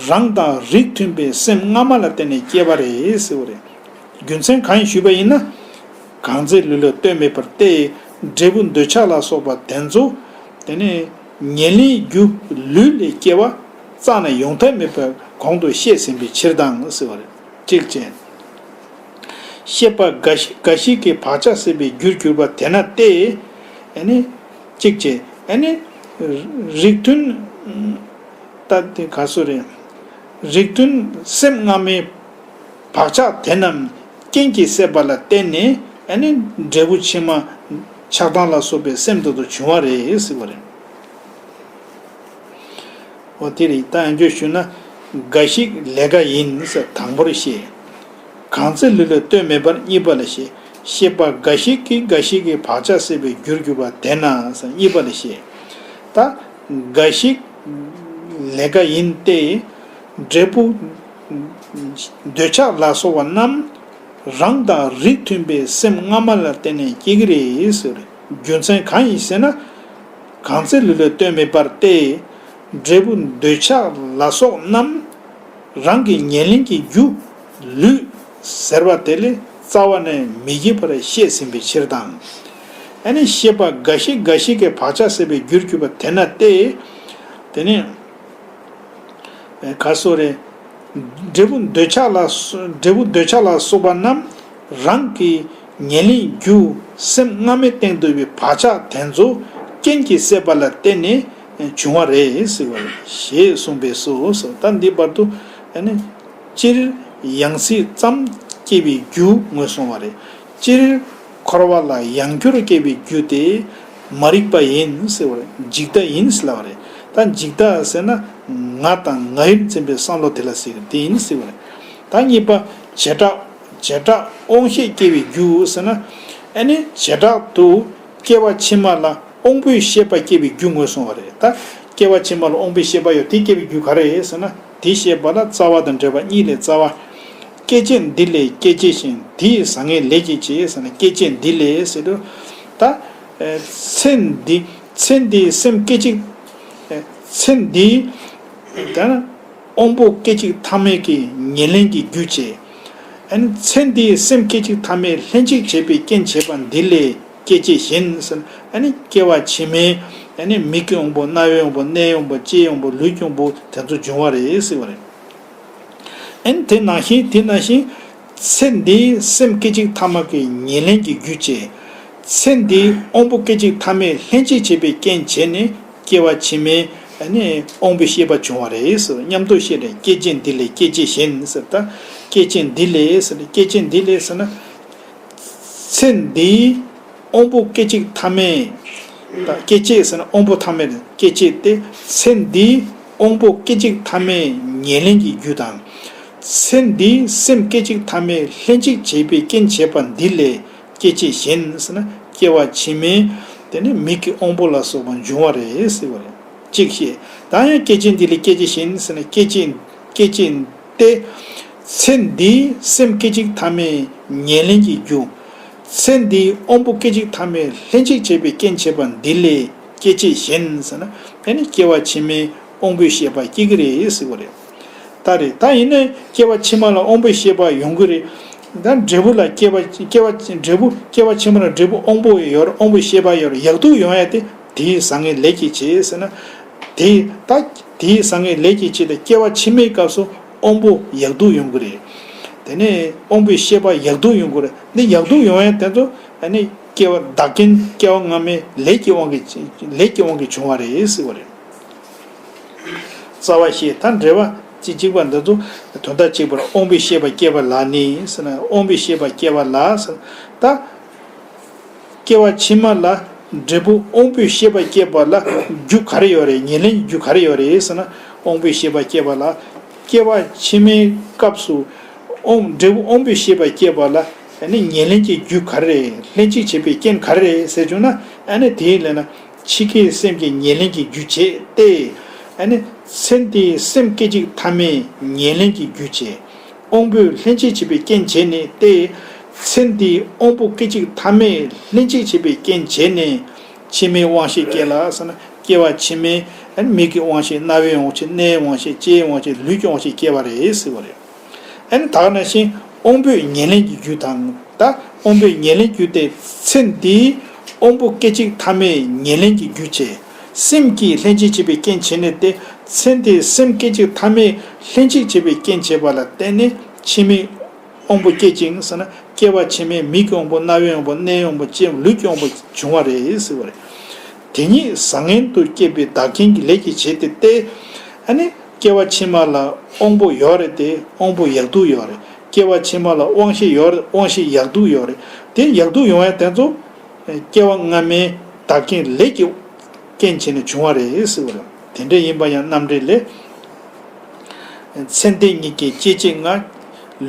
རང་དང་རིགས་མཐུན་པའི་སེམས་སྔ་མ་ལ་བརྟེན་ནས་སྐྱེས་པ་རེད་ཟེར་བ་རེད། རྒྱུ་མཚན་གང་ཡིན་ཞུས་པ་ཡིན་ན། གང་ཚེ་ལུས་ལ་ལྟོས་མེད་པར་ཏེ། འབྲས་བུ་འདོད་ཆགས་ལ་སོགས་པ་དེ་ཚོ། དེ་ནས་ཉེར་ལེན་རྒྱུ་ལུས་ལས་སྐྱེ་བ་རྩ་ནས་ཡོང་ཐབས་མེད་པར་གོང་དུ་བཤད་ཟིན་པའི་ཕྱིར་དང་ཟེར་བ་རེད། གཅིག་བྱས། ཤེས་པ་འགའ་ཞིག་འགའ་ཞིག་གིས་བག་ཆགས་སྲེད་པའི་རྒྱུར་གྱུར་པ་དེས་ན་སྟེ། ཨ་ནི་གཅིག་བྱས། ཨ་ནི་རིགས་མཐུན། ད་དེ་ག་སུ་རེད། རིགས་མཐུན་སེམས་སྔ་མའི་བག་ཆགས་དེ་རྣམས་རྐྱེན་གྱིས་སྲེད་པ་ལ་བརྟེན་ནས། ཨ་ནི་འབྲས་བུ་ཕྱི་མ་ཆགས་སྡང་ལ་སོགས་པའི་སེམས་དེ་ཚོ་བྱུང་བ་རེད་ཟེར་བ་རེད། འོ་དེ་རེད། ད་ཡང་བསྐྱར་ཞུས་ན། འགའ་ཞིག་ལས་འགའ་ཡིན་ཟེར་དང་པོར་བཤད། གང་ཚེ་ལུས་ལ་ལྟོས་མེད་པར་གཉིས་པ་ལ་བཤད། ཤེས་པ་འགའ་ཞིག་གིས་འགའ་ཞིག་གིས་བག་ཆགས་སྲེད་པའི་རྒྱུར་གྱུར་པ་དེས་ན་ཟེར་གཉིས་པ་ལ་བཤད། ད་འགའ་ཞིག་ལས་འགའ་ཡིན་ཏེ། འབྲས་བུ་འདོད་ཆགས་ལ་སོགས་པ་རྣམས་རང་དང་རིགས་མཐུན་པའི་སེམས་སྔ་མ་ལ་བརྟེན་ནས་སྐྱེ་གི་རེད་ཟེར། རྒྱུ་མཚན་གང་ཡིན་ཟེར་ན། གང་ཚེ་ལུས་ལ་ལྟོས་མེད་པར་ཏེ། འབྲས་བུ་འདོད་ཆགས་ལ་སོགས་རྣམས་རང་གི་ཉེར་ལེན་གྱི་རྒྱུ་ལུས་ཟེར་བ་དེ་ལས་རྩ་བ་ནས་མི་བརྗེད་པར་བཤད་ཟིན་པའི་ཕྱིར་དང་། ཨ་ནི་ཤེས་པ་འགའ་ཞིག་འགའ་ཞིག་གིས་བག་ཆགས་སྲེད་པའི་རྒྱུར་གྱུར་པ་དེས་ན་སྟེ། དེ་ནས་ག་སོ་རེད། འབྲས་བུ་འདོད་ཆགས་ལ་སོ་འབྲས་བུ་འདོད་ཆགས་ལ་སོགས་པ་རྣམས་རང་གི་ཉེར་ལེན་རྒྱུ་སེམས་སྔ་མའི་སྟེང་དུ་བའི་བག་ཆགས་དེ་ཚོ་རྐྱེན་གྱིས་སྲེད་པ་ལ་བརྟེན་ནས་བྱུང་བ་རེད་ཟེར་བ་ཞེས་གསུངས་པས་སོ། ད་འདི་བར་དུ་ཨ་ནི་སྤྱིར་ཡང་སྲིད་ཙམ་སྐྱེ་བའི་རྒྱུ་ངོས་བཟུང་བ་རེད། སྤྱིར་འཁོར་བ་ལ་ཡང་བསྐྱར་སྐྱེ་བའི་རྒྱུ་དེ་མ་རིག་པ་ཡིན་ཟེར་བ་རེད། འཇིག་ལྟ་ཡིན་ཟེར་ལབ་པ་རེད། ད་འཇིག་ལྟ་ཟེར་ན་ང་དང་ང་ཡིར་འཛིན་པའི་བསམ་བློ་དེ་ལ་ཟེར་གི་དེ་ཡིན་ཟེར་བ་རེད། ད་གཉིས་པ་བྱེ་བྲག་བྱེ་བྲག་དབང་ཤེས་སྐྱེ་བའི་རྒྱུ་ཟེར་ན་ཨ་ནི་བྱེ་བྲག་ཏུ་སྐྱེ་བ་ཕྱི་མ་ལ་དབང་པོའི་ཤེས་པ་སྐྱེ་བའི་རྒྱུ་ངོས་བཟུང་བ་རེད། ད་སྐྱེ་བ་ཕྱི་མ་ལ་དབང་པོའི་ཤེས་པ་ཡོད་དེ་སྐྱེ་བའི་རྒྱུ་ག་རེ་རེད་ཟེར་ན་དེ་ཤེས་པ་ལ་རྩ་བ་དང་འབྲེལ་བ་གཉིས་ལས་རྩ་བ། སྐྱེད་བྱེད་འདི་ལས་སྐྱེད་བྱེད་གཞན་དེ་ཡི་བཟང་ངན་ལས་ཀྱི་བྱེད་ཟེར་ན་སྐྱེད་བྱེད་འདི་ལས་ཟེར་དུས། ད་ཚེ་འདི་ཚེ་འདིའི་སེམས་སྐད་ཅིག་ཚེ་འདིའི་ད་དབང་པོ་སྐད་ཅིག་ཐ་མའི་གི་ཉེར་ལེན་གྱི་རྒྱུ་བྱེད། ཨ་ནི་ཚེ་འདིའི་སེམས་སྐད་ཅིག་ཐ་མའི་ལྷན་ཅིག་བྱེད་པའི་རྐྱེན་བྱེད་པ་འདི་ལས་སྐྱེད་བྱེད་གཞན་ཟེར། ཨ་ནི་སྐྱེ་བ་ཕྱི་མའི་ཨ་ནི་མིག་གི་དབང་པོ་རྣ་བའི་དབང་པོ་སྣའི་དབང་པོ་ལྕེའི་དབང་པོ་ལུས་ཀྱི་དབང་པོ་དེ་ཚོ་འབྱུང་བ་རེད་ཟེར་བ་རེད། ཨ་ནི་དེ་ནང་བཞིན་དེ་ནང་བཞིན་ཚེ་འདིའི་སེམས་སྐད་ཅིག་ཐ་མ་གི་ཉེར་ལེན་གྱི་རྒྱུ་བྱེད། ཚེ་འདིའི་དབང་པོ་སྐད་ཅིག་ཐ་མས་ལྷན་ཅིག་བྱེད་པའི་རྐྱེན་བྱས་ནས་སྐྱེ་བ་ཕྱི་མའི་ཨ་ནི་དབང་པོའི་ཤེས་པ་བྱུང་བ་རེད་ཟེར། མཉམ་དུ་བཤད་རེད། སྐྱེད་བྱེད་འདི་ལས་སྐྱེད་བྱེད་གཞན་ཟེར། ད་སྐྱེད་བྱེད་འདི་ལས་ཟེར། སྐྱེད་བྱེད་འདི་ལས་ཟེར་ན། ཚེ་འདིའི་དབང་པོ་སྐད་ཅིག་ཐ་མས། ད་སྐྱེད་བྱེད་ཟེར་ན་དབང་པོ་ཐ་མ་རེད། སྐྱེད་བྱེད་དེ་ཚེ་འདིའི་དབང་པོ་སྐད་ཅིག་ཐ་མའི་ཉེར་ལེན་གྱི་རྒྱུ་དང་། ཚེ་འདིའི་སེམས་སྐད་ཅིག་ཐ་མས་ལྷན་ཅིག་བྱེད་པའི་རྐྱེན་བྱེད་པ་འདི་ལས་སྐྱེད་བྱེད་གཞན་ཟེར་ན་སྐྱེ་བ་ཕྱི་མའི་དེ་ནི་མིག་གི་དབང་པོ་ལ་སོགས་པ་འབྱུང་བ་རེད་ཟེར་བ་རེད། གཅིག་བཤད། ད་ཡང་སྐྱེད་བྱེད་འདི་ལས་སྐྱེད་བྱེད་གཞན་ཟེར་ན་སྐྱེད་བྱེད་སྐྱེད་བྱེད་དེ། ཚེ་འདིའི་སེམས་སྐད་ཅིག་ཐ་མའི་ཉེར་ལེན་གྱི་རྒྱུ། ཚེ་འདིའི་དབང་པོ་སྐད་ཅིག་ཐ་མས་ལྷན་ཅིག་བྱེད་པའི་རྐྱེན་བྱེད་པ་འདི་ལས་སྐྱེད་བྱེད་གཞན་ཟེར་ན་ཨ་ནི་སྐྱེ་བ་ཕྱི་མའི་དབང་པོའི་ཤེས་པ་སྐྱེ་གི་རེད་ཟེར་བ་རེད། ད་རེད། ད་ཡིན་ནའི་སྐྱེ་བ་ཕྱི་མ་ལ་དབང་པོའི་ཤེས་པ་ཡོང་གི་རེད། ད་འབྲས་བུ་ལ་སྐྱེ་བ་སྐྱེ་བ་འབྲས་བུ་སྐྱེ་བ་ཕྱི་མ་ལ་འབྲས་བུ་དབང་པོ་ཡོད་རེད། དབང་པོའི་ཤེས་པ་ཡོད་རེད། ཡག་སྡུག་ཡོང་ཡ་དེ་དེའི་བཟང་ངན་ལས་ཀྱི་བྱེད་ཟེར་ན། དེ་ད་དེའི་བཟང་ངན་ལས་ཀྱི་བྱེད་དེ་སྐྱེ་བ་ཕྱི་མའི་སྐབས་སུ་དབང་པོ་ཡག་སྡུག་ཡོང་གི་རེད། དེ་ནས་དབང་པོའི་ཤེས་པ་ཡག་སྡུག་ཡོང་གི་རེད། འདི་ཡག་སྡུག་ཡོང་ཡ་དེ་ཚོ་ཨ་ནི་སྐྱེ་བ་བདག་རྐྱེན་སྐྱེ་བ་སྔ་མའི་ལས་ཀྱི་དབང་གིས་ལས་ཀྱི་དབང་གིས་བྱུང་བ་རེད་ཟེར་བ་རེད། རྩ་བ་ཤེས། ད་འགྲེལ་པ་ཅི་གཅིག་པ་འདི་ཚོ་དོན་དག་གཅིག་པར་དབང་པོའི་ཤེས་པ་སྐྱེ་བ་ལ་ནི་ཟེར་ན། དབང་པོའི་ཤེས་པ་སྐྱེ་བ་ལ་ཟེར་ད། སྐྱེ་བ་ཕྱི་མ་ལ་འབྲས་བུ་དབང་པོའི་ཤེས་པ་སྐྱེ་བ་ལ་རྒྱུ་ག་རེ་ཡོད་རེད། ཉེར་ལེན་གྱི་རྒྱུ་ག་རེ་ཡོད་རེད་ཟེར་ན། དབང་པོའི་ཤེས་པ་སྐྱེ་བ་ལ་སྐྱེ་བ་ཕྱི་མའི་སྐབས་སུ་དབང་འབྲས་བུ་དབང་པོའི་ཤེས་པ་སྐྱེ་བ་ལ་ཨ་ནི་ཉེར་ལེན་གྱི་རྒྱུ་ག་རེ་རེད། ལྷན་ཅིག་བྱེད་པའི་རྐྱེན་ག་རེ་རེད་ཟེར་བྱུང་ན། ཨ་ནི་དེའི་ལན་ལ་ཕྱི་ཁའི་སེམས་ཀྱི་ཉེར་ལེན་གྱི་རྒྱུ་བྱེད་དེ། ཨ་ནི་ཚེ་འདིའི་སེམས་སྐད་ཅིག་ཐ་མའི་ཉེར་ལེན་གྱི་རྒྱུ་བྱེད། དབང་པོས་ལྷན་ཅིག་བྱེད་པའི་རྐྱེན་བྱས་ནས་ཏེ། ཚེ་འདིའི་དབང་པོ་སྐད་ཅིག་ཐ་མས་ལྷན་ཅིག་བྱེད་པའི་རྐྱེན་བྱས་ནས། ཕྱི་མའི་དབང་ཤེས་སྐྱེ་ལ་ཟེར་ན། སྐྱེ་བ་ཕྱི་མའི་མིག་གི་དབང་ཤེས། རྣ་བའི་དབང་ཤེས། སྣའི་དབང་ཤེས། ལྕེའི་དབང་ཤེས། ལུས་ཀྱི་དབང་ཤེས་སྐྱེ་བ་རེད་ཟེར་བ་རེད། ཨ་ནི་ད་ག་ནང་བཞིན་དབང་པོས་ཉེར་ལེན་གྱི་རྒྱུ་དང་། ད་དབང་པོས་ཉེར་ལེན་རྒྱུ་སྟེ། ཚེ་འདིའི་དབང་པོ་སྐད་ཅིག་ཐ་མས་ཉེར་ལེན་གྱི་རྒྱུ་བྱས། སེམས་ཀྱིས་ལྷན་ཅིག་བྱེད་པའི་རྐྱེན་བྱས་ནས་ཏེ། ཚེ་འདིའི་སེམས་སྐད་ཅིག་ཐ་མས་ལྷན་ཅིག་བྱེད་པའི་རྐྱེན་བྱས་པ་ལ་བརྟེན་ནས་ཕྱི་མའི་དབང་པོ་སྐྱེད་ཅིང་ཟེར་ན། སྐྱེ་བ་ཕྱི་མའི་མིག་གི་དབང་པོ། རྣ་བའི་དབང་པོ། སྣའི་དབང་པོ། ལྕེ་ལུས་ཀྱི་དབང་པོ་བྱུང་བ་རེད་ཟེར་བ་རེད། དེ་ཉིད་བཟང་ངན་དུ་སྐྱེད་པའི་བདག་རྐྱེན་གྱི་ལས་ཀྱི་བྱེད་དེ་སྟེ། ཨ་ནི་སྐྱེ་བ་ཕྱི་མ་ལ་དབང་པོ་ཡོད་རེད་དེ། དབང་པོ་ཡག་སྡུག་ཡོད་རེད། སྐྱེ་བ་ཕྱི་མ་ལ་དབང་ཤེས་ཡོད་རེད། དབང་ཤེས་ཡག་སྡུག་ཡོད་རེད། དེ་ཡག་སྡུག་ཡོང་ཡ་དེ་ཚོ་སྐྱེ་བ་སྔ་མའི་བདག་རྐྱེན་ལས་ཀྱི་རྐྱེན་བྱས་ནས་བྱུང་བ་རེད་ཟེར་བ་རེད། དེ་འདྲ་ཡིན་པ་ཡང་རྣམ་འགྲེལ་ལས། ཚེ་འདི་ཉིད་ཀྱི་སྐྱེད་བྱེད་ལྔ།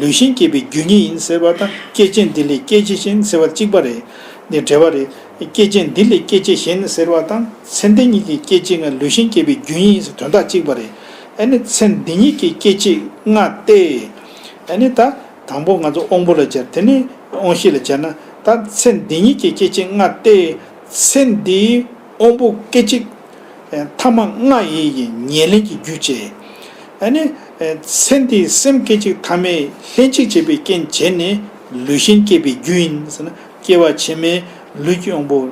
ལུས་ཤིང་སྐྱེས་པའི་རྒྱུ་ཉིད་ཡིན་ཟེར་བ་དང་། སྐྱེད་བྱེད་འདི་ལས་སྐྱེད་བྱེད་གཞན་ཟེར་བ་གཅིག་པ་རེད། འདི་འགྲེལ་པ་རེད། སྐྱེད་བྱེད་འདི་ལས་སྐྱེད་བྱེད་གཞན་ཟེར་བ་དང་། ཚེ་འདི་ཉིད་ཀྱི་སྐྱེད་བྱེད་ལྔ། ལུས་ཤིང་སྐྱེས་པའི་རྒྱུ་ཉིད་ཡིན་ཟེར་དོན་དག་གཅིག་པ་རེད། ཨ་ནི་ཚེ་འདི་ཉིད་ཀྱི་སྐྱེད་བྱེད་ལྔ་སྟེ། ཨ་ནི་ད་དང་པོ་ང་ཚོ་དབང་པོ་ལ་སྦྱར། དེ་ནས་དབང་ཤེས་ལ་སྦྱར་ན། ད་ཚེ་འདི་ཉིད་ཀྱི་སྐྱེད་བྱེད་ལྔ་སྟེ། ཚེ་འདིའི་དབང་པོ་སྐད་ཅིག་ཐ་མ་ལྔ་ཡི་ཉེར་ལེན་གྱི་རྒྱུ་བྱས། ཨ་ནི་ཚེ་འདིའི་སེམས་སྐད་ཅིག་ཐ་མས་ལྷན་ཅིག་བྱེད་པའི་རྐྱེན་བྱས་ནས་ལུས་ཤིང་སྐྱེས་པའི་རྒྱུ་ཡིན་ཟེར་ན། སྐྱེ་བ་ཕྱི་མའི་ལུས་ཀྱི་དབང་པོ།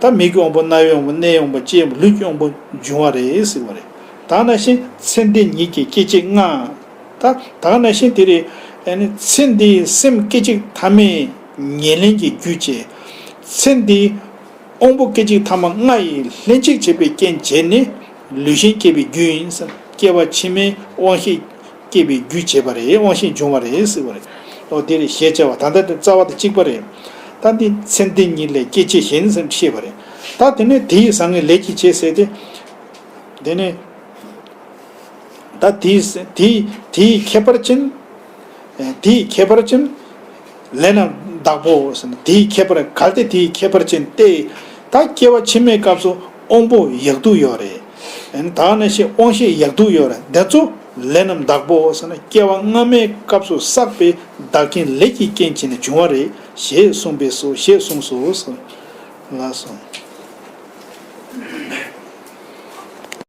ད་མིག་གི་དབང་པོ། རྣ་བའི་དབང་པོ། སྣའི་དབང་པོ། ལྕེའི་དབང་པོ། ལུས་ཀྱི་དབང་པོ་འབྱུང་བ་རེད་ཟེར་བ་རེད། ད་ག་ནང་བཞིན་ཚེ་འདི་ཉིད་ཀྱི་སྐད་ཅིག་ལྔ། ད་ད་ག་ནང་བཞིན་དེ་རེད། ཨ་ནི་ཚེ་འདིའི་སེམས་སྐད་ཅིག་ཐ་མའི་ཉེར་ལེན་གྱི་རྒྱུ་བྱས། ཚེ་འདིའི་དབང་པོ་སྐད་ཅིག་ཐ་མ་ལྔ་ཡིས་ལྷན་ཅིག་བྱས་པའི་རྐྱེན་བྱས་ནས་ལུས་ཞེན་སྐྱེས་པའི་རྒྱུ་ཡིན་ཟེར། སྐྱེ་བ་ཕྱི་མའི་དབང་ཤེས་སྐྱེས་པའི་རྒྱུ་བྱས་པ་རེད། དབང་ཤེས་འབྱུང་བ་རེད་ཟེར་བ་རེད། ཨོ་དེ་རེད། ཞེས་བྱ་བ་ད་ལྟ་དེ་རྩ་བ་དང་གཅིག་པ་རེད། ད་འདི་ཚེ་འདི་ཉིད་ལས་སྐྱེ་མཆེད་གཞན་ཟེར་བཤད་པ་རེད། ད་དེ་ནས་དེ་ཡི་བཟང་ངན་ལས་ཀྱི་བྱས་ཟེར་ཏེ། དེ་ནས་ད་དེའི་དེའི་དེའི་ཁྱད་པར་ཅན། དེའི་ཁྱད་པར་ཅན་ལས་རྣམས་བདག་པོ་ཟེར་ན། དེའི་ཁྱད་པར་གལ་ཏེ་དེའི་ཁྱད་པར་ཅན་ཏེ། ད་སྐྱེ་བ་ཕྱི་མའི་སྐབས་སུ་དབང་པོ་ཡག་སྡུག་ཡོད་རེད། ད་ནང་བཞིན་དབང་ཤེས་ཡག་སྡུག་ཡོད་རེད། འདི་ཚོ་ལས་རྣམས་བདག་པོ་ཟེར་ན། སྐྱེ་བ་སྔ་མའི་སྐབས་སུ་བསགས་པའི་བདག་རྐྱེན་ལས་ཀྱི་རྐྱེན་བྱས་ནས་བྱུང་བ་རེད་ཞེས་གསུངས་པས་སོ། ཞེས་གསུངས་སོ། ལགས་སོ།